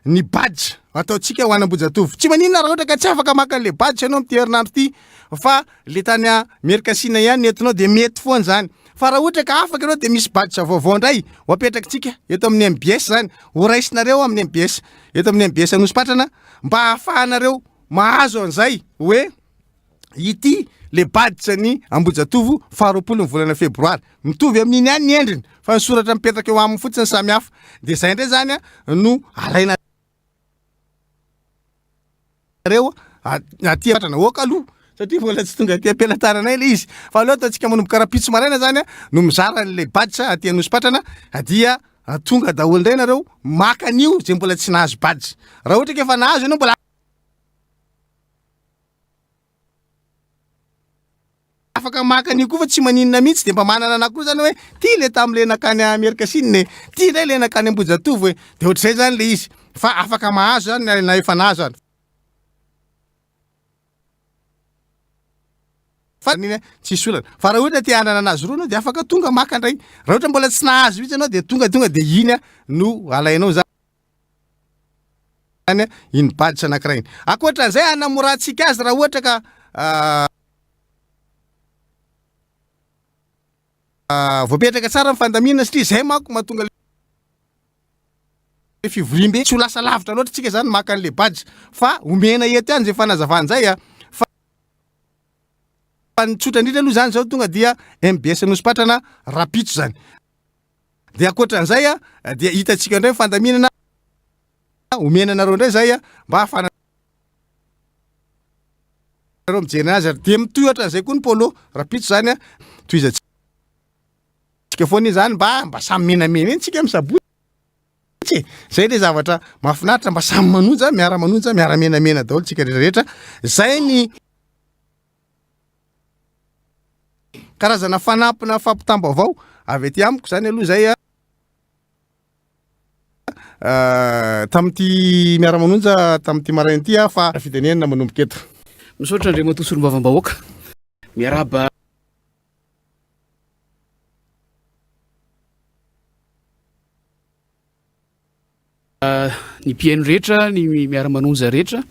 ny badge ataontsika ho an'Ambohijatovo. Tsy maninona raha ohatra ka tsy afaka maka an'ilay badge ianao amin'ity herinandro ity fa le tany Amerikasina ihany ny entinao dia mety foana izany. Fa raha ohatra ka afaka ianao dia misy badge vaovao indray ho apetrakitsika eto amin'ny MBS izany, ho raisinareo amin'ny MBS, eto amin'ny MBS Anosipatrana mba hahafahanareo mahazo an'izay hoe Ity le badge ny Ambohijatovo faha 20 ny volana febroary. Mitovy amin'iny ihany ny endriny fa ny soratra mipetraka eo aminy fotsiny samy hafa. Dia izay indray izany no alainareo aty atrana. Ok aloha satria mbola tsy tonga aty am-pelatananay ilay izy. Fa aleo ataontsika manomboka rahampitso maraina izany no mizara an'ilay badge aty Anosipatrana dia tonga daholo indray nareo maka an'io izay mbola tsy nahazo badge. Raha ohatra ka efa nahazo ianao mbola Afaka maka an'io koa fa tsy maninona mihitsy de mba manana anah koa zany hoe ty le tamle nakany Amerika Sina e, ty ndray le nakany Ambohijatovo e, de ohatr'izay zany le izy fa afaka mahazo zany na efa nahazo ary. Fa iny tsisy olana fa raha ohatra te hanana anazy roa anao de afaka tonga maka ndray, raha ohatra mbola tsy nahazo mihitsy anao de tonga tonga de iny no alainao zany. Any iny badge anankiray iny. Ankoatran'izay hanamorantsika azy raha ohatra ka. Voapetraka tsara ny fandaminana satria izay manko mahatonga le fivoriambe. Tsy ho lasa lavitra loatra tsika zany maka an'le badge fa omena eto ihany zay fanazavana zay a. Fa ny tsotra indrindra aloha zany zao tonga dia MBS Anosipatrana rapitso zany. Dia ankoatran'izay a dia hitantsika indray ny fandaminana omena anareo indray zay a mba hahafahana nareo mijery anazy ary dia mitohy ohatran'izay koa ny polo rapitso zany a tohizantsika foana iny zany mba mba samy menamena eny tsika amin'ny sabotsy e zay le zavatra mahafinaritra mba samy manonja miara manonja miara menamena daholo tsika rehetra rehetra zay ny karazana fanampina fampitam-baovao avy aty amiko zany aloha zay a Tamin'ity miara-manonja tamin'ity maraina ity aho fa fitenenana manomboka eto. Misaotra Andriamatoa Solombavambahoaka. Miarahaba ny mpihaino rehetra, ny miara-manonja rehetra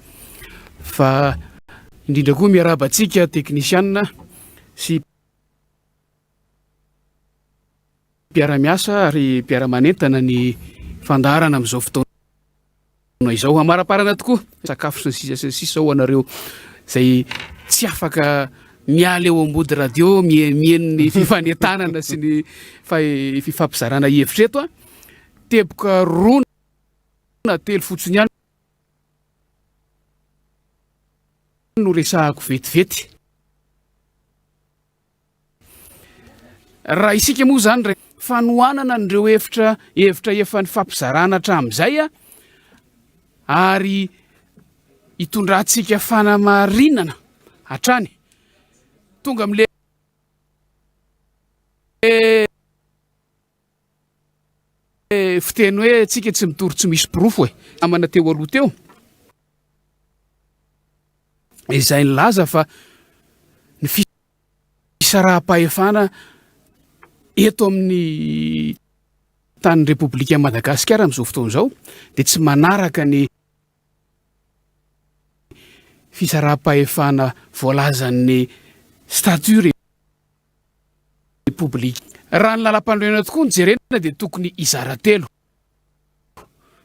fa indrindra koa miarahaba antsika teknisianina sy Mpiara-miasa ary mpiara-manentana ny fandaharana amin'izao fotoana izao. Hamaraparana tokoa sakafo sy ny sisa sy ny sisa ho anareo izay tsy afaka miala eo ambody radio mihaino ny fifanentanana sy ny fifampizarana hevitra eto. Teboka roa na telo fotsiny ihany no resahako vetivety. Raha isika moa izany re fanohanana an'ireo hevitra hevitra efa nifampizarana hatramin'izay ary hitondrantsika fanamarinana hatrany. Tonga amin'ilay fiteny hoe tsika tsy mitory tsy misy porofo e. Namana teo aloha teo izay nilaza fa ny fisaraham-pahefana eto amin'ny tanin'ny Repoblikan'i Madagasikara amin'izao fotoana izao dia tsy manaraka ny fisaraham-pahefana voalazan'ny statut Repoblika. Raha ny lalampanorenana tokoa no jerena dia tokony hizara telo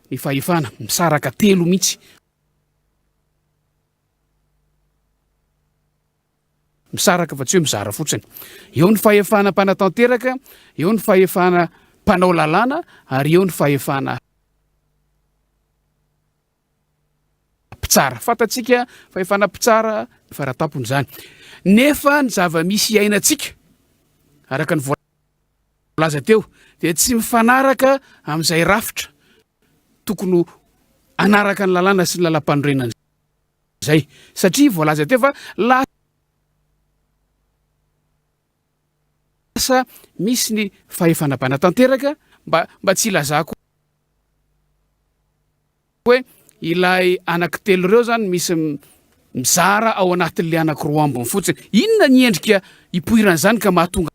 ny fahefana, misaraka telo mihitsy. Misaraka fa tsy hoe mizara fotsiny. Eo ny fahefana mpanatanteraka, eo ny fahefana mpanao lalàna ary eo ny fahefana mpitsara. Fantatsika fahefana mpitsara faratampony izany. Nefa ny zava-misy iainantsika, araka ny voalaza teo, dia tsy mifanaraka amin'izay rafitra tokony ho hanaraka ny lalàna sy ny lalàmpanorenana izay. Satria voalaza teo fa lasa misy ny fahefana mpanatanteraka, mba mba tsy hilazako hoe ilay anankitelo ireo zany misy mizara ao anatin'ilay anankiroa ambiny fotsiny. Inona ny endrika ipoiran'izany ka mahatonga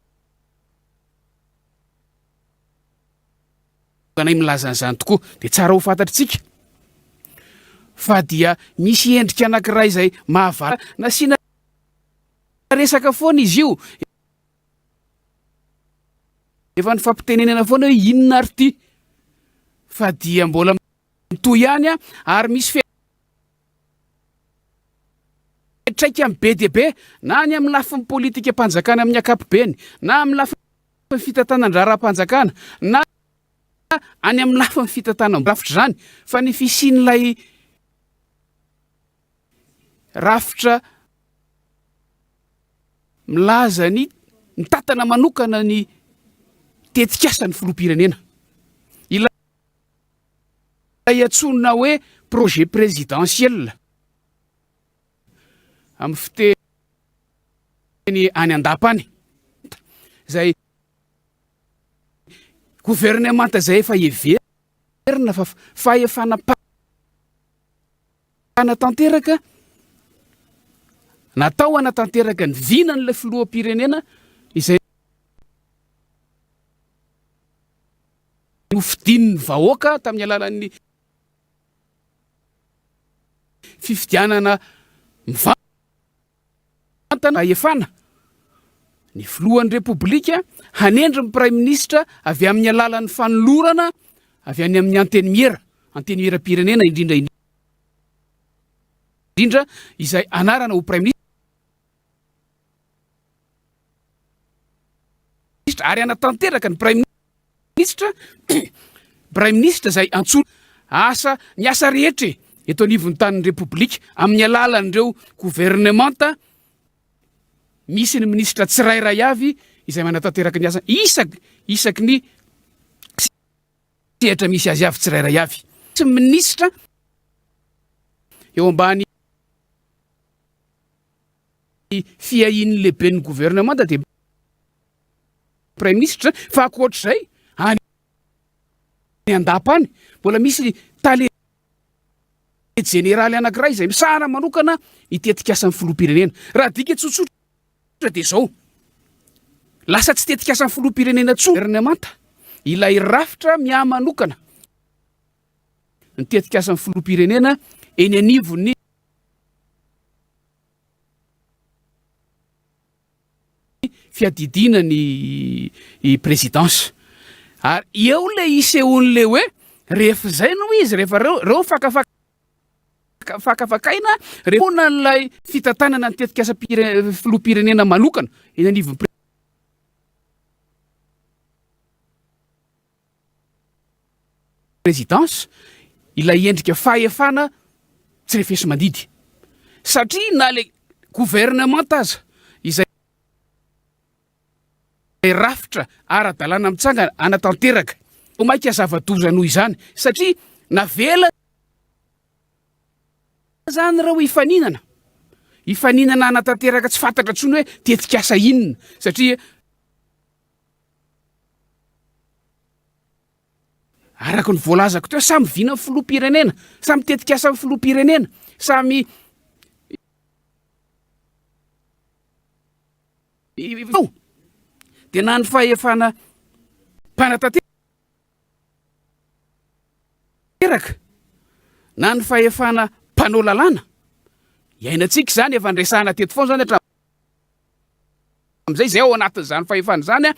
anay milaza an'izany tokoa? Dia tsara ho fantatritsika fa dia misy endrika anankiray izay mahavara nasiana resaka foana izy io. Efa nifampitenenana foana hoe inona ary ity fa dia mbola mitohy ihany ary misy fiantraikany be dia be na any amin'ny lafiny politikam-panjakana amin'ny ankapobeny na amin'ny lafiny fitantanan-draharaham-panjakana na any amin'ny lafiny fitantanam-drafitra izany fa ny fisian'ilay rafitra milaza ny mitantana manokana ny tetikasan'ny filoham-pirenena. Ilay antsoina hoe projet présidentiel amin'ny fiteny any an-dapa any, izay governemanta izay efa heverina fa fahefana Hanatanteraka, natao hanatanteraka ny vinan'ilay filoham-pirenena izay nofidin'ny vahoaka tamin'ny alalan'ny fifidianana mivantana fahefana. Ny filohan'ny Repoblika hanendry ny Praiminisitra avy amin'ny alalan'ny fanolorana avy any amin'ny Antenimiera, Antenimieram-pirenena indrindra indrindra, izay anarana ho Praiminisitra ary hanatanteraka ny Praiminisitra, Praiminisitra izay antsoina asa ny asa rehetra e, eto anivon'ny tanin'ny Repoblika amin'ny alalan'ireo governemanta Misy ny minisitra tsirairay avy izay manatanteraka ny asany isak isaky ny sehatra misy azy avy tsirairay avy. Misy minisitra eo ambany fiahian'ny lehiben'ny governemanta dia praiminisitra fa ankoatr'izay any an-dapa any mbola misy tale jeneraly anankiray izay misahana manokana ny tetikasan'ny filoham-pirenena. Raha adika tsotsotra dia izao, lasa tsy tetikasan'ny filoham-pirenena intsony governemanta, ilay rafitra miahy manokana ny tetikasan'ny filoham-pirenena eny anivon'ny fiadidiana ny présidence. Ary eo ilay isehoan'ilay hoe rehefa izay no izy, rehefa reo, reo fakafaka fakafakaina, rehefa an'ilay fitantanana ny tetikasam-pire- filoham-pirenena manokana eny anivon'ny présidence, ilay endrika fahefana tsy refesi-mandidy. Satria na ilay gouvernement aza izay rafitra ara-dalàna mitsangana hanatanteraka, vao mainka zava-doza noho izany satria navela izany ireo hifaninana, hifaninana hanatanteraka tsy fantatra intsony hoe tetikasa inona satria Araka ny voalazako teo, samy vinan'ny filoham-pirenena, samy tetikasan'ny filoham-pirenena, samy io dia na ny fahefana mpanatanteraka na ny fahefana mpanao lalàna. Iainantsika izany, efa niresahana teto foana izany hatramin'izay, izay ao anatin'izany fahefana izany,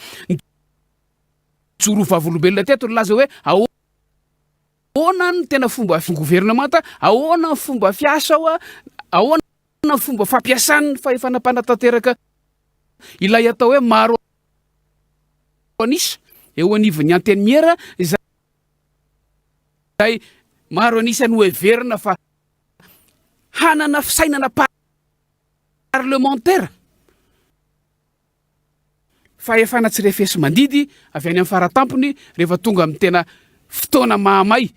Nijoro ho vavolombelona teto nilaza hoe ahoana no tena fomba governemanta, ahoana ny fomba fiasa ao, ahoana ny fomba fampiasan'ny fahefana mpanatanteraka ilay atao hoe maro an'isa eo anivon'ny antenimiera izay maro an'isa noheverina fa hanana fisainana parlemantera. Fahefana tsy refesi-mandidy avy any amin'ny faratampony rehefa tonga amin'ny tena fotoana mahamay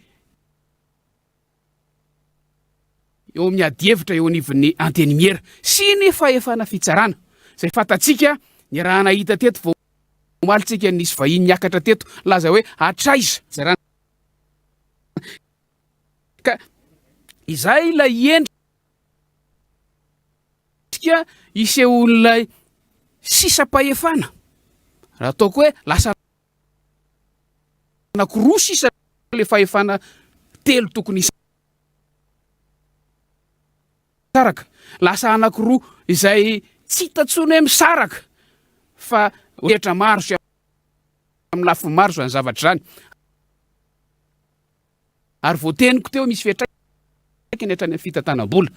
eo amin'ny adihevitra eo anivon'ny Antenimiera sy ny fahefana fitsarana izay fantatsika niaraha-nahita teto vao omaly tsika nisy vahiny niakatra teto nilaza hoe hatraiza fitsarana ka izay ilay endrika Endrika isehoan'ilay sisam-pahefana, raha ataoko hoe lasa anankiroa sisa ilay fahefana telo tokony hisaraka, lasa anankiroa izay tsy hita intsony hoe misaraka fa rehetra maro sy amin'ny lafiny maro izany zavatra izany. Ary voateniko teo misy fiantraikany hatrany amin'ny fitantanam-bola.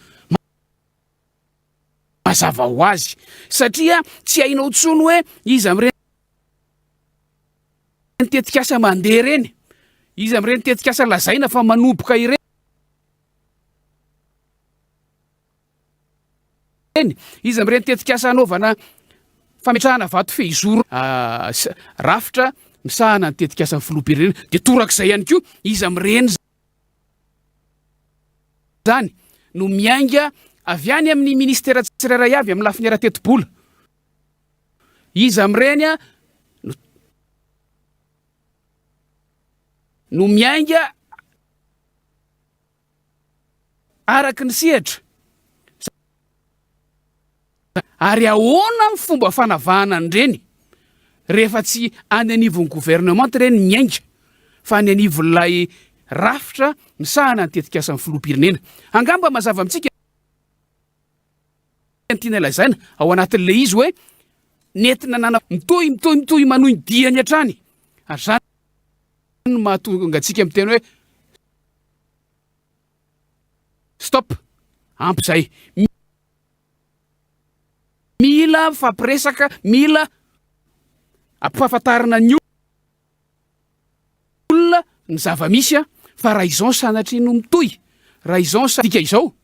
Mazava ho azy, satria tsy hainao intsony hoe iza amin'ireny tetikasa mandeha ireny, iza amin'ireny tetikasa lazaina fa manomboka ireny, iza amin'ireny tetikasa hanaovana fametrahana vato fehizoro rafitra misahana ny tetikasan'ny filoham-pirenena, dia torak'izay ihany koa iza amin'ireny izany no miainga avy any amin'ny ministera tsirairay avy amin'ny lafiny ara-tetibola. Iza amin'ireny no no miainga araka ny sehatra ary ahoana ny fomba fanavahana an'ireny rehefa tsy any anivon'ny governemanta ireny miainga fa any anivon'ilay rafitra misahana ny tetikasan'ny filoham-pirenena. Angamba mazava amintsika ny tiana lazaina ao anatin'ilay izy hoe. nentina nana. Mitohy, mitohy, mitohy manohy ny diany hatrany. Ary izany no mahatonga antsika miteny hoe stop, ampy izay. Mila mifampiresaka, mila ampahafantarina ny olona ny zava-misy fa raha izao sanatria no mitohy, raha izao ny izao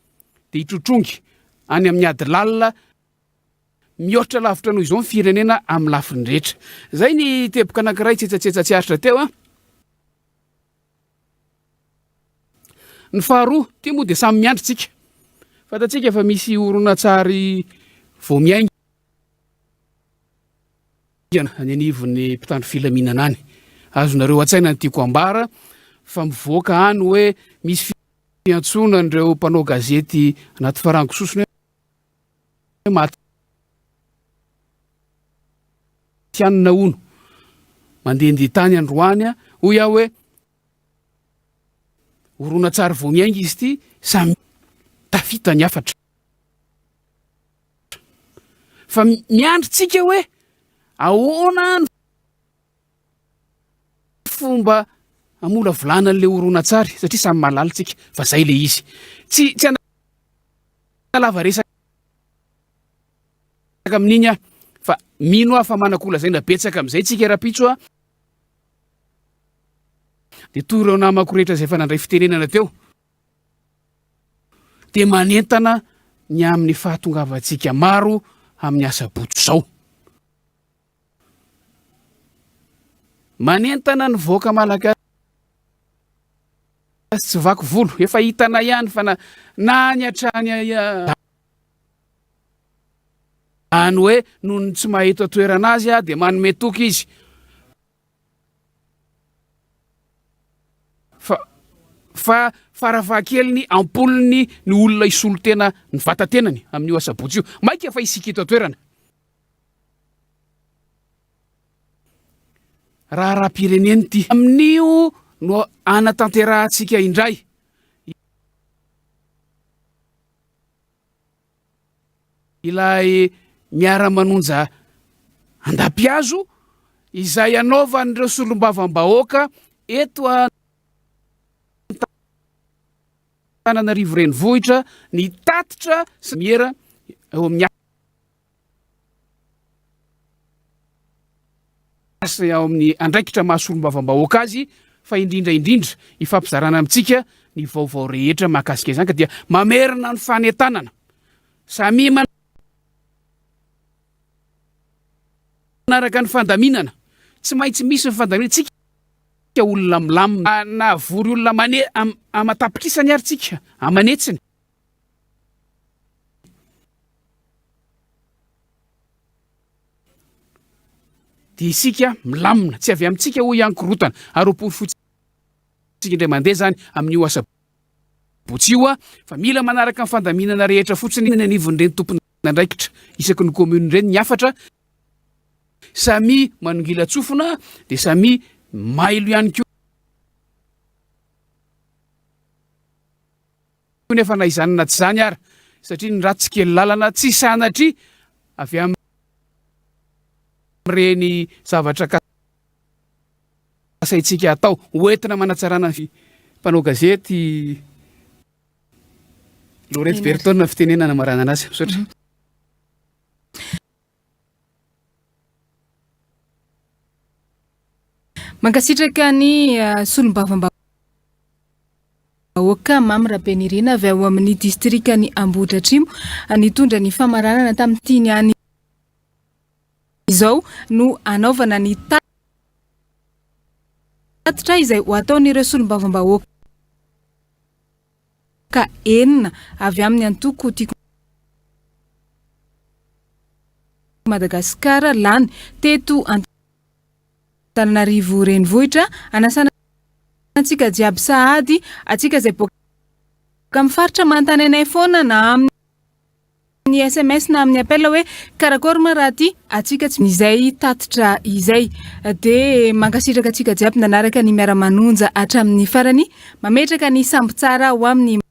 dia hitrotrongy any amin'ny ady lalina mihoatra lavitra noho izao ny firenena amin'ny lafiny rehetra. Izay ny teboka anankiray tsetsatsetsa tsy aritra teo an. Ny faharoa, ity moa dia samy miandry tsika. Fantatsika fa misy horonantsary vao miaingana any anivon'ny mpitandro filaminana any. Azonareo an-tsaina ny tiako ambara fa mivoaka any hoe misy fiantsoana an'ireo mpanao gazety anaty farango sosona hoe matihanina hono mandehandeha tany androany hoy aho hoe Horonantsary vao miainga izy ity, samy tafita ny hafatra. Fa miandry tsika hoe ahoana ny fomba hamolavolana an'ilay horonantsary satria samy mahalala tsika fa zay le izy. Tsy tsy hanalava resaka amin'iny aho fa mino aho fa manan-kolazaina betsaka amin'izay tsika rahampitso a. Dia toy ireo namako rehetra izay efa nandray fitenenana teo, dia manentana ny amin'ny fahatongavantsika maro amin'ny asabotsy izao. Manentana ny vahoaka malagasy tsy vaky volo, efa hitanay ihany fa na na ny hatrany any hoe noho ny tsy maha eto an-toerana azy dia manome toky izy. Fa fa farafahakeliny am-polony ny olona hisolo tena ny vata-tenany amin'io asabotsy io. Maika fa isika eto an-toerana. Raharaham-pirenena ity. Amin'io no hanatanterahantsika indray Ilay miara-manonja an-dapihazo izay anaovan'ireo solombavambahoaka eto Antananarivo Renivohitra ny tatitra sy miera eo amin'ny asa ao amin'ny andraikitra maha solombavambahoaka azy fa indrindra indrindra ifampizarana amintsika ny vaovao rehetra mahakasika izany ka dia mamerina ny fanentanana samia manaraka ny fandaminana tsy maintsy misy ny fandaminana tsika olona milamina na vory olona mane aman-tapitrisany ary tsika amanetsiny Dia isika milamina, tsy avy amintsika hoy ihany korontana, ary ho porofointsika indray mandeha izany amin'io asabotsy io fa mila manaraka ny fandaminana rehetra fotsiny eny anivon'ireny tompon'andraikitra isaky ny commune ireny ny hafatra, samia manongilan-tsofina dia samia mailo ihany koa. Nefa na izany na tsy izany ara, satria ny ratsy kely lalana tsy sanatria avy amin'ireny zavatra kasaintsika hatao ho entina manatsarana ny mpanao gazety Laurette Bertone fitenenana hamaranana azy. Misaotra. Mankasitraka ny solombavambahoaka Mamy Rabenirina avy ao amin'ny distrikan'i Ambohidratrimo nitondra ny famaranana tamin'ity ny any izao no hanaovana ny tatitra izay ho ataon'ireo solombavambahoaka enina avy amin'ny antoko Tiako Madagasikara lany teto Antananarivo Renivohitra. Anasana antsika jiaby sahady, antsika izay boaka amin'ny faritra manontany anay foana na amin'ny sms na amin'ny appel hoe karakôry ma raha ty antsika tsy izay tatitra izay. Dia mankasitraka antsika jiaby nanaraka ny miara-manonja hatramin'ny farany. Mametraka ny sambo tsara ho amin'ny.